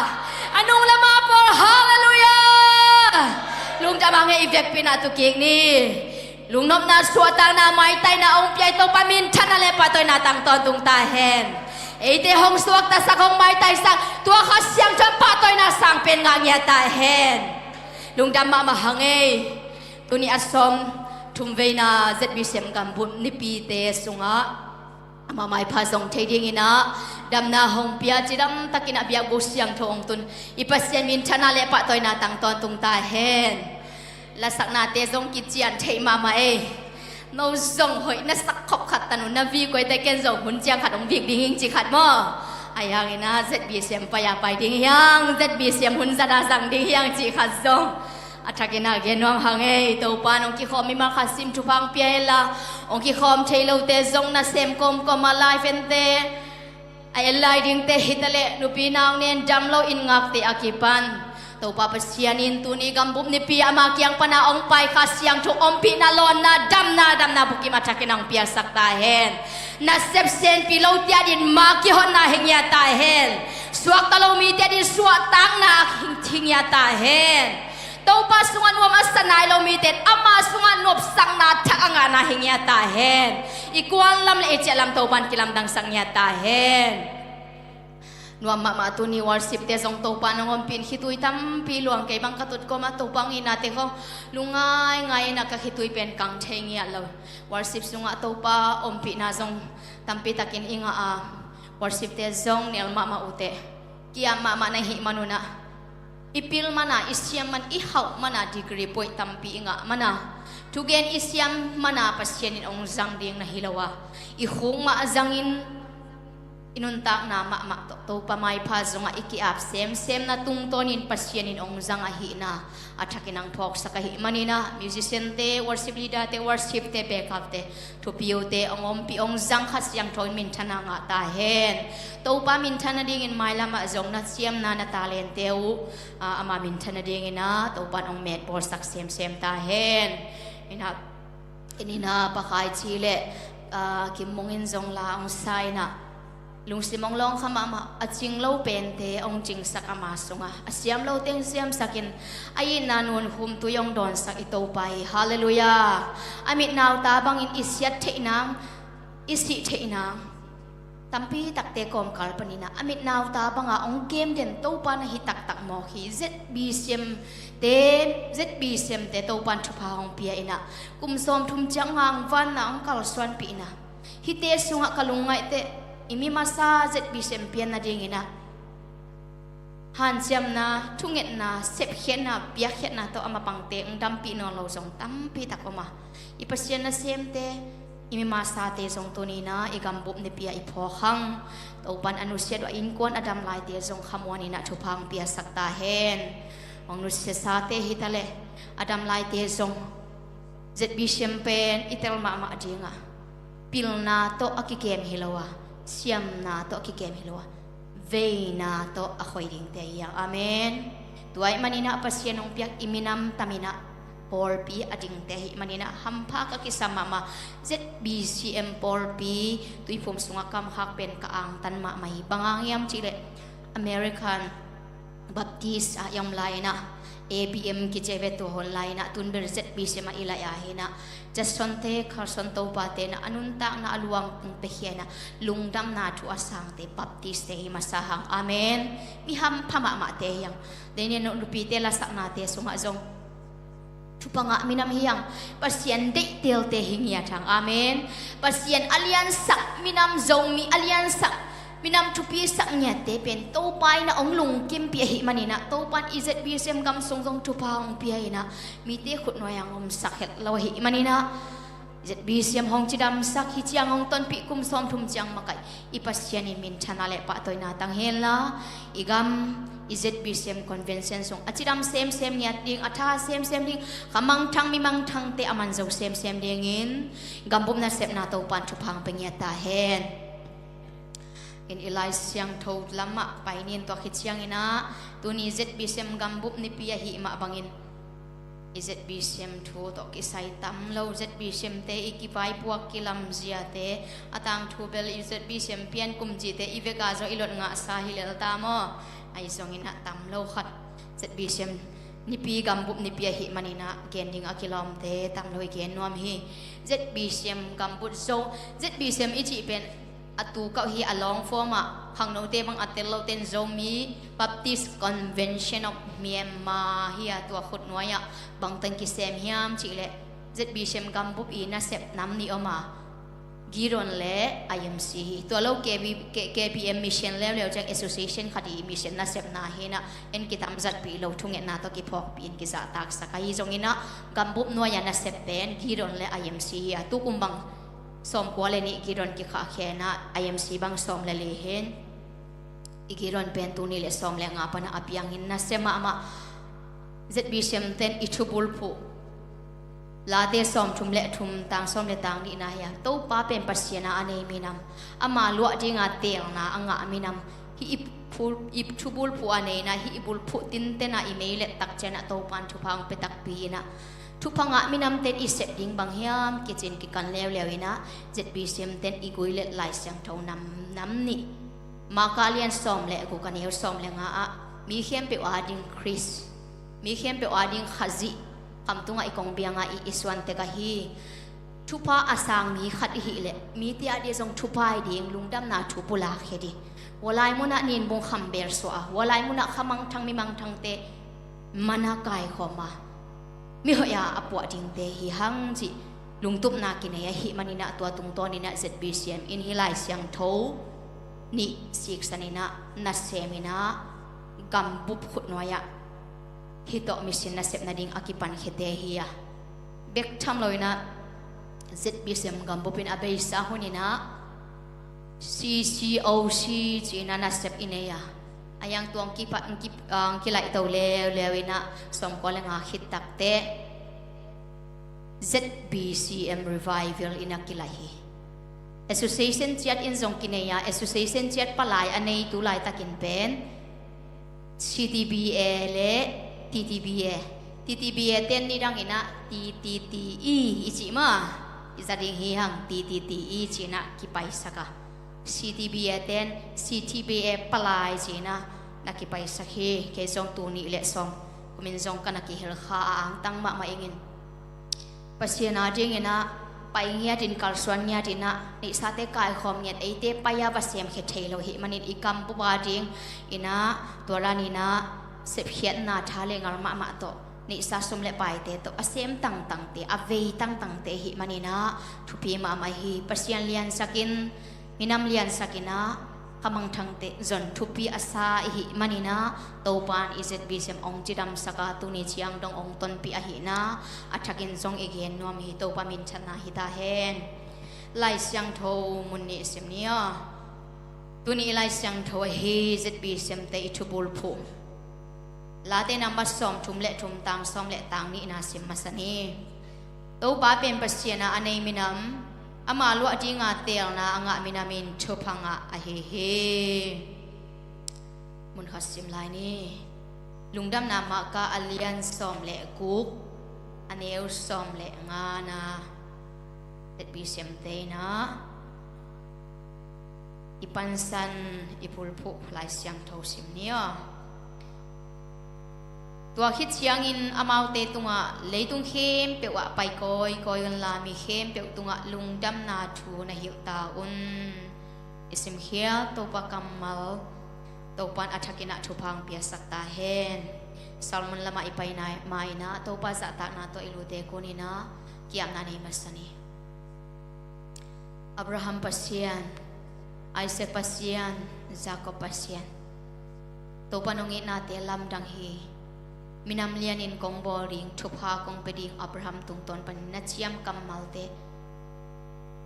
A nung le a mah pawl, halleluiah! Lungdam hang ei. I vekpi-in a tu kik ni. Lungnopna, suahtakna, maitaina hong pia i Topa minthanna le pahtawina tang tawntung ta hen. Eite hong suaktasak, hong maitaisak tua Kha Siangtho pahtawina sang pen ngah ngiat ta hen. Lungdam mahmah hang ei. Tuni a sawm thum veina Z B C M gambup nipite sungah ama maipha zong thei dingin ah damna hong pia, cidamtakin a biakbuk siangtho hong tun i Pasian minthanna le pahtawina tang tawntung ta hen. Lasaknate zong kician thei mahmah ei. No zong hoih na sak khop khat tan uh, na vik uh a, ken zong hun ciang khat hong vik ding hing ci khat maw? Ahi hangin ah Z B C M pai a pai ding hi hang, Z B C M hun zat a zang ding hi hang ci khat zong a thakin ah gen nuam hang ei. Topa in hong kikhawm mimal khat sim thupha hong pia hen la, hong kikhawm thei lote zong nasem kawmkawm a, laifente a en lai dingte hi ta leh, nupi nau nen dam lo in ngakte a kipan Topa Pasian in tuni gambup nipi ama kiang pana hong pai Kha Siangtho ompihna, lawnna, damna, damna bukim a thakin hong piaksak ta hen. Nasep senpi lote adingin ma kihonna hi ngiat ta hen. Suakta lo mite adingin suahtakna hi ngiat ta hen. Topa sungah nuam a sa nai lo mite in ama sungah nopsakna thak a ngahna hi ngiat ta hen. I kuan lam le i ciah lam Topa in kilamdangsak ngiat ta hen. Nuam mahmah tuni worship te zong Topa in hong ompih in khitui tampi luang, kei bang ka tut kawm a Topa hong itna te khawng lungngai ngai in a ka khitui pen kang thei ngiat lo. Worship sungah Topa ompihna zong tampi takin i ngah a, worship te zong nial mahmah uh teh. Kiam mahmah na hih man un ah, i pil man a, i siam man, i hauh man a, degree point tampi i ngah man a, thugen i siam man a Pasian in hong zang ding na hi lo a, i khuk mah zangin i nuntakna mahmah tawh Topa maipha zongah i ki-ap semsemna tungtawnin Pasian in hong zang ahihna a thakin hong phawksak ahih manin ah, musician te, worship leader te, worship te, backup te, thupiu te hong ompih, hong zang, Kha Siangtho in minthanna ngah ta hen. Topa minthan nadingin mailamah zong na siamna, na talent te uh, ah, ama minthan nadingin ah Topa in hong met bawlsak semsem ta hen. Ina, ina pakhai ci le, ah, Kim Mung in zong la hong sa in ah, lungsim hong lawng kha mahmah, a cing lo pente hong cingsak ama sungah, a siam lo teng siamsakin, a itna nunkhum tui hong dawnsak i Topa hi. Halleluiah. A mit nauta bangin i siat theih nang, i sih theih nang tampi takte kawmkal panin ah, a mit nauta banga hong kem den Topa na hi taktak mawk hi. Z B C M te, Z B C M te Topa in thupha hong pia in ah, kum sawmthum ciang ngangvanna hong kalsuanpih in ah, hihte sungah ka lungngaih teh, i mi masa Z B C M pian nadingin ah hanciamna, thungetna, sepkhiatna, piakkhiatna tawh a mapangte hong dampih nawn lo zong tampi tak om a, i Pasian nasemte, i mi masate zong tuni in ah i gambup nipi ah i phawk hang. Topa in a nusiat uh a innkuan a dam laite zong khamuan in ah thupha hong piasak ta hen. Hong nusiasate hi ta leh, a dam laite zong Z B C M pen i tel mahmah ding a, pilna tawh a kikem hi lo a, siamna tawh a kikem hi lo a, veina tawh a khoi dingte hi hang. Amen. Tua ahih manin ah Pasian hong piak i minam tam in ah, pawlpi a dingte ahih manin ah hampha ka kisam mahmah. Z B C M pawlpi tuiphum sungah kamkhak pen ka angtan mahmah hi. Bang hang hiam cih leh American Baptist ah i om lai in ah, A B M kici ve, tua hun lai in ah, tun bel Z B C M ah i laih a hi in ah, Judson te, Carson Topa te in ah a nuntakna a luang tung pekhia in ah, lungdamna thu a sangte Baptist te hi masa hang. Amen. Mi hampha mahmahte hi hang. Daniel nupite lasaknate sungah zong thupha ngah minam hi hang. Pasian deihtalte hi ngiat hang. Amen. Pasian a liansak minam, Zomi a liansak minam, thupisak ngiatte pen Topa in ah hong lungkimpih ahih manin ah, Topa in i Z B C M gam sung zong thupha hong pia in ah, mite khutnuai ah hong omsak het lo ahih manin ah, Z B C M hong cidamsak, hih ciang hong tonpih kum sawmthum ciang makaih, i Pasian in minthanna le pahtawina tang henla, i gam, i Z B C M convention sung a cidam semsem ngiat ding, a tha semsem ding, kha mangthang mi mangthangte a man zo semsem dingin, gambup nasepna Topa in thupha hong pia ngiat ta hen. In i Lai Siangtho lamah pai nin, tua khit ciangin ah, tuni Z B C M gambup nipi ahih mah bangin, i Z B C M thu tawh kisai tam lo, Z B C M te i kivaipuak kilamziate, a tangthu bel i Z B C M pian kum cihte i vek a zong i lot ngahsa hi lel ta maw? Ahi zongin ah tam lo khat, Z B C M nipi, gambup nipi ahih manin ah gen ding a kilawmte tam lo, i gen nuam hi. Z B C M gambup zo, Z B C M i cih pen a tu kauh hi, a long form ah, khangnote bang a tel lote in Zomi Baptist Convention of Myanmar hi a, tua khutnuai ah bangtan kisem hiam cih leh, Z B C M gambup i nasep nam nih om a, Gideon le I M C hi. Tua lo K B, K-, K B M mission leuleu ciang association khat i mission nasepna hi in ah, en kitamzatpih lo, thungetna tawh kiphawkpih in kizahtaksak ahi zongin ah, gambup nuai a nasep pen Gideon le I M C hi a, tukum bang sawmkua le nih Gideon kikhahkhia in ah, I M C bang sawm le li hi in, i Gideon pen tuni le sawm le nga pan ah a piang in, nasia mahmah. Z B C M ten i thubulphuh, Late sawmthum le thum, tang sawm le tang nihna hiam, Topa pen Pasian a a nei minam, ama luah dinga teelna a ngah minam, hih i phu-, i thubulphuh a neina, hih i bulphuh tinten a i mei let tak ciangin ah Topa in thupha hong pia takpi in ah, thupha ngah minamte in i sep ding bang hiam kici in kikan leuleu in ah, Z B C M ten i guilet Lai Siangtho nam, nam nih Marka lian sawm le guk a neu sawm le nga ah mi khempeuh ading Khrist, mi khempeuh ading Khazih khamtungah i kong biangah i, i suantek ahi. Thupha a sang mi khat i hih leh mite ading zong thupha i ding lungdamna thu pulak hi ding. Hualai munah ninbung kham bel suah a, hualai munah khamangthang mimangthangte mana kaikhawm a, mihoih a a puah dingte hi hang cih lungtupna kinei ahih maninah, tua tungtawninah Z B C M in hih Lai Siangtho nih siksaninah naseminah gambup khutnuai-ah hih tawh mission nasep nading a kipankhiate hi a, bek tham loinah Z B C M gambupin a beisa huninah C C O C cinah nasep i nei a, a yang tuang kipa, ki, ah, kilaihto leuleu inah sawmkua le nga khit takte Z B C M Revival inah kilaih hi. Association ciat in zong kinei a, association ciat palai a nei tu laitakin pen C T B A le T T B A. T T B A ten nidang inah T T T E i cih ma, i za ding hi hang, T T T E cinah kipaisak a, C T B A ten C T B A palai cinah na kipaisak hi. Kei zong tul nih le sawm kumin zong ka na kihel kha a, angtang mahmah ingin Pasian adinginah pai ngiatin, kalsuan ngiatinah neihsate kaikhawm ngiat, eite pai-a va semkhia thei lo hih manin i gambup adinginah tua daninah sepkhiatna tha le ngal mahmah tawh, neihsa sum le paite tawh a sem tangtangte, a vei tangtangte hih maninah thupi mahmah hi. Pasian liansakin, minam liansakinah khamangthangte zon thupi a sa i hih maninah Topan i Z B C M ong cidamsak a, tuni ciang dong ong tonpih ahihna a thakin zong i gen nuam hi. Topa minthanna hi ta hen. Lai Siangtho mun nih sim ni aw. Tuni i Lai Siangtho ahi Z B C M te i thubulphuh Late namba sawmthum le thum, tang sawm le tang nihna sim masa ni. Topa pen Pasian a a nei minam, ama luah dinga teelna a ngah minamin thupha ngah ahi hi. Munkhat sim lai ni. Lungdamna Marka a lian sawm le guk, a neu sawm le ngana, Z B C M te inah i pansan i bulphuh Lai Siangtho sim ni aw. Tua khit ciangin amaute tungah, leitung khempeuh ah pai kawikawi unla, mi khempeuh tungah lungdamna thu na hilh ta un. I simkhial Topa kammal, Topan a thakin ah thupha hong piasak ta hen. Salmon lamah i pai nai ma inah Topa zahtakna tawh i lute kuninah ki-apna nei masa ni. Abraham Pasian, Isaac Pasian, Jacob Pasian, Topa nong itnate lamdang hi. Minam lianin kong bawl ding, thupha kong pia ding, Abraham tungtawn panin na ciam kammalte,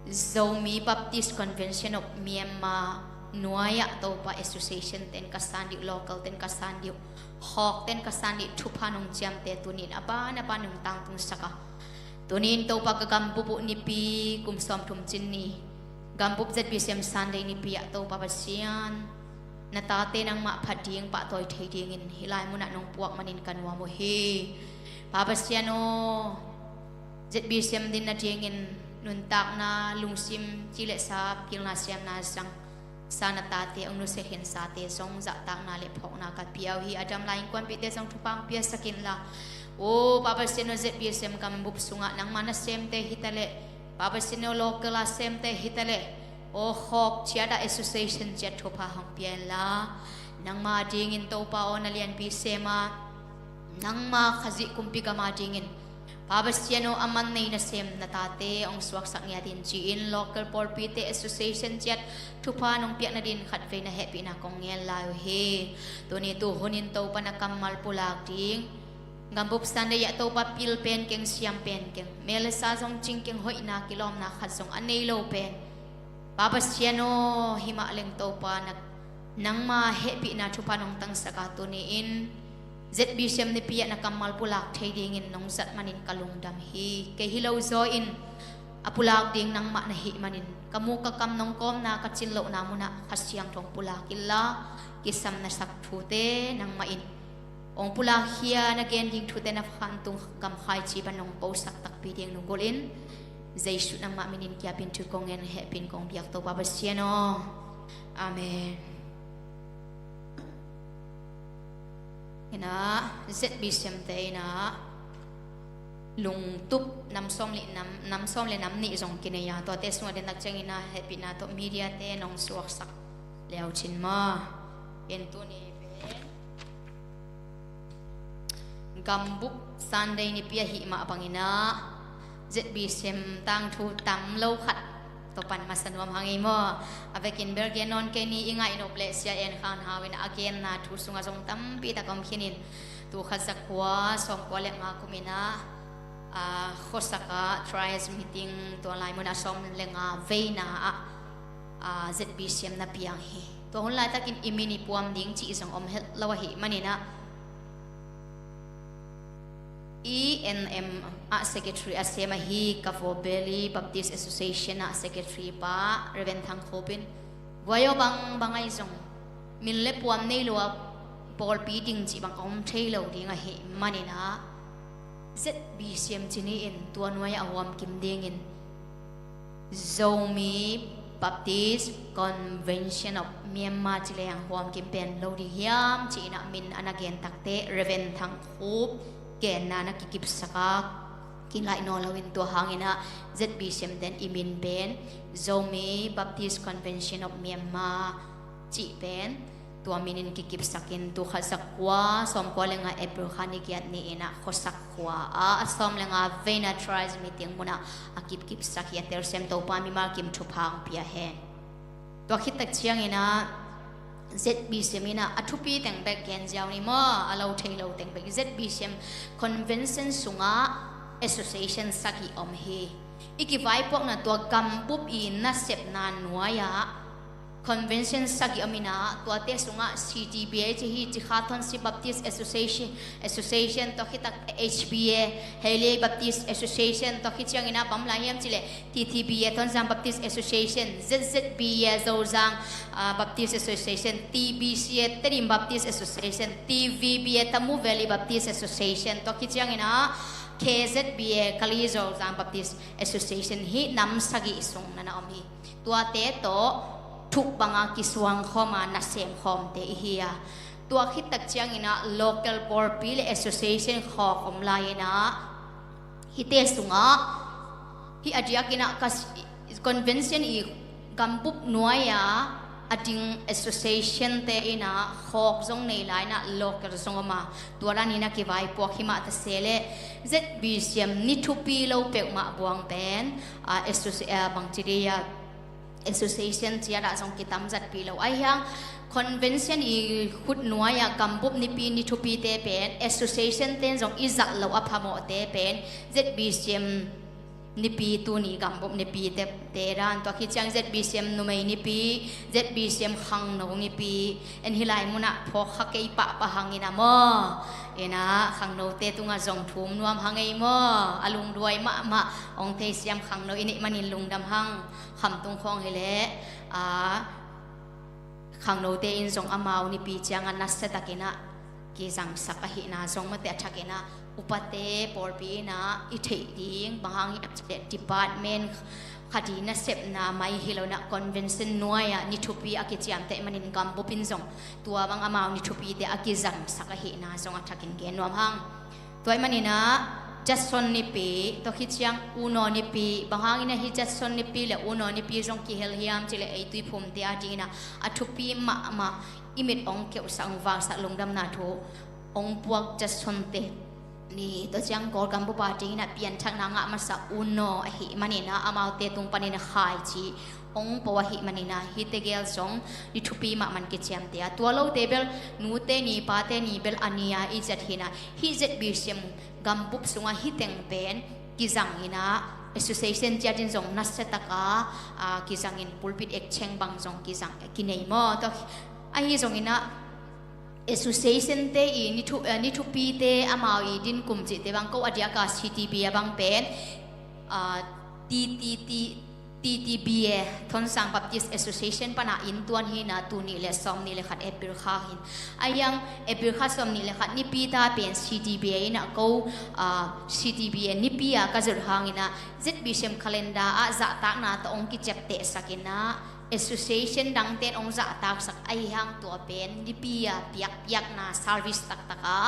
Zomi Baptist Convention of Myanmar nuai-ah Topa association ten ka san dih uh, local ten ka san dih uh, hawk ten ka san dih uh, thupha nong ciamte tunin a ban a ban nong tangtungsak a, tunin Topa ka gambup uh nipi, kum sawmthum cin ni, gambup Z B C M Sunday nipi ah Topa Pasian, na tate nangmah phat ding, pahtawi thei dingin hih lai munah nong puak manin ka nuam uh hi. Pa Pasian aw, Z B C M din nadingin nuntakna, lungsim, ci le sa, pilna, siamna zang sa na tate, hong nusia khinsate zong zahtakna le phawkna ka pia uh hi. A dam lai innkuanpihte zong thupha hong piasak inla. O Pa Pasian aw, Z B C M gambup sungah nangma nasemte hi ta leh, Pa Pasian aw, local a semte hi ta leh, aw khawk ciat ah, association ciat thupha hong pia inla. Nangma dingin Topa aw, na lianpi sem a, nangma Khazih kumpi gam a dingin Pa Pasian aw, a man nei nasem na tate hong suaksak ngiat in ci-in, local pawlpite, association ciat thupha nong piak nadin khatvei na hehpihna kong ngen lai uh hi. Tuni tu hunin Topa na kammal pulak ding, gambup Sunday ah Topa pil pen keng, siam pen keng, mel le sa zong cing keng, hoihna kilawmna khat zong a nei lo pen, Pa Pasian aw, himah leng Topa na, nangma hehpihna thupha nong tangsak a, tuni-in Z B C M nipi ah na kammal pulak thei dingin nong zat manin ka lungdam hi. Kei hi lo zaw in a pulak ding nangmah na hih manin, ka muk ka kam nong kawmna, ka cin lohna munah Kha Siangtho hong pulak inla, kisam na sak thute nangmah in hong pulakkhia, na gen ding thute na khantung gam khaici pan nong posak takpi ding nunggulhin, Jesuh nangmah minin ki-apin thu kong ngen, hehpin kong biak, Topa Pasian aw. Amen. Inah Z B C M te inah lungtup nam sawm le nam, nam sawm le nam nih zong kinei a, tuate sungah den tak ciang inah hehpihna tawh media te nong suaksak leucin maw. In tuni pen Gambup Sunday nipi ahih mah bang inah Z B C M tangthu tam lo khat tawh pan masa nuam hang ei maw. A vekin bel gen nawn kei ni, i ngaih nop leh Sia En Khan Hau in a genna thu sungah zong tampi tak om khin in, tu khat za kua sawm kua le nga kum inah, a, khuasak ah trials meeting tua lai munah sawm le nga veina ah, a, Z B C M na piang hi. Tua hun laitakin i min i puam ding cih zong om het lo ahih man inah, E N M ah secretary a sem ahi Kavo Valley Baptist Association ah secretary pa Reverend Thang Khup in, guai aw, bang bang ahi zong min le puam nei lo a pawlpi ding cih bang om thei lo ding ahih man inah, Z B C M ci ni in tua nuai ah a huam kim dingin Zomi Baptist Convention of Myanmar ci leng huam kim pen lo ding hiam ci inah min a na gen takte Reverend Thang Khup genna na kikipsak a, kilaih nawn lo in tua hang inah Z B C M ten i min pen Zomi Baptist Convention of Myanmar cih pen tua min in kikipsak in, tu khat za kua sawm kua le nga April kha ni giat ni inah khuasak khua ah a sawm le nga veina trials meeting munah a kipkipsak hi a, telsiam Topa mimal kim thupha hong pia hen. Tua khit tak ciang inah Z B C M inah a thupi teng bek gen ziau ni maw, a lo thei lo teng bek. Z B C M convention sungah association sagih om hi. I kivaipuakna tua gambup i nasepna nuai ah convention sagih om inah, tuate sungah C T B A ci hi, Cikha Township Baptist Association, Association, tua khit tak H B A, Heilei Baptist Association, tua khit ciang inah bang lai hiam cih leh T T B A, Tonzang Baptist Association, Z Z B A, Zozang, ah, Baptist Association, T B C A, Tedim Baptist Association, T V B A, Tamu Valley Baptist Association, tua khit ciang inah K Z B A, Kali Zozang Baptist Association, hih nam sagih sung na na om hi. Tuate tawh thuk banga kisuang khawm a nasem khawmte i hi a, tua khit tak ciang inah local pawlpi le association khawk om lai inah, hihte sungah hih a diak inah ka s-, convention i gambup nuai a a ding association te inah khawk zong nei lai inah local zong om a, tua dan inah kivaipuak hi mah ta se leh Z B C M ni thupi lo peuhmah buang pen, a, associ-, a, bangci dih a, association ciat ah zong kitamzatpih lo. Ahi hang convention i khut nuai ah gambup nipi ni thupite pen association ten zong i zat loh a phamawhte pen Z B C M nipi, tuni gambup nipi te, te dan, tua khit ciang Z B C M numei nipi, Z B C M khangno nipi, en hih lai munah phawk kha kei pahpah hang inah maw. Inah khangnote tungah zong thum nuam hang ei maw. A lungduai mahmah hong theisiam khangno i neih manin lungdam hang. Khamtung khawng hi leh, a, khangnote in zong amau nipi ciangah nasia tak inah kizangsak ahihna zong mate a thak inah upate pawlpi inah i theih ding, bang hang hiam cih leh department khat i nasepna mai hi lo inah convention nuai ah ni thupi a kiciamteh manin gambup in zong tua bang amau ni thupite a kizangsak ahihna zong a thakin gen nuam hang. Tua ahih man inah Judson nipi, tua khit ciang Uno nipi, bang hang inah hih Judson nipi le Uno nipi zong kihel hiam cih leh ei Tuiphumte a ding inah a thupi mahmah, i mit hong keuhsak, hong vaksak lungdamna thu hong puak Judson te ni, tua ciang Kawlgam bup a ding inah pianthakna ngah masa Uno ahih man inah amaute tung panin a khaici hong po ahih man inah hihte gel zong ni thupi mahmah in kiciamteh a, tua lote bel nute ni pate ni bel a ni a i zat hi inah, hih Z B C M gambup sungah hih teng pen kizang inah association ciat in zong nasia tak a, a, kizang in pulpit ekcheng bang zong kizang kinei maw. Tua ahi zong inah association te i ni thu, eh, ni thupite amau i din kum cihte bang ko a diak a C T B A bang pen, ah, T T T, T T B A, Thonsang Baptist Association pan a inntuan hi inah, tu nih le sawm nih le khat April kha hi in. Ahi hang April kha sawm nih le khat nipi ta pen C T B A inah ko, ah, C T B A nipi a ka zut hang inah Z B C M calendar ah zahtakna tawh hong kiciaptehsak inah association dangte in hong zahtaksak ahi hang tua pen nipi a piakpiakna service taktak a,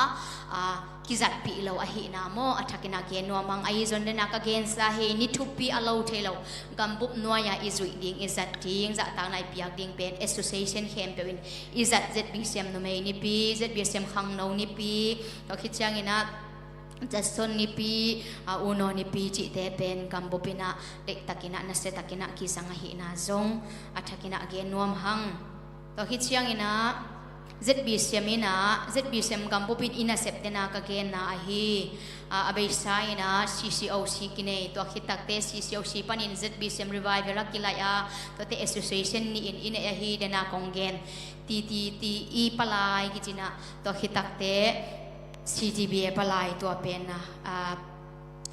a, kizatpih lo ahihna maw, a thakin a gen nuam hang. Ahi zong dena ka gensa hi, ni thupi a lo thei lo, gambup nuai-a i zuih ding, i zat ding, zahtakna i piak ding pen association khempeuh in i zat, ZBCM numei nipi, ZBCM khangno nipi, tua khit ciangin ah Jason nipi, a, Uno nipi cihte pen gambup in ah deihtakin ah, nasiatakin ah kizang ahihna zong a thakin ah gen nuam hang. Tua khit ciangin ah ZBCM in ah, ZBCM gambup in i nasep dena ka genna ahi. A, a beisa in ah CCOC kinei, tua khit takte CCOC panin ZBCM Revival a kilaih a, tuate association nih in i neih ahi dena kong gen. TTTE palai kici in ah, tua khit takte CTBA palai, tua pen ah, a,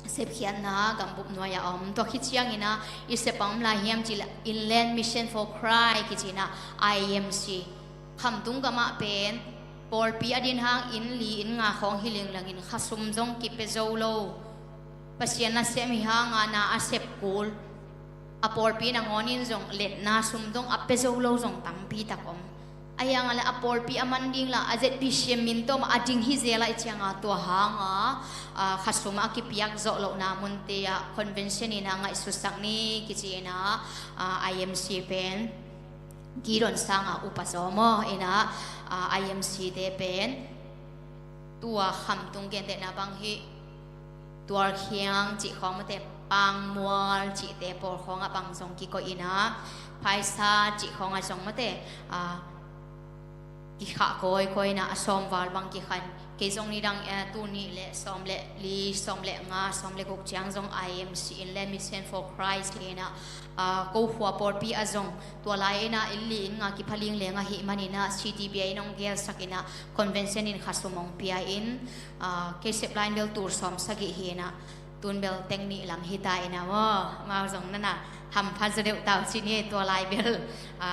sepkhiatna gambup nuai-a om. Tua khit ciangin ah i sep a om lai hiam cih leh Inland Mission for Christ kici in ah, IMC. Khamtung gamah pen pawlpi a din hang inn li inn nga khawng hi linglangin khasum zong kipia zo lo. Pasian nasem hi hang a, na a sep kul, a pawlpi nangawnin zong letna sum dong a pia zo lo zong tampi tak om. Ahi hang a leh a pawlpi a man ding la, a ZBCM min tawh mah a ding hi zel a, i ciang a, tua hang a, a, khasum a kipiak zawh lohna munte ah convention in ah ngaihsutsak ni kici in ah, a, IMC pen Gideon sang a upa zaw maw in ah, a, IMC te pen tua khamtung gentehna bang hi, Tualkhiang cih khawng mate, Pangmual cihte pawl khawng ah bang zong kikoih in ah, Phaisa cih khawng ah zong mate, a, kikhah kawikawi in ah, a sawm val bang kikhah in. Kei zong nidang, eh, tul nih le sawm le li, sawm le nga, sawm le guk ciang zong IMC, Inland Mission for Christ hi in ah, a, ko khua pawlpi ah zong tua lai in ah inn li inn nga kipia lingleng ahih manin ah, CTBA in hong gelsak in ah convention in khasum hong pia in, a, kei sep lai in bel tul sawm sagih hi in ah, tun bel teng nih lam hi ta in ah maw, amau zong na na hampha zaw deuh ta uh cin hi. Tua lai bel, a,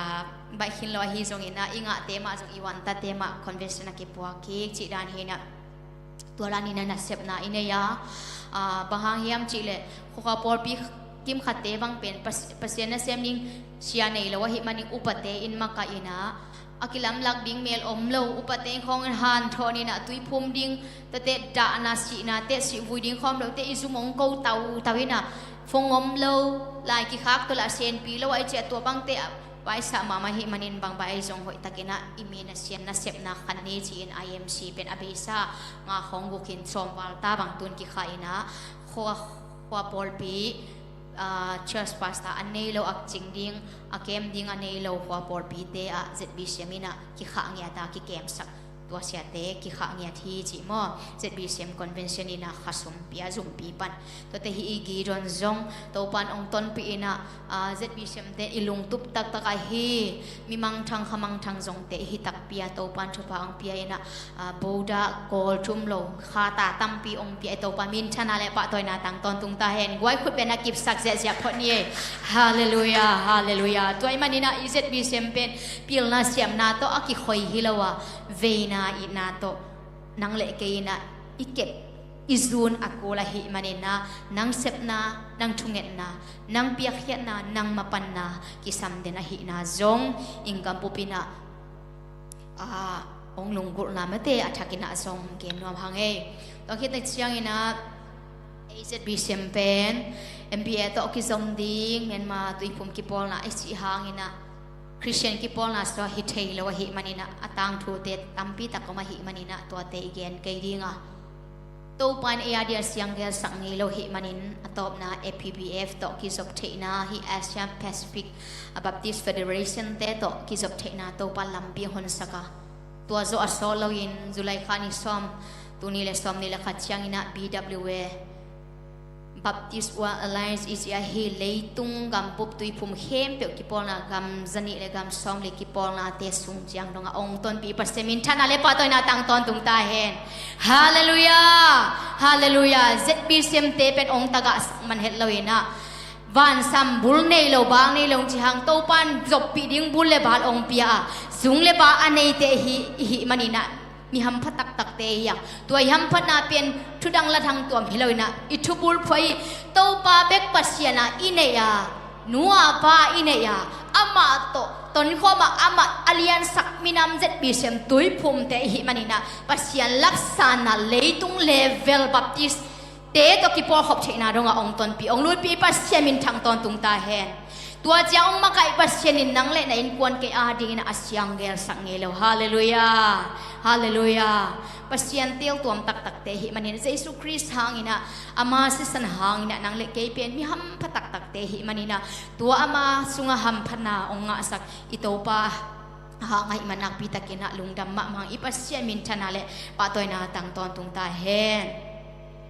baih khin lo ahi zongin ah, i ngahte mah zong, i wantate mah convention a kipuak kik cih dan hi in ah, tua dan in ah nasepna i nei a, a, bang hang hiam cih leh, khuakhua pawlpi kimkhatte bang pen Pas-, Pasian nasem ding sia nei lo ahih manin upate in makaih in ah, a kilamlak ding mel om lo, upate in khawng in hanthawn in ah, tuiphum ding, tuate dahna sihna te, sihvui ding khawm lote i zum hong ko tautau in ah, phone om lo, lai kikhak tawh lah senpi lo a, i ciah tua bangte ah vaisah mahmah ahih manin, bangbang ahi zong hoihtakin ah i mi Pasian nasepna khan ni ci-in IMC pen a beisa nga khawng guk in sawm val ta bang tun kikhah in ah, khua, khua pawlpi, a, church pastor a nei lo, a cing ding, a kem ding a nei lo khua pawlpite ah ZBCM in ah kikhah ngiat a, kikemsak, tua siate kikhah ngiat hi cih maw. ZBCM convention in ah khasum pia, zumpi pan. Tuate hi i Gideon zong Topan hong tonpih in ah, a, ZBCM te i lungtup taktak ahi, mi mangthang kha mangthang zongte i hi takpi a, Topan thupha hong pia in ah, a, Buddha kawl thum lo, kha ta tampi hong pia i Topa minthanna le pahtawina tang tawntung ta hen. Guai khut beng a kipsak ziahziah phot ni ei. Halleluiah, halleluiah. Tua ahih manin ah i ZBCM pen pilna siamna tawh a kikhoi hi lo a, veina itna tawh nang le kei in ah i kep, i zun a kul ahih manin ah, nang sepna, nang thungetna, nang piakkhiatna, nang mapanna kisam den ahihna zong i gambup in ah, a, hong lunggulhna mate a thakin ah zong gen nuam hang ei. Tua khit tak ciangin ah, ei ZBCM pen MBA tawh kizom ding, Myanmar tuiphum kipawlna i cih hangin ah, Khristian kipawlna sua hi thei lo ahih manin ah, a tangthute tampi tak om ahih manin ah, tuate i gen kei ding a, Topa in ei a dia siang gelsak ngei lo ahih manin, a tawpna APBF tawh kizop theihna, hih Asia Pacific, a, Baptist Federation te tawh kizop theihna Topa lampi honsak a, tua zawh a sawt loin July kha ni sawm, tul nih le sawm nih le khat ciangin ah BWA, Baptist World Alliance i cih ahi, leitung gambup tuiphum khempeuh kipawlna gam zanih le gam sawmli kipawlnate sung ciang dongah hong tonpih Pasian minthanna le pahtawina tang tawntung ta hen. Halleluiah! Halleluiah! ZBCM te pen hong tagah man het loin ah, vansam bul nei lo, bang nei lo ci hang, Topan zoppih ding bul le bal hong pia a, sung le bai a neite hi, i hih manin ah, mi hampha taktakte hi a, tua i hamphatna pen thudang lathang tuam hi loin ah, i thubulphuh hi. Topa bek Pasian ah i neih a, nu a pa i neih a, Amah tawh tonkhawm a, amah a liansak minam Z B C M tuiphumte i hih manin ah, Pasian lapsanna leitung level Baptist te tawh kipawlkhop theihna dongah hong tonpih, hong lutpih Pasian minthang tawntung ta hen. Tua ciang hong makaih Pasian in nang le na innkuan kei adingin a siang gelsak ngei lo. Halleluiah. Halleluiah. Pasian teltuam taktakte hih manin, Jesu Khrist hangin ah, ama sisan hangin ah, nang le kei pen mi hampha taktakte hih manin ah, tua ama sunga hamphatna hong ngahsak i Topa hangah i man nakpi takin ah lungdam mahmah hang, i Pasian minthana le pahtawina tang tawntung ta hen.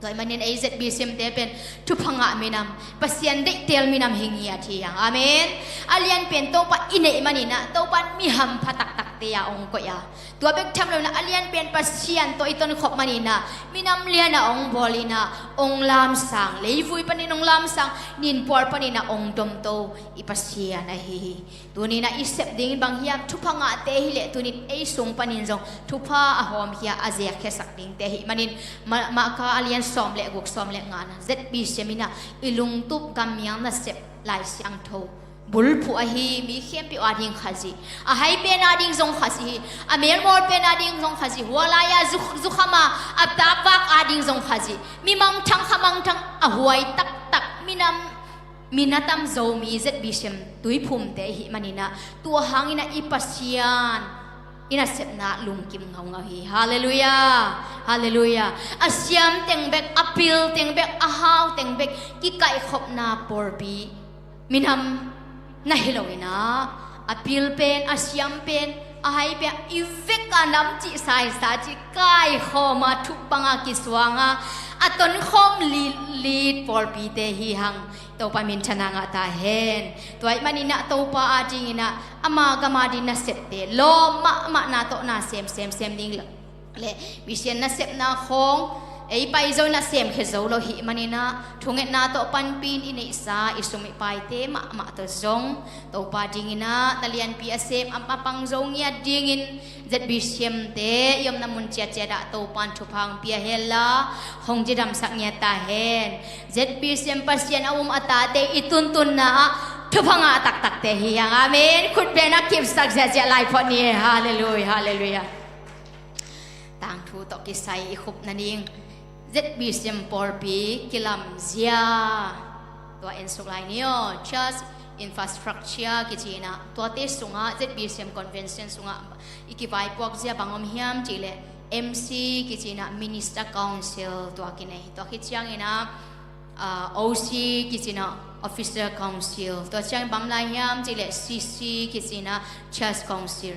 Tua hih manin ei Z B C M te pen thupha ngah minam, Pasian deihtel minam hi ngiat hi hang. Amen. A lianpen Topa i neih manin ah, Topa in mi hampha taktakte a hong koih a, tua bek tham loin ah, a lianpen Pasian tawh i tonkhop manin ah, minam lian ah hong bawl in ah, hong lamsang, leivui panin hong lamsang, ninpual panin ah hong domto i Pasian ahi hi. Tuni-in ah i sep ding bang hiam, thupha ngahte hi leh, tuni-in ei sung panin zong thupha a hawmkhia, a zekkhiasak dingte hih manin, Ma-, Marka a lian sawm le guk, sawm le ngana, Z B C M in ah i lungtup gammial nasep Lai Siangtho bulphuh ahi, mi khempeuh ading Khazih, a hai pen ading zong Khazih hi, a melmawl pen ading zong Khazih, hua lai-a zu-, zukham a, a tapvak ading zong Khazih, mi mangthang, kha mangthang, a huai taktak, minam, mi na tam Zomi Z B C M tuiphumte hih manin ah, tua hangin ah i Pasian i nasepna lungkim ngaungau hi. Halleluiah. Halleluiah. A siam teng bek, a pil teng bek, a hau teng bek kikaihkhopna pawlpi minam na hi loin ah, a pil pen, a siam pen, a hai pen, i vek a nam cih saisa cih kaikhawm a, thuk bang a kisuang a, a tonkhawm litlit pawlpite hi hang. Topa minthana ngah ta hen. Tua hih manin ah Topa adingin ah, ama gam ading nasepte lawm mahmahna tawh na sem, sem, sem ding le, le mission nasepna khawng ei pai zo in ah semkhia zo lo hih manin ah, thungetna tawh panpih in i neihsa i sum i paite mahmah tawh zong Topa dingin ah na lianpi a sem, a, a pang zo ngiat dingin Z B C M te i omna mun ciatciat ah Topa in thupha hong pia hen la, hong cidamsak ngiat ta hen. Z B C M Pasian a um a tate i tuntunna ah thupha ngah taktakte hi hang. Amen. Khut pen a kipsak ziahziah lai phot ni. Halleluiah. Halleluiah. Tangthu tawh kisai i khupna ding, Z B C M pawlpi kilamzia, tua en suk lai ni aw, church infrastructure kici in ah, tuate sungah, Z B C M convention sungah i kivaipuak zia bang om hiam cih leh, M C kici in ah, Minister Council tua kinei. Tua khit ciangin ah, ah, O C kici in ah, Officer Council. Tua ciang bang lai hiam cih leh, C C kici in ah, Church Council.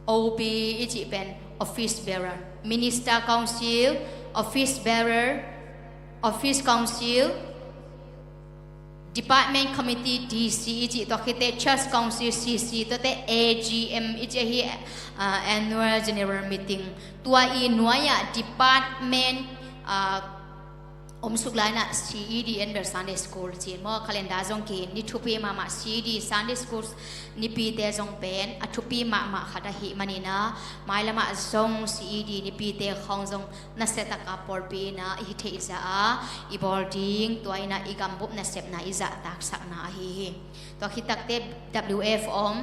O B i cih pen Office Bearer. Minister Council, Office Bearer, Office Council, Department Committee, D C i cih, tua khit teh Church Council, C C, tua teh A G M i cih hi, ah, Annual General Meeting. Tua i nuai-ah department, ah, om suk lai-in ah C E D, Annual Sunday School ci maw, calendar zong ki, ni thupi mahmah, C E D, Sunday School nipite zong pen a thupi mahmah khat ahih manin ah, mailam ah zong C E D nipite khawng zong nasia takin pawlpi in ah i hih theih zah a, i bawl ding, tua in ah i gambup nasepna i zahtaksakna ahi hi. Tua khit tak teh W F om,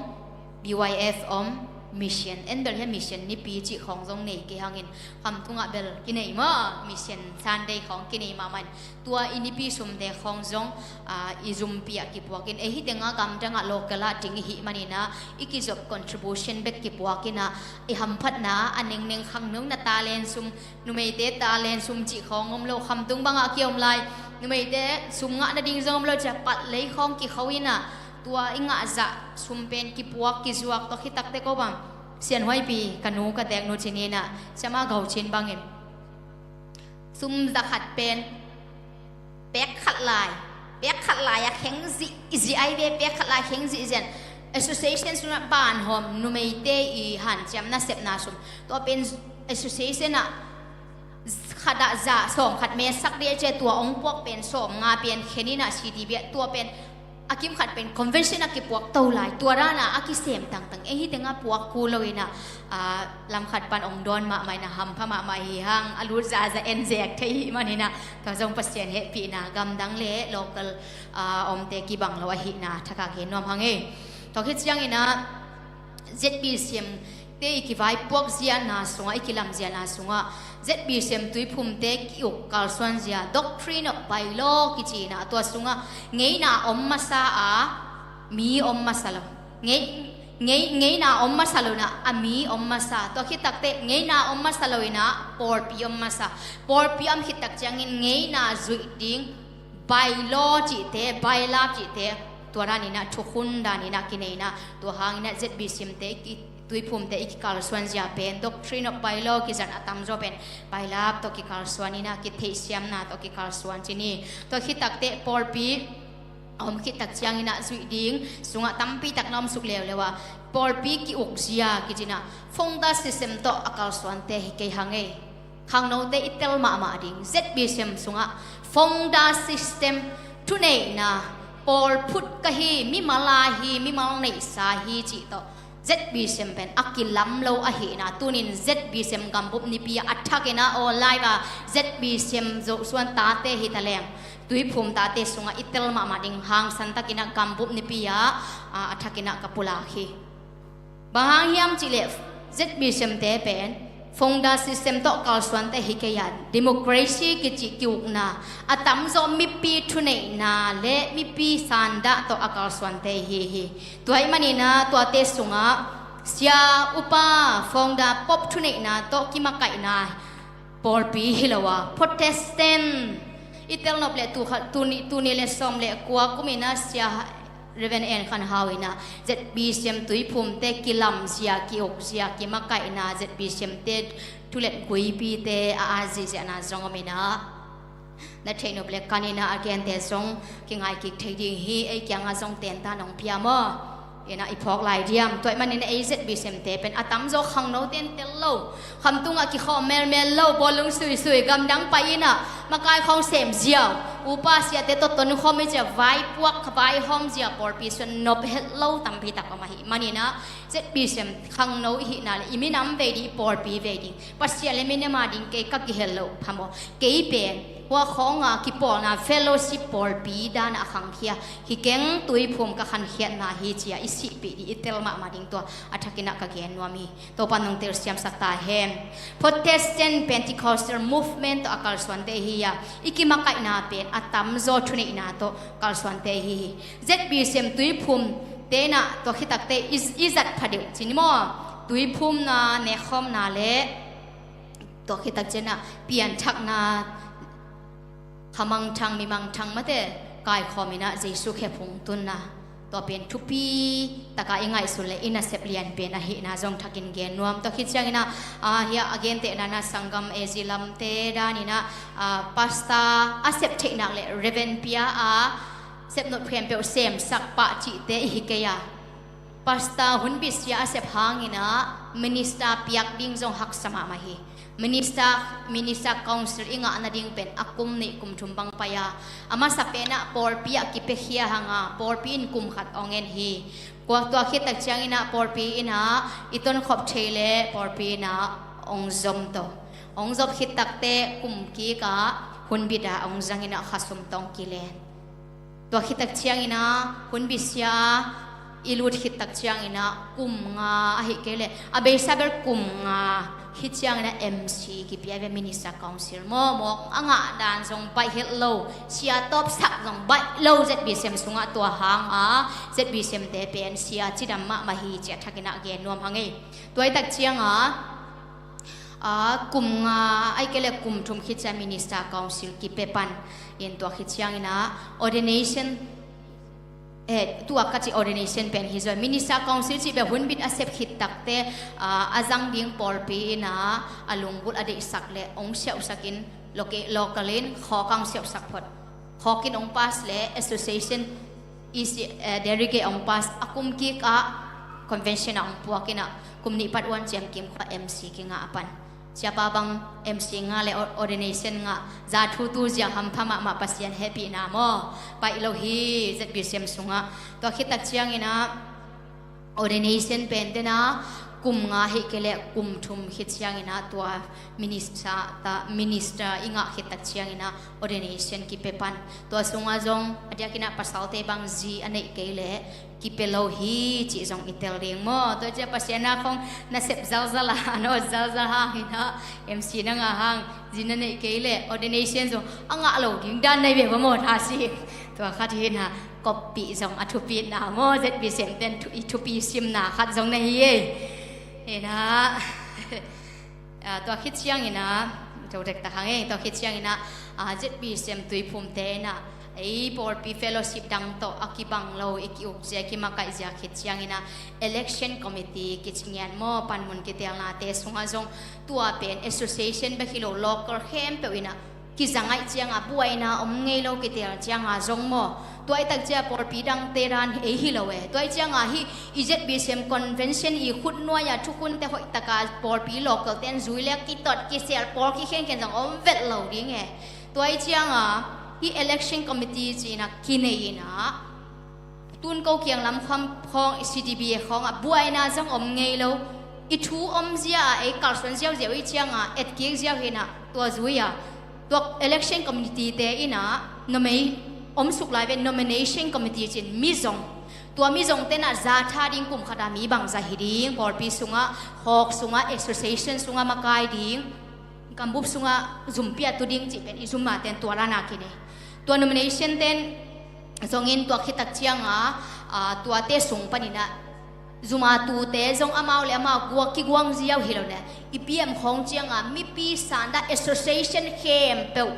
B Y F om, mission, en bel hiah mission nipi cih khawng zong nei kei hangin, khamtung ah bel kinei maw, mission Sunday khawng kinei mahmah in, tua i nipi sumte khawng zong, ah, i zumpi ah kipuak in, ei hi teng ah gamdang ah local ah ding i hih manin ah, i kizop contribution bek kipuak in ah, i hamphatna a nengneng, khangno na talent sum, numeite talent sum cih khawng om lo, khamtung bang ah kiom lai, numeite sum ngah nading zong om lo, ciah pat lei khawng kikho in ah, tua i ngah zah sum pen kipuak kizuak, tua khit tak teh ko bang, Sianhuaipi, ka nu ka teknu ci ni in ah, Siama Gaucin bangin, sum za khat pen pek khat lai, pek khat lai a kheng zihzih ai ve, pek khat lai kheng zihzih in, association sungah banhawm, numeite i hanciam nasepna sum, tua pen association ah khat ah za sawm khat mesak dih a, ciah tua hong puak pen sawm nga pen khen in ah, C D B ah, tua pen a kim khat pen convention ah kipuak to lai, tua dan ah a kisem tangtang, ei hi teng ah puak kul lo in ah, ah, lam khat pan hong dawn mahmah in ah, hampha mahmah hi hang, a lut zahzah en zek thei hih manin ah, tua zong Pasian hehpihna, gamdang le local, ah, omte kibang lo ahihna thakhat gen nuam hang ei. Tua khit ciangin ah ZBCM te i kivaipuak ziahna sungah, i kilam ziahna sungah ZBCM tuiphumte kiuk kalsuan zia, doctrine of bylaw kici in ah, tua sungah ngeina om masa a, mi om masa lo. Ngei, ngei, ngeina om masa lo in ah, a mi om masa. Tua khit takteh ngeina om masa lo in ah pawlpi om masa. Pawlpi om khit tak ciangin ngeina zuih ding bylaw cihte, bylaw cihte, tua dan in ah, thukhun dan in ah kinei in ah, tua hangin ah ZBCM te i ki, tuiphumte i kikalsuan zia pen doctrine of bylaw kizang a tamzaw pen bylaw tawh kikalsuan in ah, kitheihsiamna tawh kikalsuan ci ni. Tua khit takteh pawlpi a om khit tak ciangin ah zuih ding sungah tampi tak na om suk leuleu a, pawlpi kiuk zia kici in ah, founder system tawh a kalsuante hi kei hang ei. Khangnote i tel mahmah ding, ZBCM sungah founder system, thuneihna, pawl phut ka hi, mimal a hi, mimal neihsa hi cih tawh ZBCM pen a kilam lo ahihna, tunin ZBCM gambup nipi ah a thakin ah, aw live ah ZBCM Zosuan tate hi taleng, tuiphum tate sungah i tel mahmah ding, hangsan takin ah gambup nipi ah, a, a thakin ah ka pulak hi. Bang hang hiam cihleh ZBCM te pen founder system tawh kalsuante hi kei a, democracy kici kiukna, a tamzaw mipi thuneihna le mipi sandah tawh a kalsuante hi hi. Tua ahih manin ah tuate sungah sia, upa, founder, pope thuneihna tawh kimakaihna pawlpi hi lo a, Protestant i telnop le tu kha, tuni, tuni le sawm le kua kum in ah sia Reverend En Khan Hau in ah ZBCM tuiphumte kilam zia, kiuk zia, kimakaihna, ZBCM te thulet guipite a, a ziziahna zong om in ah, na theih nop le kan in ah a gente zong kingai kik thei ding hi, ei kiangah zong tentan hong pia maw? In ah i phawk lai diam? Tua ahih manin ei ZBCM te pen a tamzaw khangnote in tel lo, khamtung ah kikhawm melmel lo, bawlung suisui, gamdang pai in ah makai khawng sem ziau, upa siate tawh tonkhawm i zia, vaipuak vaihawm zia, pawlpi sungah nop het lo tampi tak om ahih manin ah, ZBCM khangno i hihna le i minam vei ding, i pawlpi vei ding, Pasian le minam a ding kei ka kihel lo phamawh. Kei pen hua khawng a kipawlna fellowship pawlpi dan a khangkhia hi keng, tuiphum ka khankhiatna hi ci-a i sihpih ding i tel mahmah ding, tua a thakin ah ka gen nuam hi. Topa nong telsiamsak ta hen. Protestant Pentecostal movement tawh a kalsuante hi a, i kimakaihna pen a tamzaw thuneihna tawh kalsuante hi hi. ZBCM tuiphum te in ah tua khit takteh i, i zat pha deuh ci ni maw? Tuiphumna, nekhawmna le tua khit tak ciangin ah pianthakna, khamangthang mimangthang mate kaikhawm in ah Jesu khe phungtunna, tua pen thupi taka i ngaihsun le i nasep lian pen ahihna zong thakin gen nuam. Tua khit ciangin ah, a, hia a gentehna in ah sanggam A Z lamte dan in ah, a, pastor a sep theih nak le Reverend pia a sep nop khempeuh semsak pah cihte i hi kei a, pastor hunbit sia a sep hangin ah minister piak ding zong haksa mahmah hi. Minister, minister council i ngah nading pen a kum nih kum thum bang pai a, a masa pen ah pawlpi ah kipiakhia hang a, pawlpi in kum khat hong en hi. Tua, tua khit tak ciangin ah pawlpi in ah i tonkhop thei le pawlpi in ah hong zom to. Hong zop khit takteh kum kik ah hunbit ah hong zang in ah khasum tawh hong kilen. Tua khit tak ciangin ah hunbit sia i lut khit tak ciangin ah kum nga ahih kei leh a beisa bel kum nga khit ciangin ah M C kipia ve, minister council maw, mawk a ngah dan zong baih het lo, sia tawpsak zong baih lo ZBCM sungah. Tua hang a ZBCM te pen sia cidam mahmah hi ci-a thakin ah gen nuam hang ei. Tua i tak ciang a, a, kum nga ahih kei leh kum thum khit ciang minister council kipia pan in, tua khit ciangin ah ordination, eh, tua ka cih ordination pen hi zaw. Minister council cih bel hunbit a sep khit takteh, a, a zang ding pawlpi in ah a lunggulh a deihsak le hong siauhsak in, loca-, local in khawk ah hong siauhsak phot. Khawk in hong pass le association i si, eh, delegate hong pass, a kum kik ah convention ah hong puak in ah kum nih pat uan ciamkim khua M C kingah a pan. Siapa bang M C ngah le or-, ordination ngah, zathutu zia hampha mahmah, Pasian hehpihna maw, baih lo hi ZBCM sungah. Tua khit tak ciangin ah ordination pen te in ah kum nga ahih kei leh kum thum khit ciangin ah tua minister ta, minister i ngah khit tak ciangin ah ordination kipia pan. Tua sungah zong a diakin ah pasalte bang zi a neih kei leh kipia lo hi cih zong i tel ding maw? Tua ciang Pasian na khong nasep zalzal a, na ot zalzal hang hi na, M C na ngah hang, zi na neih kei leh ordination zong a ngah lo ding dan na hi ve maw, tha si. Tua khat hi na, koppih zong a thupitna maw, Z B C M ten thu-, i thupi simna khat zong na hi ei. Hi na. Ah, tua khit ciangin ah, tua dektak hang ei, tua khit ciangin ah, ah, Z B C M tuiphumte in ah, ei pawlpi fellowship dang tawh a kibang lo, i ki-ukzia, kimakaihzia khit ciangin ah, election committee kici ngiat maw, panmun kitelnate sungah zong tua pen association bek hi lo, local khempeuh in ah, kiza ngaih cianga buaina om ngei lo kitel cianga zong maw? Tua i tak cia pawlpi dangte dan ei hi lo e. Tua i cianga hih i Z B C M convention i khut nuai-a thukhunte hoih taka pawlpi local ten zui le kitot kisel pawl kikhenkhen zong om vet lo ding e. Tua i cianga hih election committee cina kinei ina tun ko kiang lam khawng, khawng C D B A khawng ah buaina zong om ngei lo. I thu om zia a ei kalsuan ziauziau i cianga etkik ziau hina tua zui a. Tua election committee te ina nomei om suk lai ve, nomination committee cin mi zong. Tua mi zong tena zatha ding kum khata mi bangza hi ding, pawlpi sunga, khawk sunga, association sunga makai ding. Gambup sunga zumpi a tu ding cih pen i zuma ten tua lana kinei. Tua nomination ten zongin tua khitak cianga, ah, tuate sung panina zuma tute zong amau le amau guak kiguang ziau hi lo le. I P M khawng cianga mipi sanda association khempeuh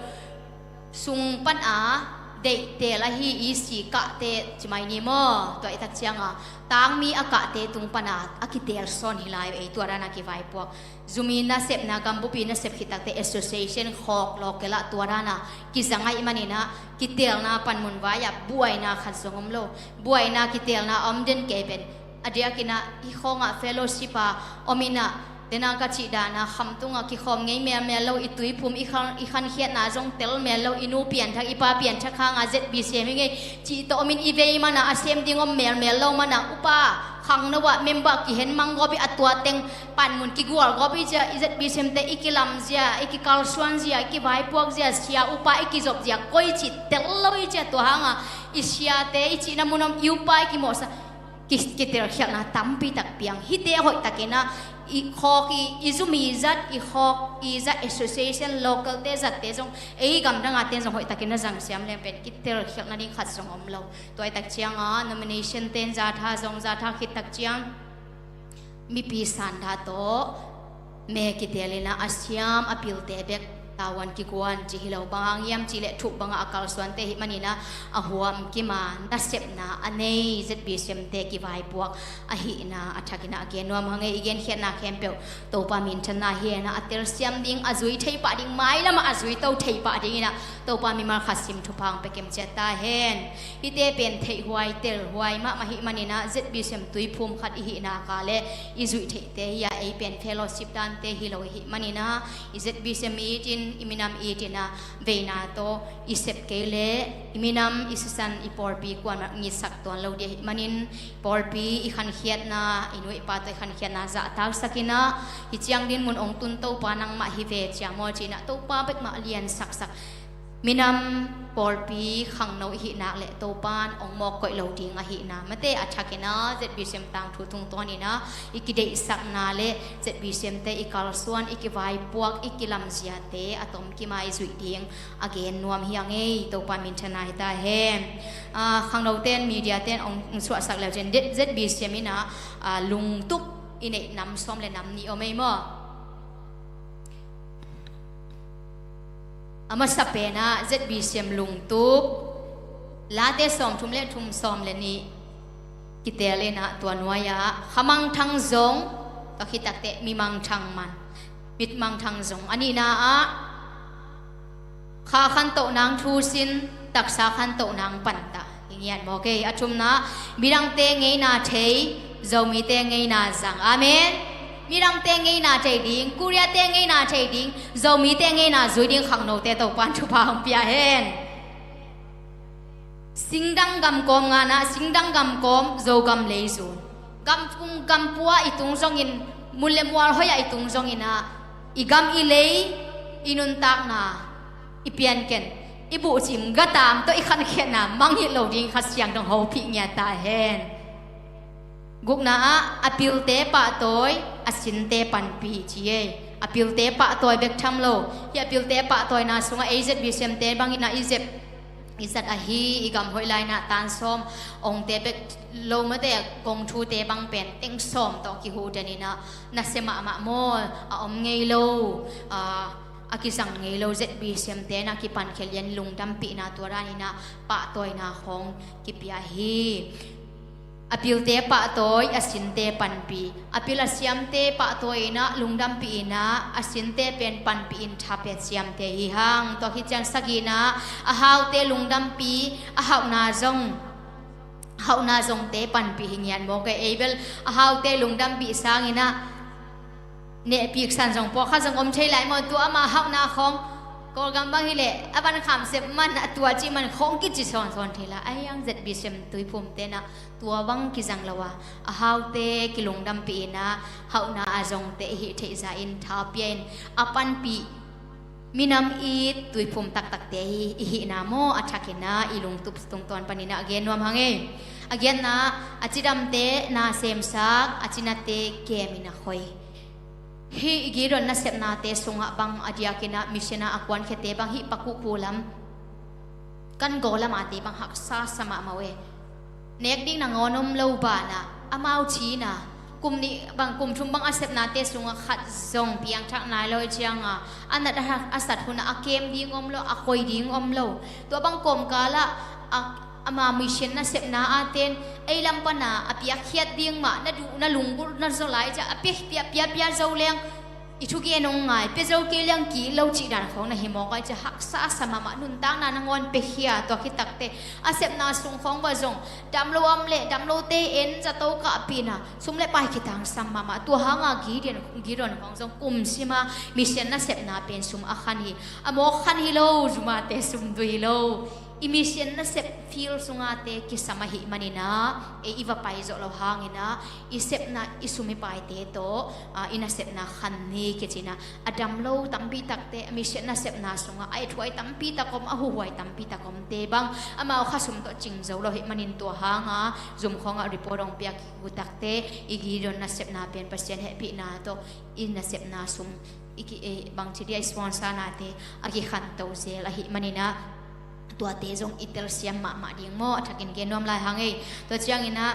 sung pana deihtel ahi E C kahte cimai ni maw? Tua i tak cianga tangmi a kahte tung pana a kitel sawn hi lai ei tua dana kivaipuak. Zumi nasepna, gambupi nasep khitakte association khawk local ah tua dana kiza ngaih manina kitelna panmun vai-ah buaina khat zong om lo. Buaina kitelna om den kei pen a diakina i khawngah fellowship a om ina dena ka cih dana khamtunga kikhawm ngei melmel lo, i tuiphum i khan, i khankhiatna zong tel mel lo, i nu pianthak i pa pianthak hanga Z B C M hi ngei cih tawh omin i vei mana a sem ding om melmel lo mana upa khangno ah member kihen mang gawp i a tua teng panmun kigual gawp i cia i Z B C M te i kilamzia, i kikalsuanzia, i kivaipuakzia, sia upa i kizopzia koi cih tel lo i cia tua hanga i siate i cihna mun om i upa i kimawhsa ki, kitelkhialhna tampi tak piang. Hite hoih takina i khawk i, i zumi zat, i khawk i zat association local te zatte zong ei gamdanga ten zong hoih takina zangsiam leng pen kitelkhialhna ding khat zong om lo. Tua i tak cianga nomination ten zatha zong zatha khit tak ciang mipi sanda tawh me kitelina a siam a pilte bek tavuan kiguan ci hi lo, bang hang hiam cih leh thup banga a kalsuante hi manina a huam kima nasepna a nei Z B C M te kivaipuak ahihna a thakina a gen nuam hang ei. I genkhiatna khempeuh Topa minthanna hi ena a telsiam ding, a zui thei pah ding, mailamah a zui to thei pah dingina Topa mimal khat sim thupha hong pia kimciat ta hen. Hite pen theihhuai telhuai mahmah hih manina Z B C M tuiphum khat i hihna ka le i zuih theihte hi a, ei pen fellowship dante hi lo i hih manina i Z B C M itin i minam itina veina tawh i sep kei le i minam i sisan i pawlpi kuamah ngitsak tuan lo dia hih manin pawlpi i khankhiatna i nu i pa tawh i khankhiatna zahtausakina hi ciang din mun ong tun Topa nangmah hi ve ciang maw cina Topa bekmah liansaksak minam pawlpi khangno i hih nak le Topan ong mawk koih lo ding ahihna mate a thakina Z B C M tangthu tungtawnina i kideihsakna le Z B C M te i kalsuan, i kivaipuak, i kilamziate a tomkima i zuih ding a gen nuam hi a ngei. Topa minthanna hi ta hen. Ah, khangnoten mediaten ong, ong suahsak leucin Z B C M ina, ah, lungtup i neih nam sawm le nam nih om ei maw? A masa pena Z B C M lungtup Late sawmthum le thum sawm le nih kitel ina tua nuai-ah khamangthang zong, tua khitakte mimangthang man, mitmangthang zong a nihna ah kha khantoh nang thusin taksa khantoh nang pantah i ngiat mawk ei. A thumna midangte ngeina thei, Zomite ngeina zang. Amen. Midangte ngeina thei ding, Koreate ngeina thei ding, Zomite ngeina zui ding khangnote Topan thupha hong pia hen. Singdang gamkawm nganah singdang gamkawm Zogam leizun. Gam, gampua i tung zongin, mun le mual hoiah i tung zonginah i gam i lei, i nuntakna, i pianken, i buhcim gatam tawh i khankhiatna mangngilh lo ding Kha Siangtho hopih ngiat ta hen. Gukna ah a pilte pahtawi, a sinte panpih ci ei. A pilte pahtawi bek tham lo. Hih a pilte pahtawina sungah ei Z B C M te bangin ah i zep, i zat ahi, i gam hoih lai-in ah tan sawm ongte bek lo mate, kong thute bang pen teng sawm tawh kihuh den in ah nasia mahmah maw, a om ngei lo, a, a kizang ngei lo Z B C M te in ah kipankhia lian, lungdampihna tua dan in ah pahtawina khawng kipia hi. A pilte pahtawi, a sinte panpih. A pil a siamte pahtawi in ah lungdampih in ah, a sinte pen panpih in tha pia siamte hi hang. Tua khit ciang sagihna, a haute lungdampih, a hauhna zong, hauhna zongte panpih hi ngiat mawk ei. Ei bel a haute lungdampih sangin ah nehpih san zong pawlkhat zong om thei lai maw, tua ama hauhna khawng. Kawlgam bang hileh a van kham sep man, a tua cih man khawng kici sawnsawn thei lai. Ahi hang Z B C M Tuiphum te in ah tua bang kizang lo a, a haute kilungdampih in ah, hauhna a zongte i hih theih zah in tha pia in, a panpih minam it Tuiphum taktakte hi i hihna maw, a thakin ah i lungtup tungtawn panin ah gen nuam hang ei. A giatna, a cidamte na semsak, a cinate kem in a khoi. Hih Gideon nasepnate sungah bang a diakin ah mission ah a kuankhiate bang hih Pakuku lam, Kangaw lam ate bang haksa sa mahmah uh e. Nek ding nangawn om lo banah amau cina, kum nih bang, kum thum bang a sepnate sungah khat zong piangthak nai lo i cianga, a nat a sat hunah a kem ding om lo, a khoi ding om lo. Tua bang kawmkalah a, ama mission nasepna aten ei lam pana a piakkhiat ding mah na duh, na lunggulh na zaw lai ciah a pia, pia, pia, pia zo leng i thugen hong ngai, pia zo kei leng kik lo cih dan khawng na hi mawk ai ciah haksa sa mahmah, nuntakna nangawn piakhia. Tua khit takte a sepna sung khawng bang zong dam lo om leh dam lote en zato kahpihna, sum le pai kitangsam mahmah. Tua hanga Gideon, Gideon khawng zong kum sima mission nasepna pen sum a khan hi. A mawk khan hi lo, zumate sum dui hi lo. I mission nasep field sungate kisam ahih manin ah, ei i va pai zawh lo hangin ah, i sepna, i sum i paite tawh, ah, i nasepna khan ni kici in ah, a dam lo tampi takte, a mission nasepna sungah a ethuai tampi tak om, a huhuai tampi tak omte bang, amau khasum tawh cing zo lo ahih manin tua hanga zum khawngah report hong piak uh takte, i Gideon nasepna pen Pasian hehpihna tawh i nasepna sum i ki, eh, bangci dia i sponsor nate a kikhanto zel ahih manin ah, tuate zong i telsiam mahmah ding maw, a thakin gen nuam lai hang ei. Tua ciangin ah,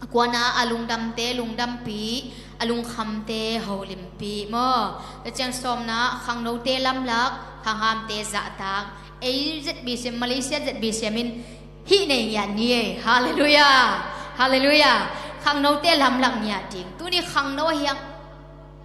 a kuana a lungdamte lungdampih, a lungkhamte holimpih maw. Tua ciang sawmna, khangnote lamlak, khanghamte zahtak. Ei Z B C M, Malaysia Z B C M in hih nei ngiat ni ei. Halleluiah. Halleluiah. Khangnote lamlak ngiat ding. Tuni khangno ahi hang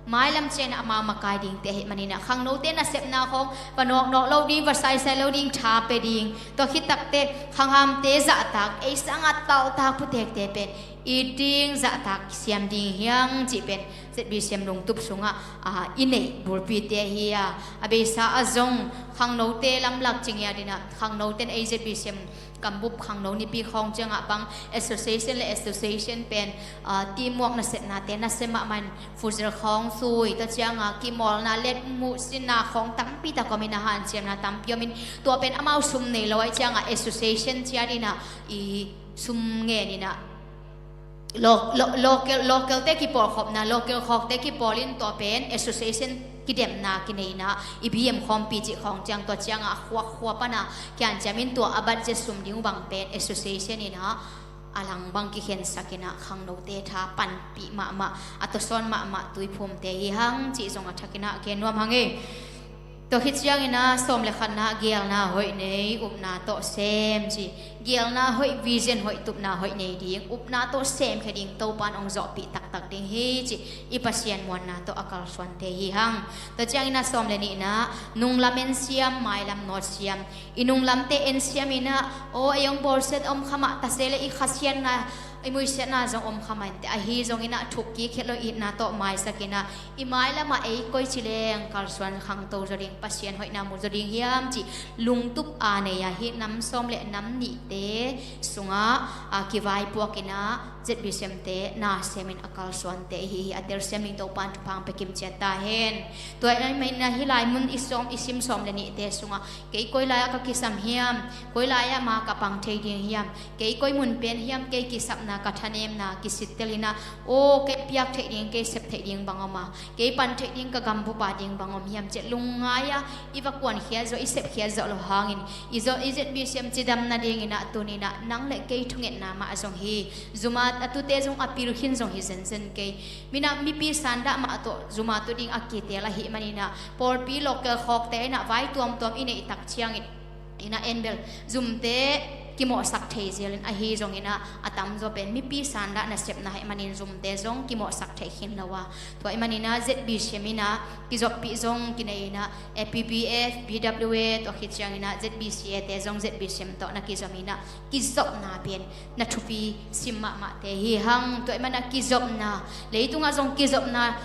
mailam ciangin amau makai dingte ahih manin ah, khangnote nasepna khawng va nawknawk lo ding, va saisai lo ding, tha pia ding. Tua khit takte khanghamte zahtak, ei sanga taltak putekte pen it ding, zahtak siam ding hi hang cih pen Z B C M lungtup sungah, ah, i neih bulpite hi a, a beisa ah zong khangnote lamlak ci ngiat in ah, khangnote in ei Z B C M Kambup khangno nipi khawng ciangah bang association le association pen, ah, teamwork nasepnate nasia mahmah in, futsal khawng sui, tua ciangah kimawlna, letmuh sinna khawng tampi tak om in, a hanciamna tampi om in, tua pen amau sum nei lo ahih ciangah association ciat in ah i sum ngen in ah, lo-, lo-, local, local te kipawlkhopna, local khawkte kipawl in tua pen association kidemna kinei in ah, i B M khawmpi cih khawng ciang, tua ciangah a khuak khua pana kihanciam in, tua a budget sum ding uh bang pen association in ah a lang bang kikhensak in ah, khangnote tha panpih mahmah, a tawsawn mahmah Tuiphumte hi hang cih zong a thakin ah gen nuam hang ei. Tua khit ciangin ah sawm le khatna, geelna hoih nei, upna tawh sem ci. Geelna hoih, vision hoih, tupna hoih nei ding, upna tawh semkhia ding, Topa in hong zawhpih taktak ding hi ci. I Pasian muanna tawh a kalsuante hi hang. Tua ciangin ah sawm le nihna, nunglam en siam, mailam nawt siam. I nunglamte en siam in ah, aw, ei hong bawlsiat om kha mah ta se leh i khasiatna, i muisiatna zong om kha mah inteh. Ahi zongin ah thuk kik het lo itna tawh maisak in ah, i mailamah ei koici leng kalsuan khangto zaw ding, Pasian hoihna mu zaw ding hiam cih lungtup a nei a, hih nam sawm le nam nihte sungah, a, kivaipuak in ah, ZBCM te na semin a kalsuante ihi hi. A telsiam ding Topan thupha hong pia kimciat ta hen. Tua ahih manin ah hih lai mun i sawm, i sim sawm le nihte sungah kei koi lai-ah ka kisam hiam, koi lai-ah ma ka pang thei ding hiam, kei koi mun pen hiam, kei kisapna, ka thanemna kisittel in ah, aw, kei piak theih ding, kei sep theih ding bang om a, kei pan theih ding, ka gambup a ding bang om hiam ci-a lungngai-a i va kuankhiat zawh, i sepkhiat zawh loh hangin, i zawh, i ZBCM cidam nadingin ah tuni-in ah nang le kei thungetna mah zong hi. Zuma a tute zong a pil khin zong hi zenzen kei. Min ah mipi sandah mah tawh Zuma tu ding a kitel ahih manin ah pawlpi local khawkte in ah vai tuamtuam i neih tak ciangin in ah en bel Zumte kimawhsak thei zelin, ahi zongin ah a tamzaw pen mipi sandah nasepna ahih manin Zumte zong kimawhsak theih khin lo a. Tua ahih manin ah ZBCM in ah kizoppih zong kinei in ah, APBF, BWA, tua khit ciangin ah ZBCA te zong ZBCM tawh na kizom in ah kizopna pen na thupi sim mahmahte hi hang. Tua ahih manin ah kizopna, leitungah zong kizopna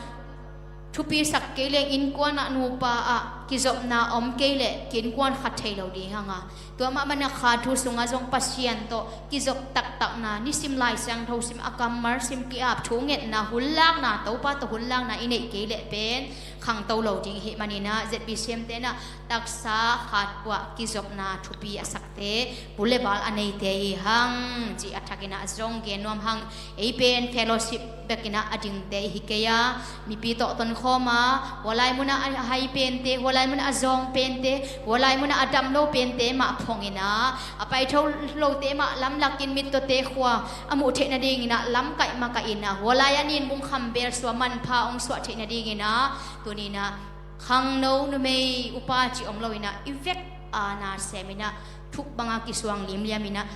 thupisak kei leng innkuan ah nupa ah kizopna om kei leh ki innkuan khat thei lo ding hang a. Tua mah bangin ah kha thu sungah zong Pasian tawh kizop taktakna, nisim Lai Siangtho sim, a kammal sim, ki-ap thu ngetna, hun lakna, Topa tawh hun lakna i neih kei leh pen khangto lo ding ahih manin ah ZBCM te in ah taksa khat uah kizopna thupi a sakte, pu le bal a neite hi hang cih a thakin ah zong gen nuam hang. Ei pen fellowship bekin ah a dingte ihi kei a, mipi tawh tonkhawm a, hua lai munah a hai pente, hua lai munah a zawng pente, hua lai munah a dam lo pente mah phong in ah, a pai tho lote mah lamlakin mittawte khua a muh theih nadingin ah lamkaih makaih in ah, hua lai a nin bung kham bel sua manpha hong suah theih nadingin ah, tuni-in ah khangno, numei, upa cih om lo-in ah i vek a na sem in ah thuk banga kisuang limliam in ah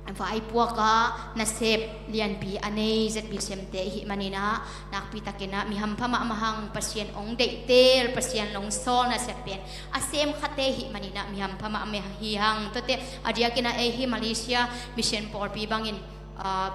vaipuak a nasep lianpi a nei ZBCM te ihih manin ah, nakpi takin ah mi hampha mahmah hang, Pasian hong deihtel, Pasian hong sawl nasep pen a sem khate ihih manin ah mi hampha mahmah hi hang. Tuate a diakin ah ei hih Malaysia Mission pawlpi bangin, ah,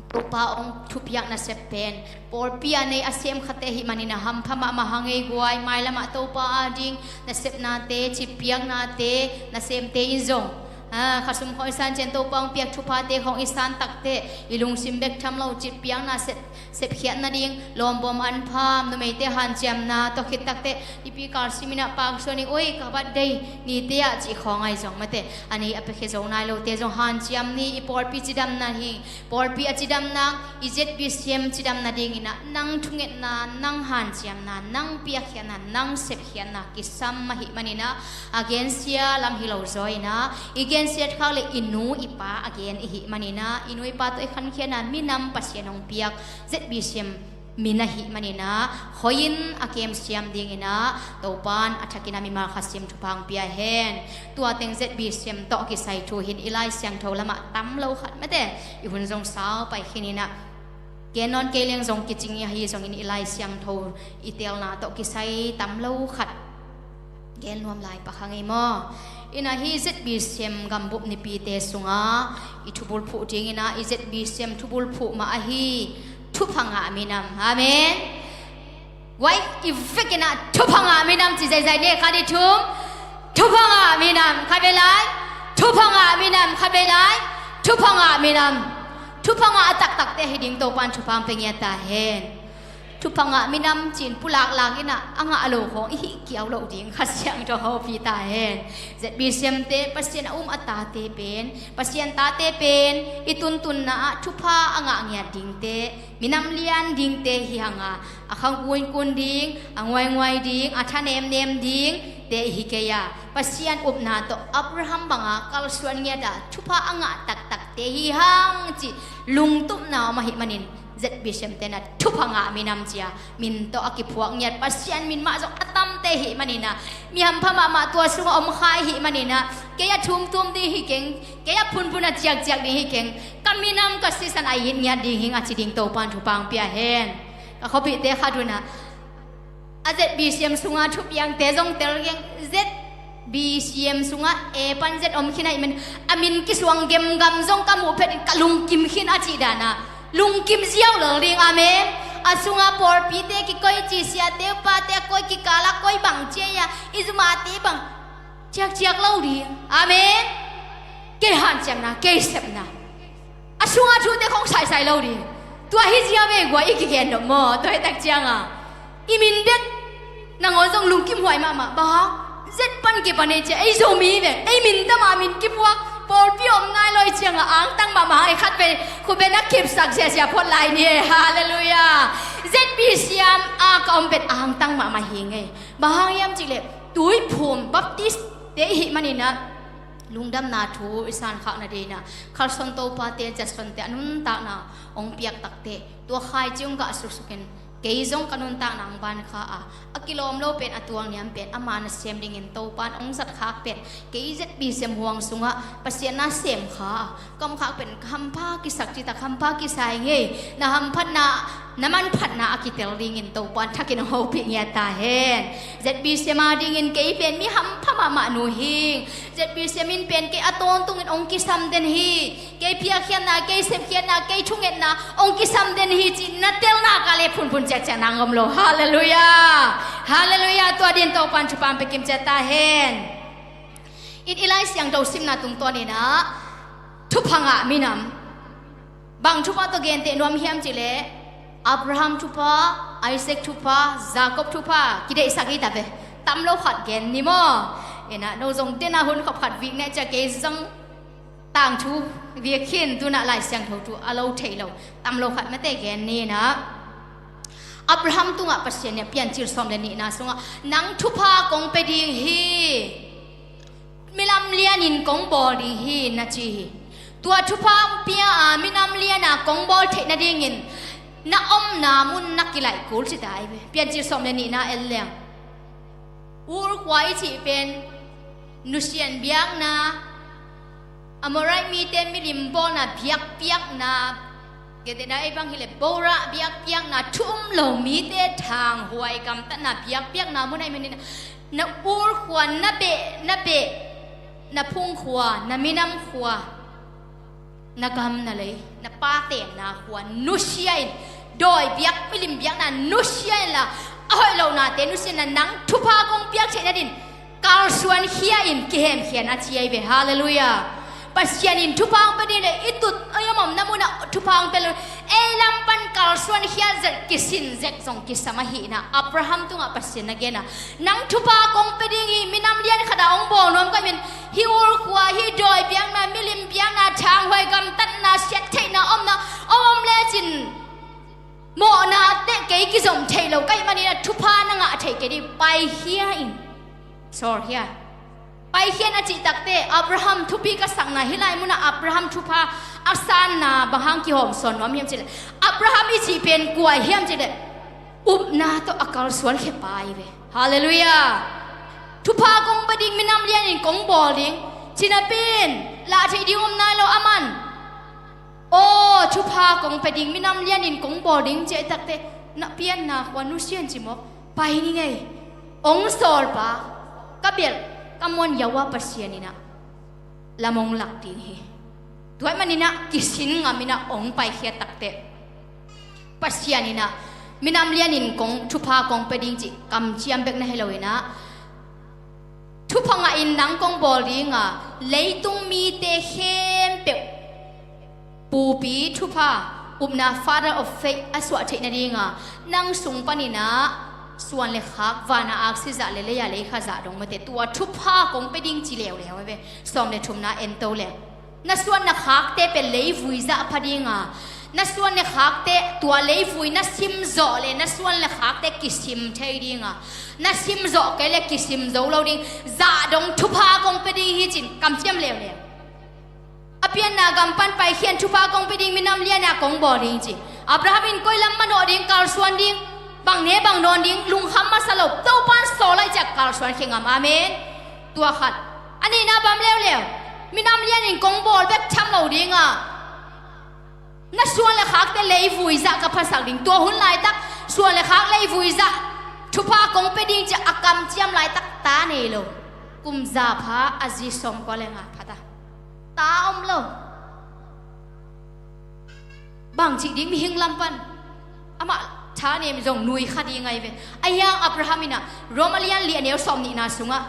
Topa hong thupiak nasep pen pawlpi a nei a sem khate ihih manin ah hampha mahmah hang ei guai. Mailamah Topa a ding nasepnate, citpiaknate, nasemte in zong, ah, khasum khawng i san ciang Topa hong piak thuphate khawng i san takteh i lungsim bek tham lo, citpiakna sep, sepkhiat nading, lawmbawm, anpham, numeite hanciamna, tua khit takteh nipi kal sim in ah paksuan in, oi, ka birthday nite ah cih khawng ahi zong, mate, a nei a piakhia zo nai lote zong hanciam ni. I pawlpi cidam nading, pawlpi a cidam nang, i ZBCM cidam nadingin ah nang thungetna, nang hanciamna, nang piakkhiatna, nang sepkhiatna kisam ahih manin ah, a gensia lam hi lo zaw in ah, i gensia khak leh i nu i pa a gen ihih manin ah, i nu i pa tawh i khankhiatna minam Pasian hong piak ZBCM min ahih manin ah, khoi-in a kemsiam dingin ah Topan a thakin ah mimal khat sim thupha hong pia hen. Tua teng ZBCM tawh kisai thu hi-in i Lai Siangtho lamah tam lo khat, mate, i hun zong sau pai khin in ah, gen nawn kei leng zong kicing ahi zongin i Lai Siangtho i telna tawh kisai tam lo khat gen nuam lai pak hang ei maw. In ah hih ZBCM gambup nipite sungah i thubulphuh dingin ah, i ZBCM thubulphuh mah ahi thupha ngah minam. Amen. Guai, i vekin ah thupha ngah minam ci zaizai ni, khat, nih, thum. Thupha ngah minam, khatvei lai. Thupha ngah minam, khatvei lai. Thupha ngah minam. Thupha ngah a taktakte hi ding Topan thupha hong pia ngiat ta hen. Thupha ngah minam ci-in pulak lak in ah a ngah lo khawng i hih kiau loh ding Kha Siangtho hopih ta hen. ZBCM te, Pasian a um a tate pen, Pasian tate pen i tuntunna ah thupha a ngah ngiat dingte, minam lian dingte hi hang a, a kha kunkun ding, a nguainguai ding, a thanemnem dingte ihi kei a, Pasian upna tawh Abraham banga kalsuan ngiat a thupha a ngah taktakte hi hang cih lungtupna om ahih manin, ZBCM te in ah thupha ngah minam ci-a min tawh a kiphuak ngiat, Pasian min mah zong a tamte ihih manin ah, mi hampha mahmah tua sungah om kha ihih manin ah, kei a thumthum ding hi keng, kei a phunphun a ciakciak ding hi keng, ka minam ka sisan a it ngiat ding hi ing a ci ding Topan thupha hong pia hen. Ka khuapihte khat un ah, a ZBCM sunga thupiangte zong tel keng, ZBCM sunga A pan Z om khin ahih manin a min kisuang gemgam zong ka muh phetin ka lungkim khin a cih dan a, lungkim ziau lel ding. Amen. A sunga pawlpite kikoih ci, siate upate a koi, kikala koi bang ci a, i Zumate bang, ciakciak lo ding. Amen. Kei hanciamna, kei sepna, A sunga thute khong saisai lo ding. Tua hi zia ve gua i kigen dok maw? Tua hi tak cianga i min bek nangawn zong lungkim huai mahmah. Bang hang? Zet pan kipan ei cia, ei Zomi ve, ei min tama min kipuak. Pawlpi om nai lo i cianga angtang mahmah hang i khat ve. Khut beng a kipsak siasia phot lai ni e. Halleluiah. Zet pi siam a ka om pen angtang mahmah hi ngei. Bang hang hiam cih leh Tuiphum Baptist te i hih maninah lungdamna thu i sankhak nadinah Khalson Topate, Jason te a nuntakna hong piak takteh tua khaici hong gah suksukin kei zong ka nuntakna hong ban kha a, a kilawm lo pen, a tualniam pen ama nasem dingin Topan hong zatkhak pen kei zet pi siam huang sungah Pasian nasem kha a, ka omkhak pen ka hampha kisak cita, ka hampha kisai ngei. Na hamphatna, na manphatna a kitel dingin Topan thakin hong hopih ngiat ta hen. Zet pi siam a dingin kei pen mi hampha mahmah nu hing. Zet pi siam in pen kei a tawntungin hong kisam den hi. Kei piakkhiatna, kei sepkhiatna, kei thungetna hong kisam den hi cih na telna ka le phunphun ciakciak nang om lo. Halleluiah. Halleluiah. Tua din Topan thupha hong pia kim ciat ta hen. In i Lai Siangtho simna tungtawninah thupha ngah minam bang thupha tawh genteh nuam hiam cih leh Abraham thupha, Isaac thupha, Jacob thupha kideihsak hi ta ve. Tam lo khat gen ni maw? Inah no zong dena hun khop khat vik neh cia kei zong tangthu vik khin tunah Lai Siangtho thu a lo thei lo. Tam lo khat mate gen ni inah Abraham tungah Pasian nih a Piancil sawm le nihna sungah nang thupha kong pia ding hi. Minam lianin kong bawl ding hi na ci hi. Tua thupha hong pia a minam liana kong bawl theih nadingin na omna mun na kilaih kul ci ta hi ve. Piancil sawm le nihna en leng Ur khua i cih pen nusian biakna, Amorite mite milim bawlna biakpiakna, gedena ei bang hileh borah biakpiakna, thu um lo mite thanghuai gamtatna biakpiakna mun ahi manin na Ur khua, na beh, na beh, na phung khua, na minam khua, na gam na lei, na pa tenna khua nusia in, dawi biak, milim biakna nusia inla, a hoih lohnate nusia inla, nang thupha kong piak theih nadin kalsuan khia in kihemkhia in a ci ahi ve. Halleluiah. Pasian in thupha hong pia ding le i tut i om omna munah thupha hong pia lo. Ei lam pan kalsuan khia zet, kisin zet zong kisam ahihna Abraham tungah Pasian na gena, nang thupha kong pia ding hi, minam lian khatah hong bawl nuam ka min, hih Ur khua, hih dawi biakna, milim biakna, thanghuai gamtatna, siat theihna omna om om lecin mawhna teh kei kizom thei lo ka hih manin a thupha na ngah thei kei ding, paikhia in. Sawlkhia. Paikhia in a cih takteh Abraham thupi ka sakna hih lai munah Abraham thupha a sanna bang hang kihawm sawn nuam hiam cih leh Abraham i cih pen kua hiam cih leh upna tawh a kalsuan khia pa hi ve. Halleluiah. Thupha kong pia ding, minam lianin kong bawl ding cih napi in lah theih ding om nai lo a man. Aw, thupha kong pia ding, minam lianin kong bawl ding ci a i takteh na pianna khua nusia in ci mawk. Pai ni ngei. Hong sawlpa, ka belh, ka muan yau a Pasian inah lam hong lak ding hi. Tua ahih maninah kisin ngam inah hong paikhia takteh Pasian inah minam lianin kong, thupha kong pia ding cih kamciam bek na hi lo inah thupha ngah in nang kong bawl dinga leitung mite khempeuh pupi thupha, upna, father of faith a suah theih nadinga nang sung paninah suan le khak, vana aksi zah le leia leikha zah dong mate, tua thupha kong pia ding ci leuleu a ve. Sawm le thumna en to le, na suan na khakte pen leivui zah pha dinga, na suan le khakte tua leivui na sim zawh le na suan le khakte kisim thei dinga, na sim zawh kei le kisim zo lo ding zah dong thupha kong pia ding hi cin kamciam leuleu. A pianna gam pan paikhia in thupha kong pia ding, minam liana kong bawl ding ci. Abraham in koi lam manawh ding, kalsuan ding, bang ne bang nawn ding lungkham masa lo, Topan sawl lai ciah kalsuan khia ngam. Amen. Tua khat. A nihna bang leuleu, minam lianin kong bawl bek tham lo dinga na suan le khakte leivui zah ka phasak ding. Tua hun laitak suan le khak leivui zah thupha kong pia ding ciah a kamciam laitak ta nei lo. Kum za pha, a zi sawmkua le nga pha ta. Ta om lo. Bangci ding mihing lam pan amah thanem zong nui kha ding ahi ve. Ahi hang Abraham inah Rom a lian li a neu sawm nihna sungah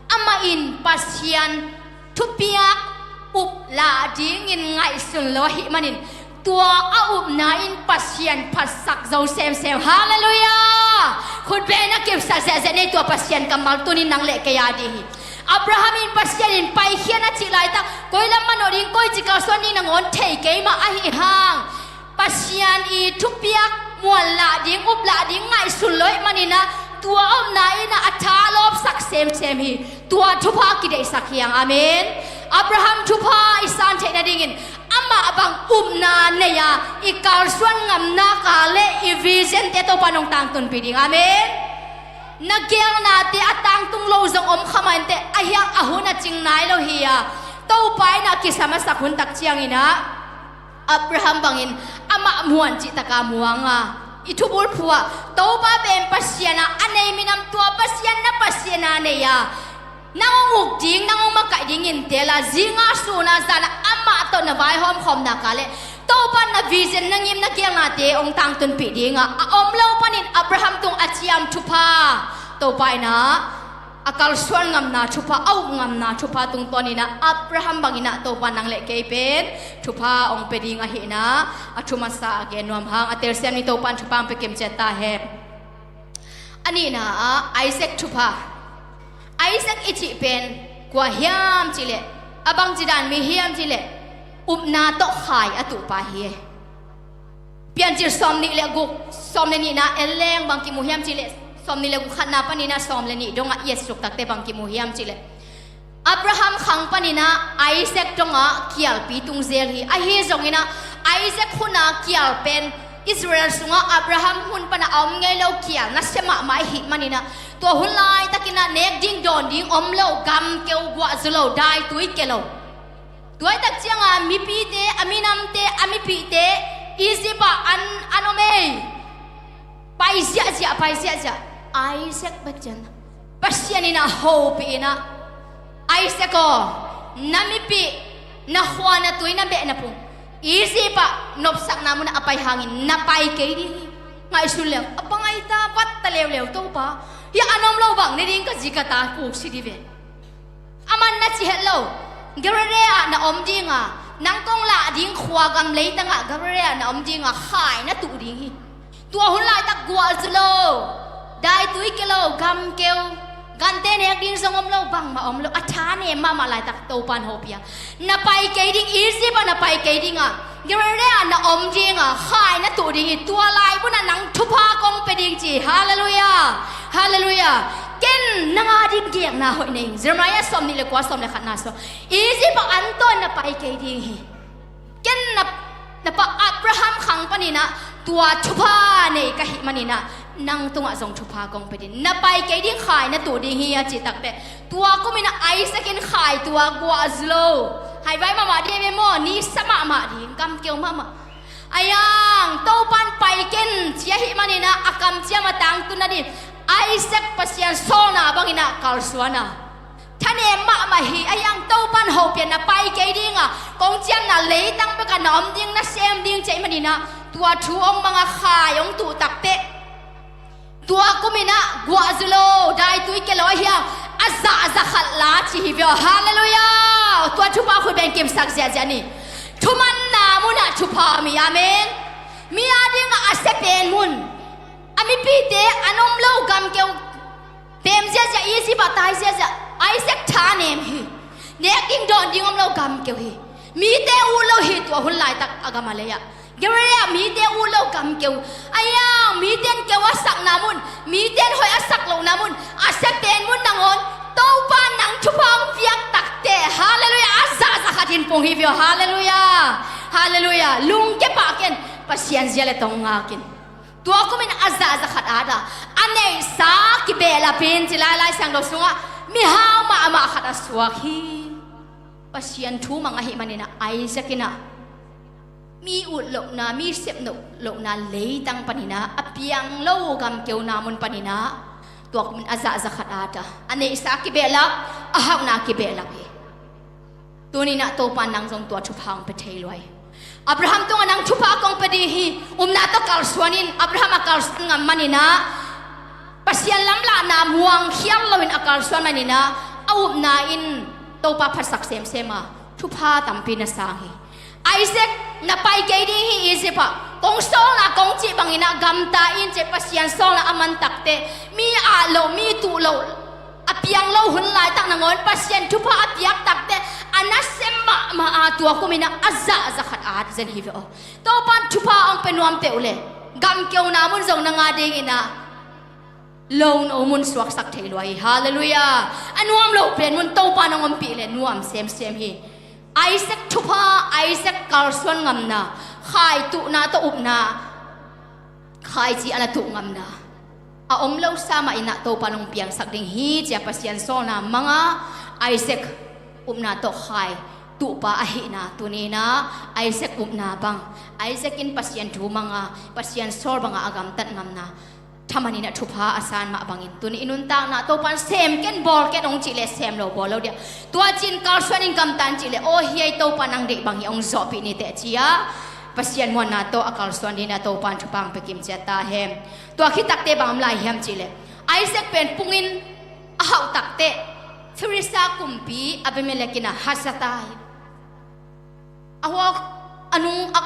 amah in Pasian thupiak Up lah dingin ngaihsun lo ahih manin, tua a upna in Pasian phatsak zo semsem. Halleluiah! Khutbeng na kipsak ziahziah nei, tua Pasian kammal tuni nang le kei a ding hi. Abraham in Pasian in paikhia a cih laitak, koi lam manawh ding, koici kalsuan ding nangawn thei kei mah ahih hang, Pasian i thupiak muanlah ding, uplah ding ngaihsun lo ahih manin ah, tua a upna in ah a tha lawpsak semsem hi. Tua thupha kideihsak hi hang. Amen. Abraham thupha i san theih nadingin amah bang upna nei a, i kalsuan ngamna ka le i vision te Topa nong tangtunpih ding. Amen. Na geelnate a tangtung lo zong om kha mah inteh, a hiang a hun a cing nai lo hi a, Topa in ah kisam a sak hun tak ciangin ah Abraham bangin amah muan cihtaka muang a, i thubulphuh ah Topa pen Pasian a, a nei minam tua Pasian na Pasian a nei a, nang hong uk ding, nang hong makaih ding in teel a, zinga suna zana amah tawh na vaihawm khawmna ka le Topa na vision, na ngim, na geelnate hong tangtunpih ding a, a om lo panin Abraham tung a ciam thupha Topa in ah a kalsuan ngamna thupha, a up ngamna thupha tungtawnin ah Abraham bangin ah Topa nang le kei pen thupha hong pia ding ahihna a thu masa a gen nuam hang. A telsiam ni Topa in thupha hong pia kimciat ta hen. A nihna ah Isaac thupha. Isaac i cih pen kua hiam cihleh, a bangci dan mi hiam cihleh, upna tawh khai a tuhpa hi. Piancil sawmnih le guk, sawm le nihna en leng bang kimu hiam cihleh, sawmnih le guk khatna panin ah sawm le nih dongah i etsuk takte bang kimu hiam cihleh, Abraham khang panin ah Isaac dongah kialpi tung zel hi. Ahi zongin ah Isaac hun a kial pen Israel sungah Abraham hun pan a om ngei lo kial nasia mahmah ahih manin ah, tua hun laitakin ah nek ding dawn ding om lo, gamkeu, guahzu lo, daitui kei lo. Tua hi tak ciangin mipite, a minamte, a mipihte Egypt ah an, an om ei. Pai ziahziah, pai ziahziah. Isaac bek ciang Pasian in ah hopih in ah, Isaac aw, na mipih, na khua, na tui, na beh, na phung Egypt ah nopsakna munah a pai hangin na pai kei ding hi. Ngaihsun leng a pangai ta, vat ta leuleu, Topa, hih a na om lo bang ne ding ka zi ka ta puk si dih ve. A man na ci het lo. Galilee ah na om ding a, nang kong lah ding khua gam leitang ah Galilee ah na om ding a, khai na tuh ding hi. Tua hun laitak guahzu lo, daitui kei lo, gamkeu, gante nek ding zong om lo, bangmah om lo, a thanem mahmah laitak Topa in hopih a, na pai kei ding, Egypt ah na pai kei ding a, Galilee ah na om ding a, khai na tuh ding hi. Tua lai munah nang thupha kong pia ding ci. Halleluiah. Halleluiah. Ken nang a ding geelna hoih nei ing. Jeremiah sawmnih le kua, sawm le khatna sung, Egypt ah an tawn na pai kei ding hi. Ken na, na pa Abraham khang panin ah tua thupha nei ka hih manin ah, nang tungah zong thupha kong pia ding. Na pai kei ding, khai na tuh ding hi a cih takteh, tua kumin ah Isaac in khai tuah, guahzu lo, haivai mahmah ding hi ve maw, nisa mahmah ding, gamkeu mahmah. Aiang, Topa in pai ken ci ahih manin ah a kamciam a tangtun nading Isaac Pasian sawlna bangin ah kalsuan a, thanem mahmah hi. Aiang, Topa in hopih a, na pai kei ding a, kong ciamna leitang bek ah na om ding, na sem ding ci ahih manin ah, tua thu hong mang a khai hong tuh takteh, tua kumin ah guahzu lo, daitui kei lo ahi a, a zah zakhat la ci hi ve aw. Halleluiah. Tua thupha khut beng kimsak ziahziah ni. Thumanna munah thupha om hi. Amen. Mi a dingah a sia pen mun, a mipihte an om lo, gamkeu, tem ziahziah, Egypt ah tai ziahziah, Isaac thanem hi. Nek ding dawn ding om lo, gamkeu hi. Mite ut lo hi tua hun laitak a gam a lei ah. Galilee ah mite ut lo, gamkeu. Aiang, mite in keu a sakna mun, mite in hoih a sak lohna mun, a sia pen mun nangawn Topa in nang thupha hong piak takteh, halleluiah, a zah zakhat in pung hi ve aw. Halleluiah. Halleluiah. Lungkia pah ken, Pasian zia le tong ngak in. Tua kumin a zah zakhat a dah, a neihsa kibehlap in ci lai, Lai Siangtho sungah mihau mahmah khat a suak hi. Pasian thu mang ahih manin ah Isaac in ah mi ut lohna, mi sep lohna leitang panin ah, a piang lo gamkeuna mun panin ah, tua kumin a zah zakhat a dah, a neihsa kibehlap, a hauhna kibehlap hi. Tuni-in ah Topa in nang zong tua thupha hong pia thei lua hi. Abraham tungah nang thupha kong pia ding hi. Upna tawh kalsuan in, Abraham a kalsuan ngam manin ah, Pasian lamlahna muang khial loin a kalsuan manin ah, a upna in Topa phatsak semsem a, Thupha tampi na sang hi. Isaac na pai kei ding hi Egypt ah. Kong sawlna kong cih bangin ah gamta in ci-a Pasian sawlna a man takteh, mi at loh, mi tuh loh, a piang lo hun laitak nangawn Pasian thupha a piak takteh a nasem mahmah a, tua kumin ah a zah za khat at zen hi ve aw. Topan thupha hong pia nuam peuh leh gamkeuna mun zong na ngah dingin ah lo no mun suaksak thei lua hi. Halleluiah. A nuam lo pen mun Topan hong ompih leh nuam semsem hi. Isaac thupha, Isaac kalsuan ngamna, khai tuhna tawh upna, khaici a na tuh ngamna a om lo sa mah in ah Topan hong piangsak ding hi ci-a Pasian sawlna mang a, Isaac upna tawh khai tuhpa ahihna tuni-in ah Isaac upna bang, Isaac in Pasian thu mang a, Pasian sawl bang a a gamtat ngamna thaman in ah thupha a san mah bangin tuni i nuntakna Topan sem ken bawl ken hong cih leh sem lo bawl lo dia. Tua ci-in kalsuan in gamta in cih leh, aw hiai Topa nang deih bang hi hong zawhpih ni teh ci-a Pasian muanna tawh a kalsuan dingin ah Topan thupha hong pia kim ciat ta hen. Tua khit takteh bang om lai hiam cih leh, Isaac pen pungin a hauh takteh Filistia kumpi Abimelek in ah hasa ta hi. A huak a nung a,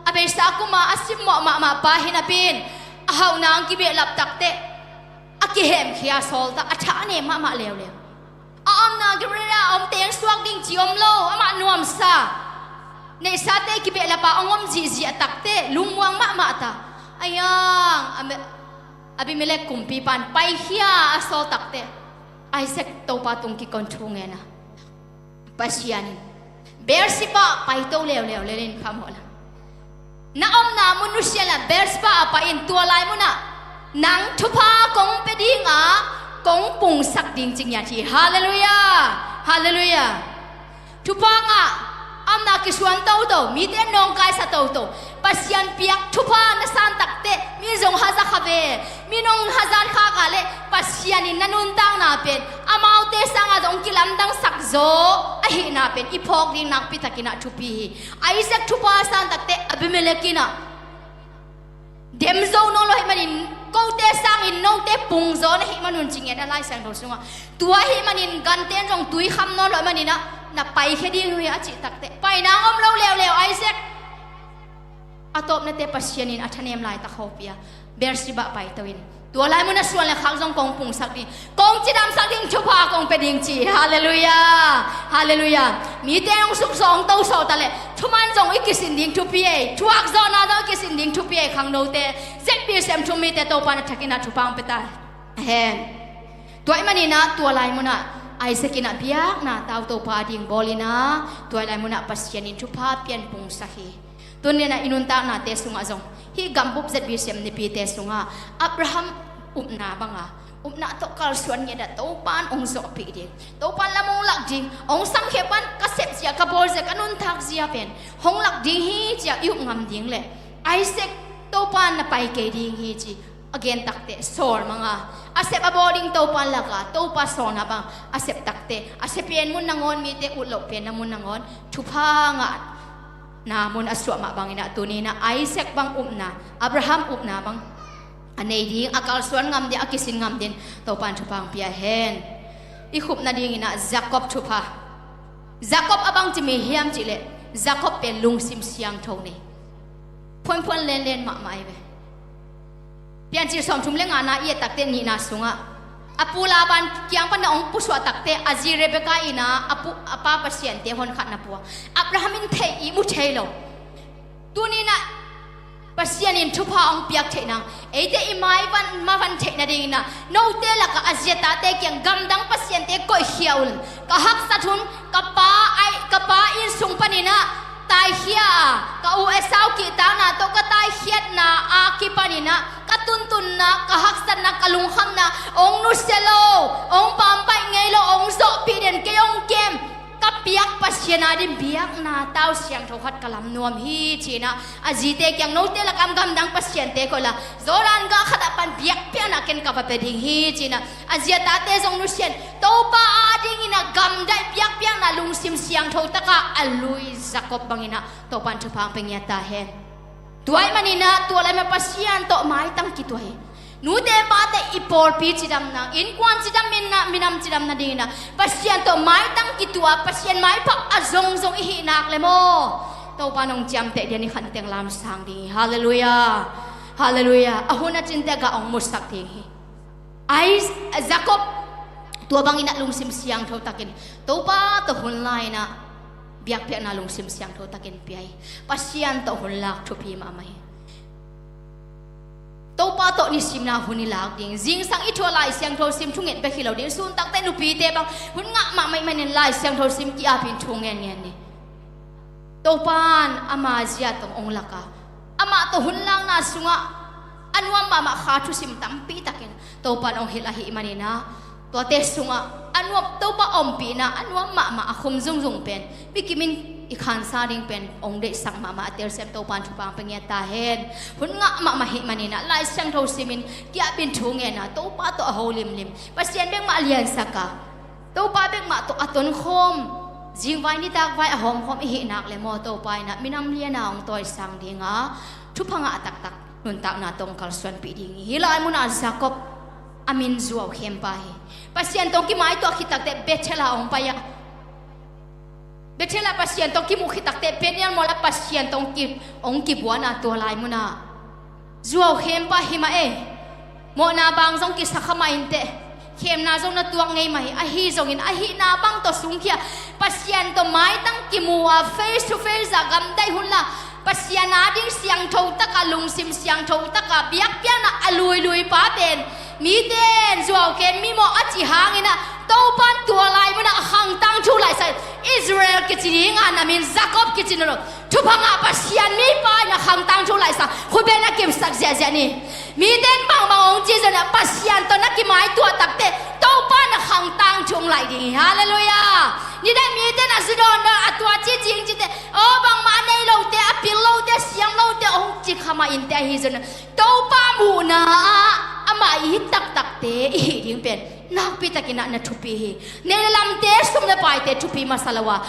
a beisa kum a a simmawh mahmah pa hi napi-in a hauhna hong kibehlap takteh a kihemkhia sawl ta, a tha a nem mahmah leuleu. A omna Gerar a om teng suak ding ci om lo, amah nuamsa neihsate kibehlap a hong om zihziah takteh lungmuang mahmah ta. Aiang, Abimelek kumpipa'n paikhia a sawl takteh Isaac Topa tung kikon thu ngen a, Pasian in Beersheba paito leuleu lel in phamawh la, na omna mun nusia la, Beersheba ah pai in, tua lai munah nang thupha kong pia ding a, kong pungsak ding ci ngiat hi. Halleluiah. Halleluiah. Thupha ngah, a omna kisuan toto, mite nawngkaisa toto, Pasian piak thupha na san takteh mi zong haza kha ve. Mi nong hazat khak a leh Pasian in na nuntakna pen amaute sangah zong kilamdangsak zaw ahihna pen i phawk ding nakpi takin ah thupi hi. Isaac thupha a san takteh Abimelek in ah dem zo nawn lo ahih manin, kote sangin note pung zaw na hih manun ci ngiat a Lai Siangtho sungah. Tua ahih manin gante in zong tui kham nawn lo ahih manin ah na paikhia ding hi a cih takteh paina om lo leuleu Isaac. A tawpnate Pasian in a thanem laitak hopih a, Beersheba paito in, tua lai mun a suan le khak zong kong pungsak ding, kong cidamsak ding, thupha kong pia ding ci. Halleluiah. Halleluiah. Mite hong suksawn hong tosawh ta leh thuman zong i kisin ding thupi ei, thuakzawhna zong i kisin ding thupi ei, khangnote, Z B C M thu-um mite Topa in a thakin ah thupha hong pia ta hen. Tua ahih manin ah tua lai munah Isaac in ah biakna tau Topa a ding bawl in ah, tua lai munah Pasian in thupha pian pungsak hi. Tuni-in ah i nuntaknate sungah zong, hih gambup Z B C M nipite sungah Abraham upna banga, upna tawh kalsuan ngiat a Topan hong zawhpih ding, Topan lam hong lak ding, hong samkhia pan ka sepzia, ka bawlzia, ka nuntakzia pen hong lak ding hi ci-a i up ngam ding leh Isaac Topan na pai kei ding hi ci a gen takteh sawl manga, a sep a bawl ding Topa laka, Topa sawlna bang a sep takteh, a sia pen mun nangawn, mite ut loh pen na mun nangawn thupha ngahna mun a suah mah bangin ah tuni-in ah Isaac bang upna, Abraham upna bang a nei ding, a kalsuan ngam ding, a kisin ngam ding Topan thupha hong pia hen. I khupna dingin ah Jacob thupha. Jacob a bangci mi hiam cih leh Jacob pen lungsim siangtho nei, phuanphuan lenlen mahmah ahi ve. Piancil sawmthum le ngana i et takteh nihna sungah a pu Laban kiang pan a hong pusuah takteh a zi Rebekah in ah a pu, a pa pasiante honkhat na pua. Abraham in thei, ihmu thei lo. Tuni-in ah Pasian in thupha hong piak theih nang, eite i maivan mavan theih nadingin ah note lakah a zi a tate kiang gamdang pasiante koihkhia un. Ka haksat hun, ka pa, ai, ka pa inn sung panin ah taikhia a, ka u Esau kihtakna tawh ka taikhiatna a kipanin ah ka tuntunna, ka haksatna, ka lungkhamna hong nusia lo, hong pampaih ngei lo, hong zawhpih den, kei hong kem, ka piak Pasian a ding biakna tau siangtho khat ka lam nuam hi ci-in ah a zite kiang, note lakah gamdang pasiante koih la, Jordan gah khatah pan biakpiakna ken ka va pia ding hi ci-in ah a zi a tate zong nusia in Topa a dingin ah gamdaih biakpiakna lungsim siangtho takah a lui Jacob bangin ah Topan thupha hong pia ngiat ta hen. Tua ahih manin ah tua lai mah Pasian tawh maitang kituah hi. Nute pate i pawlpi cidamna, innkuan cidam, minam, minam cidamna dingin ah Pasian tawh maitang kituah, Pasian maipha a zongzong i hih nak le maw, Topa nong ciamteh dia ni khan teng lamsang ding hi. Halleluiah. Halleluiah. A hun a cinte gah hong musak ding hi. Ai, Jacob tua bangin ah lungsim siangtho takin Topa tawh hun la-in ah biakpiakna lungsim siangtho takin pia hi. Pasian tawh hun lak thupi mahmah hi. Topa tawh nisimna hun i lak ding. Zingsang i thu a Lai Siangtho sim thungen bek hi lo ding. Sun takte nupite bang hun ngah mahmah ahih manin Lai Siangtho sim ki-apin thu ngen ngen ni. Topa in ama zia tawh hong lak a, amah tawh hun lakna sungah a nuam mahmah kha thusim tampi takin Topa in hong hilh ahih manin ah, tuate sungah a nuam, Topa ompihna a nuam mahmah a khum zungzung pen, mi kim in i khansa ding pen hong deihsak mahmah a telsiam Topa in thupha hong pia ngiat ta hen. Hun ngah mahmah ahih manin ah Lai Siangtho simin ki-apin thu ngen a, Topa tawh a ho limlim, Pasian bek mah liansak a, Topa bek mah tawh a tonkhawm, zingvai nitakvai a hawmkhawm i hih nak le maw, Topa in ah minam lian a hong tawisang ding a, thupha ngah taktak nuntakna tawh hong kalsuanpih ding hi. Hih lai munah Jacob a min zuau khempa hi. Pasian tawh hong kimaituah khit takteh Bethel ah hong pai a, Bethel ah Pasian tawh hong kimuh khit takteh Peniel mual ah Pasian tawh hong ki, hong kibuan a, tua lai munah zuau khempa hi mah ei. Mawhna bang zong kisa kha mah inteh, khemna zong na tuak ngei mah hi. Ahi zongin a hihna bang tawh sungkhia, Pasian tawh maitang kimu a, face to face ah gamdai hun la, Pasian ading siangtho taka, lungsim siangtho taka biakpiakna a luilui pa pen, mite in zuau khem, mimawh a cih hangin ah, Topa in tua lai munah a khangtang thu laihsak, Israel kici ding a, na min Jacob kici nawn lo. Thupha ngah Pasian mipa in a khangtang thu laihsak, khut beng a kipsak ziahziah ni. Mite in bangbang hong cih zongin ah Pasian tawh na kimaituah takteh Topa in a khangtang thu hong laih ding hi. Halleluiah. Nidang mite in a zu dawndawn, a tua ci, ci ing cite, aw, bangmah a nei lote, a pil lote, a siam lote hong ci kha mah inteh, ahi zongin ah Topa muhna ah amah i it taktakte i hih ding pen nakpi takin ah na thupi hi. Nei le lamte, sum le paite thupi masa lo a,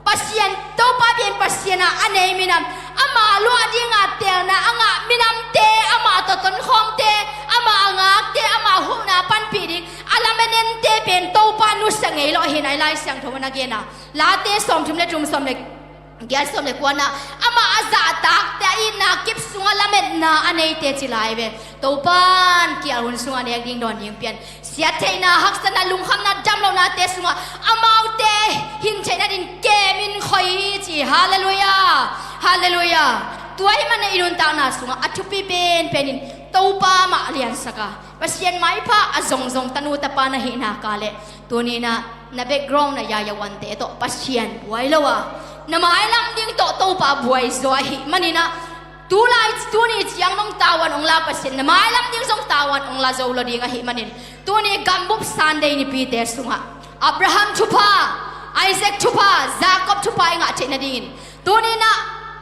Pasian, Topa biakinn Pasian a a nei minam, amah luah dinga teelna a ngah minamte, amah tawh tonkhawmte, amah a ngakte, amah huhna panpih ding a lamet ente pen Topa nusia ngei lo ahi, nai Lai Siangtho in a gen a, Late sawmthum le thum, sawm le giat, sawm le kuana, amah a zahtakte, a itna kip sungah lametna a neite ci lai ve. Topa in kial hun sungah nek ding dawn ding pian, siattheihna, haksatna, lungkhamna, damlohnate sungah amaute hin theihna din kemin khoi hi ci. Halleluiah. Halleluiah. Tua ahih manin i nuntakna sungah a thupi penpen in Topa mah liansak a, Pasian maipha a zongzong tanu tapa na hih nak leh, tuni in ah na background, na yayahuante tawh Pasian buai lo a, na mailam ding tawh Topa buai zaw ahih manin ah, tulai, tuni ciang nong tavuan hong la Pasian, na mailam ding zong tavuan hong la zo lo ding ahih manin, tuni Gambup Sunday nipite sungah Abraham thupha, Isaac thupha, Jacob thupha i ngah theih nadingin, tuni in ah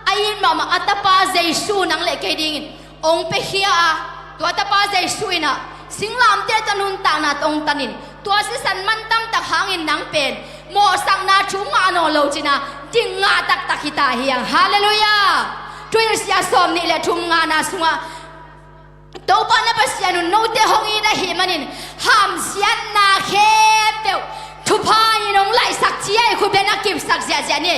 a it mahmah a tapa Jesu nang le kei dingin hong piakhia a, tua tapa Jesu in ah singlamteh tawh nuntakna tawh hong tanin, tua sisan mantam tak hangin nang pen mawhsakna thu ngah nawn lo cih a, ding ngah taktak hi ta hi hang. Halleluiah. Thuhilhsia sawmnih le thum ngahna sungah, Topa na Pasian un note hong it ahih manin hamsiatna khempeuh thupha in hong laihsak ci a, i khut beng a kipsak ziahziah ni.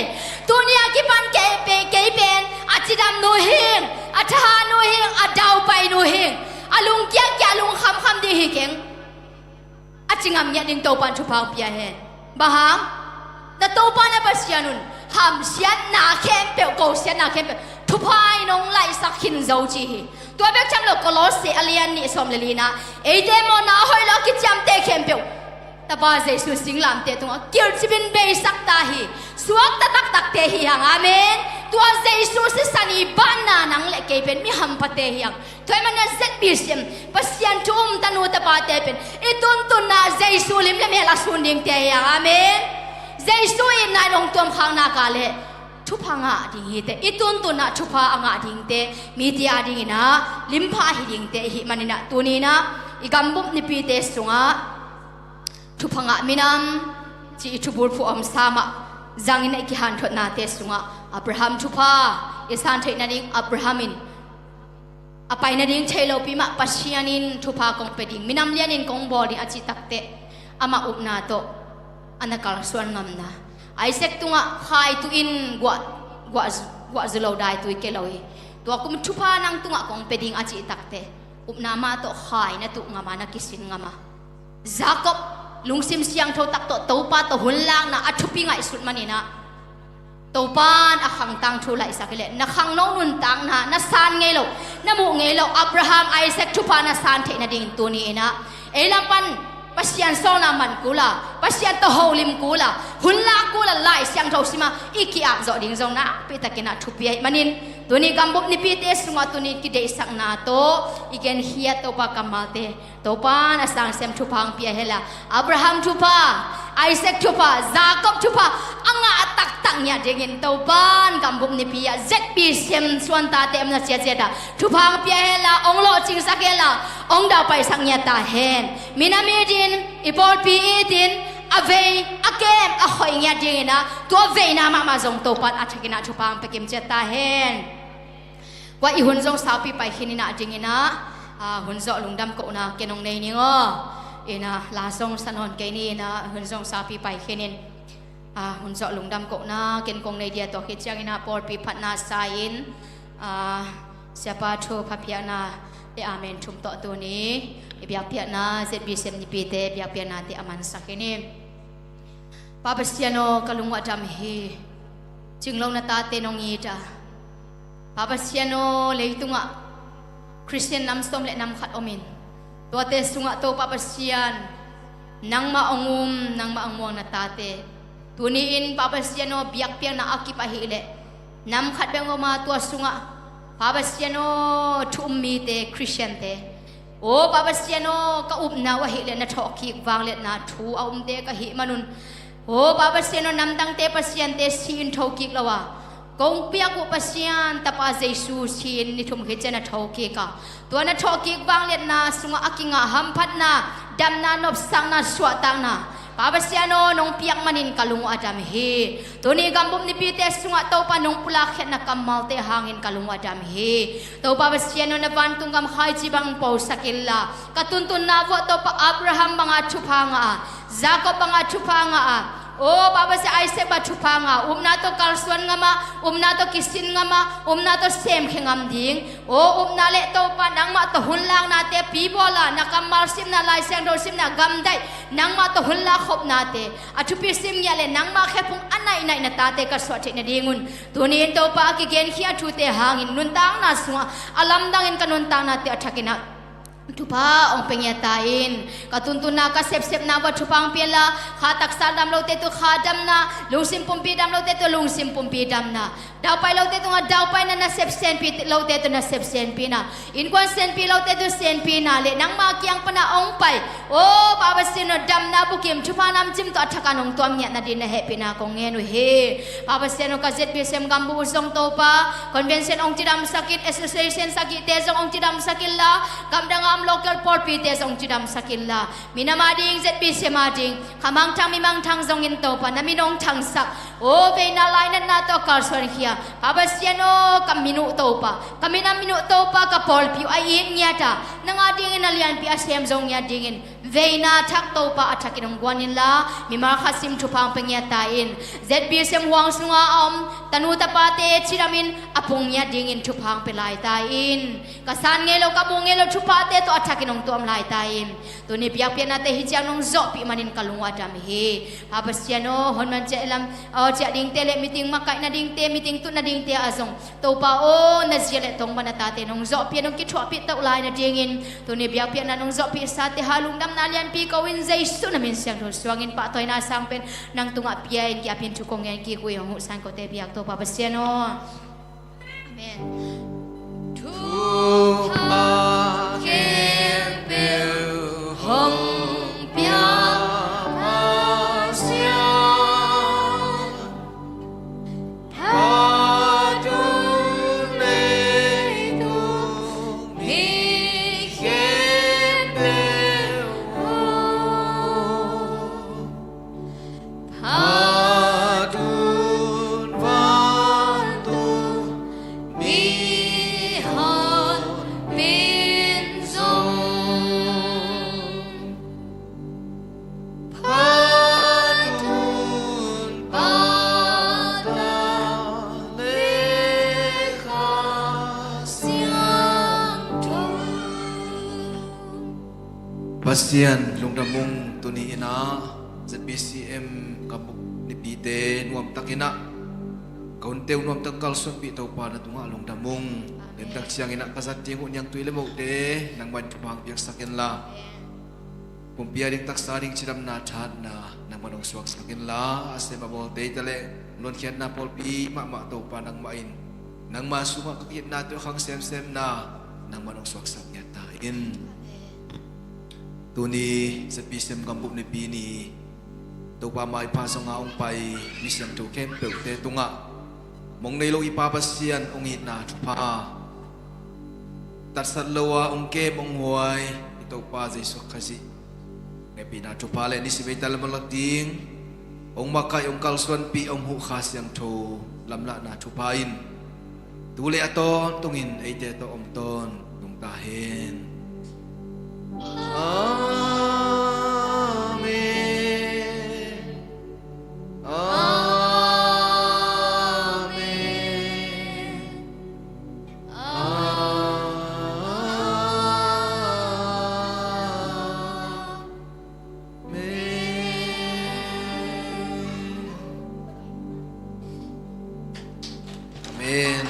Tuni a kipan kei pe, kei pen a cidam nu hing, a thahat nu hing, a daupai nu hing, a lungkiakia, a lungkhamkham ding hi keng. A ci ngam ngiat ding Topa in thupha hong pia hen. Bang hang? Na Topa na Pasian un hamsiatna khempeuh, kosiatna khempeuh thupha in hong laihsak khin zo ci hi. Tua bek tham lo, Kolose a lian nih, sawm le lina, eite mawhna a hoih lo a kiciamteh khempeuh Tapa Jesu singlamteh tungah kilcip in beisak ta hi. Suakta taktakte hi hang. Amen. Tua Jesu sisan i banna nang le kei pen mi hampate hi hang. Tua ahih manin a Z B C M Pasian thu um tanu tapate pen i tuntunna Jesu lim le mel a sun dingte hi hang. Amen. Jesu itna in hong tuamkhak nak leh thupha ngah ding hi teh, i tuntunna thupha a ngah dingte, mite a dingin ah limpha ahi dingte i hih manin ah, tuni in ah i Gambup nipite sungah thupha ngah minam ci i thubulphuh a omsa mah zangin ah i kihanthawnate sungah Abraham thupha i san theih nading, Abraham in a pai nading thei lopi mah Pasian in thupha kong pia ding, minam lianin kong bawl ding a cih takteh amah upna tawh a na kalsuan ngamna, Isaac tungah khai tuh in guah, guah, guah zu lo dai tuh i ke lo hi. Tua kum thupha nang tungah kong pia ding a cih takteh upna mah tawh khai na tuh ngam a, na kisin ngam a. Jacob lungsim siangtho tak tawh Topa tawh hun lakna a thupi ngaihsut maninah Topa in a khang tangthu laihsak hileh na khangno nuntakna na san ngei lo, na muh ngei lo Abraham, Isaac thupha na san theih nading tuni inah ei lam pan Pasian sawlna man kula, Pasian tawh holim kula, hun lak kula, Lai Siangtho sima i ki-ap zawh ding zong nakpi takinah thupi ahih manin tuni gambup nipite sungah tuni kideihsakna tawh i genkhiat Topa kammalte Topa in a sangsiam thupha hong pia henla, Abraham thupha, Isaac thupha, Jacob thupha a ngah a taktak ngiat dingin Topa in gambup nipi ah Z B C M suantate om na ciaciat ah thupha hong pia henla, hong lawhcingsak henla, hong daupaisak ngiat ta hen. Minam itin, i pawlpi itin a vei a kem a khoih ngiat dinginah tua veina mahmah zong Topa in a thakinah thupha hong pia kimciat ta hen. Kua i hun zong saupi pai khin inah dinginah, ah, hun zawh lungdam kohna ken hong nei ning aw. Inah la zong sa nawn kei ni inah hun zong saupi pai khin in, ah, hun zawh lungdam kohna ken kong nei dia, tua khit cianginah pawlpi phatna sa-in, ah, Siapa thu phapiakna le amen thum tawh tuni i biakpiakna Z B C M nipite biakpiaknate a mansak hi ni. Pa Pasian aw, ka lung uh a dam hi. Cinglo na tate nong it a, Pa Pasian aw, leitungah Khristian nam sawm le nam khat omin tuate sungah Topa Pasian nangmah hong um, nangmah hong muang na tate tuni-in Pa Pasian aw, biakpiakna a kip ahileh nam khat bek hong om a, tua sungah Pa Pasian aw, thu um mite, Khristiante, aw Pa Pasian aw, ka upna uh ahileh na thawhkik vangliatna thu a umte ka hih manun, aw Pa Pasian aw, namdangte pasiante si-in thokik lo a, kong piak uh Pasian Tapa Jesu si-in ni thum khit ciang na thokik a, tua na thawhkik vangliatna sungah a kingah hamphatna, damna, nopsakna, suahtakna Pa Pasian aw, nong piak manin ka lung uh a dam hi. Tuni gambup nipite sungah Topa nong pulak khiatna kammalte hangin ka lung uh a dam hi. Topa Pasian aw, na vantung gam khaici bang posak inla, ka tuntunna vuah Topa Abraham banga thupha ngah a, Jacob banga thupha ngah a, aw Pa Pasian, Isaac banga thupha ngah a, upna tawh kalsuan ngam a, upna tawh kisin ngam a, upna tawh semkhia ngam ding, aw upna le Topa nangmah tawh hun laknate pibawl a, na kammal simna, Lai Siangtho simna, gamdaih nangmah tawh hun lak khopnate a thupi sim ngiat le nangmah khephung a naihnaih na tate ka suah theih nadingun tuni-in Topa a kigenkhia thute hangin nuntakna sungah a lamdangin ka nuntaknate a thakinah thupha hong pia ngiat ta in. Ka tuntunna, ka sepsepna vuah thupha hong pia inla, kha taksa dam lote tu kha damna, lungsim pumpi dam lote tu lungsim pumpi damna, daupai lote tungah daupaina, nasep senpi lote tu nasep senpina, innkuan senpi lote tu senpina le nangma kiang pana hong pai, aw Pa Pasian aw, damna bukim thupha namcim tawh a thaka nong tuam ngiat nadin na hehpihna kong ngen uh hi. Pa Pasian aw, ka Z B C M gambuh uh zong Topa, convention hong cidamsak in, association sagihte zong hong cidamsak inla, gamdang a om local pawlpite zong cidamsak inla, minam a ding, Z B C M a ding, kha mangthang mi mangthang zongin Topa na min hong thangsak, aw veina lainatna tawh kalsuankhia Pa Pasian aw, ka min uh Topa, ka minam min uh Topa, ka pawlpi uh a it ngiat a, nang a dingin a lianpi a sem zo ngiat dingin veina thak Topa a thakin hong guan inla, mimal khat sim thupha hong pia ngiat ta in. Z B C M huang sunga a om tanu tapate cidamin a pung ngiat dingin thupha hong pia lai ta in. Ka san ngei lo, ka muh ngei lo thuphate tawh a thakin hong tuam lai ta in. Tuni biakpiaknate hih ciang nong zawhpih manin ka lung uh a dam hi. Pa Pasian aw, honman ciah lam, aw ciah dingte le meeting makaih nadingte, meeting tut nadingte ah zong Topa aw, na zia le tongba na tate nong zawhpih a, nong kithuahpih toh lai nadingin tuni biakpiakna nong zawhpihsate hang lungdamna lianpi ko in, Jesu na min siangtho suangin pahtawina sang pen nang tungah pia in, ki-apin thu kong ngen kik uh hi. Hong huhsan kote biak Topa Pasian aw. Amen. Thupha khempeuh hong pia Pasian, phat un leitung mi khempeuh aw, phat un vantung mihon Pasian lungdam ung. Tuni in ah Z B C M ka bup nipite nuamtakin ah ka hunte uh nuamtak kalsuanpih Topa, na tungah lungdam ung. Amen. Lemtak ciangin ah ka zat ding uh niangtui le mote nangmah in thupha hong piaksak inla, pumpi a ding taksa ding cidamna thahatna nangmah in hong suaksak inla, a sem a bawlte hi ta leh luankhiatna pawlpi mahmah Topa nangmah in, nangma sungah ka ki-itnate uh khang semsemna nangmah in hong suaksak ngiat ta in. Tuni Z B C M gambup nipi ni, Topa maipha zonga hong pai mi siangtho khempeuhte tungah mong nei lo i Pa Pasian hong itna thupha, tatsat lo a hong kem hong huai i Topa Jesuh Khazih hehpihna thupha le nisim ei ta lam a lak ding hong makaih, hong kalsuanpih, hong huh Kha Siangtho lamlahna thupha in tu le a tawntungin eite tawh om tawntung ta hen. Amen. Amen. Amen. Amen.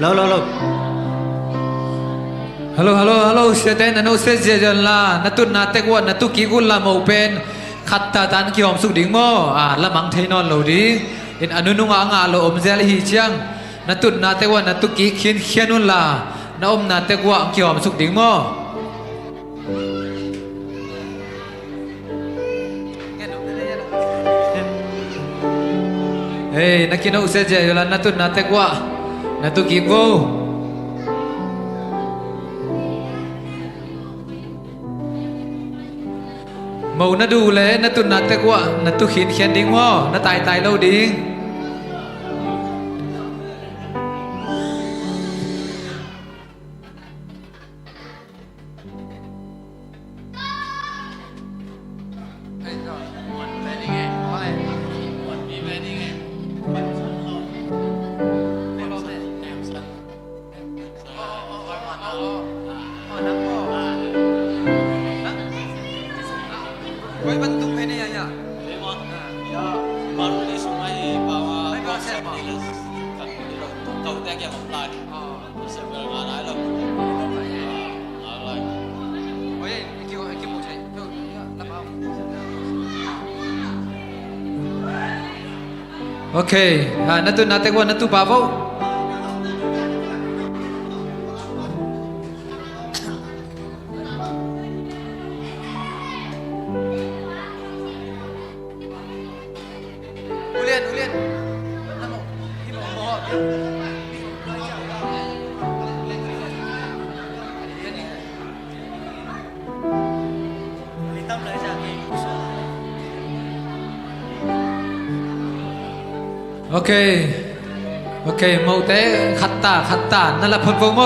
Lo, lo, lo. Hello, hello, hello. Siate na no se zia zia la. Na tutna tek uah na tu kik un la, mo pen khat ta tan kihawm suk ding maw? A, lamang thei nawn lo ding. In a nunung a ngah lo om zel hi ciang, na tutna tek uah na tu kik khinkhian un la, na omna tek uah kihawm suk ding maw? Hei, na kino se zia la, na tutna tek uah na tu kik vo. Mo na duh le na tutna tek uah na tu khinkhian ding maw, na taitai lo ding. Ok, a, na tutna tek uah na tu pah vo. Ulian, ulian. Ok. Ok, mote khat ta, khat ta. Na la phot vo maw,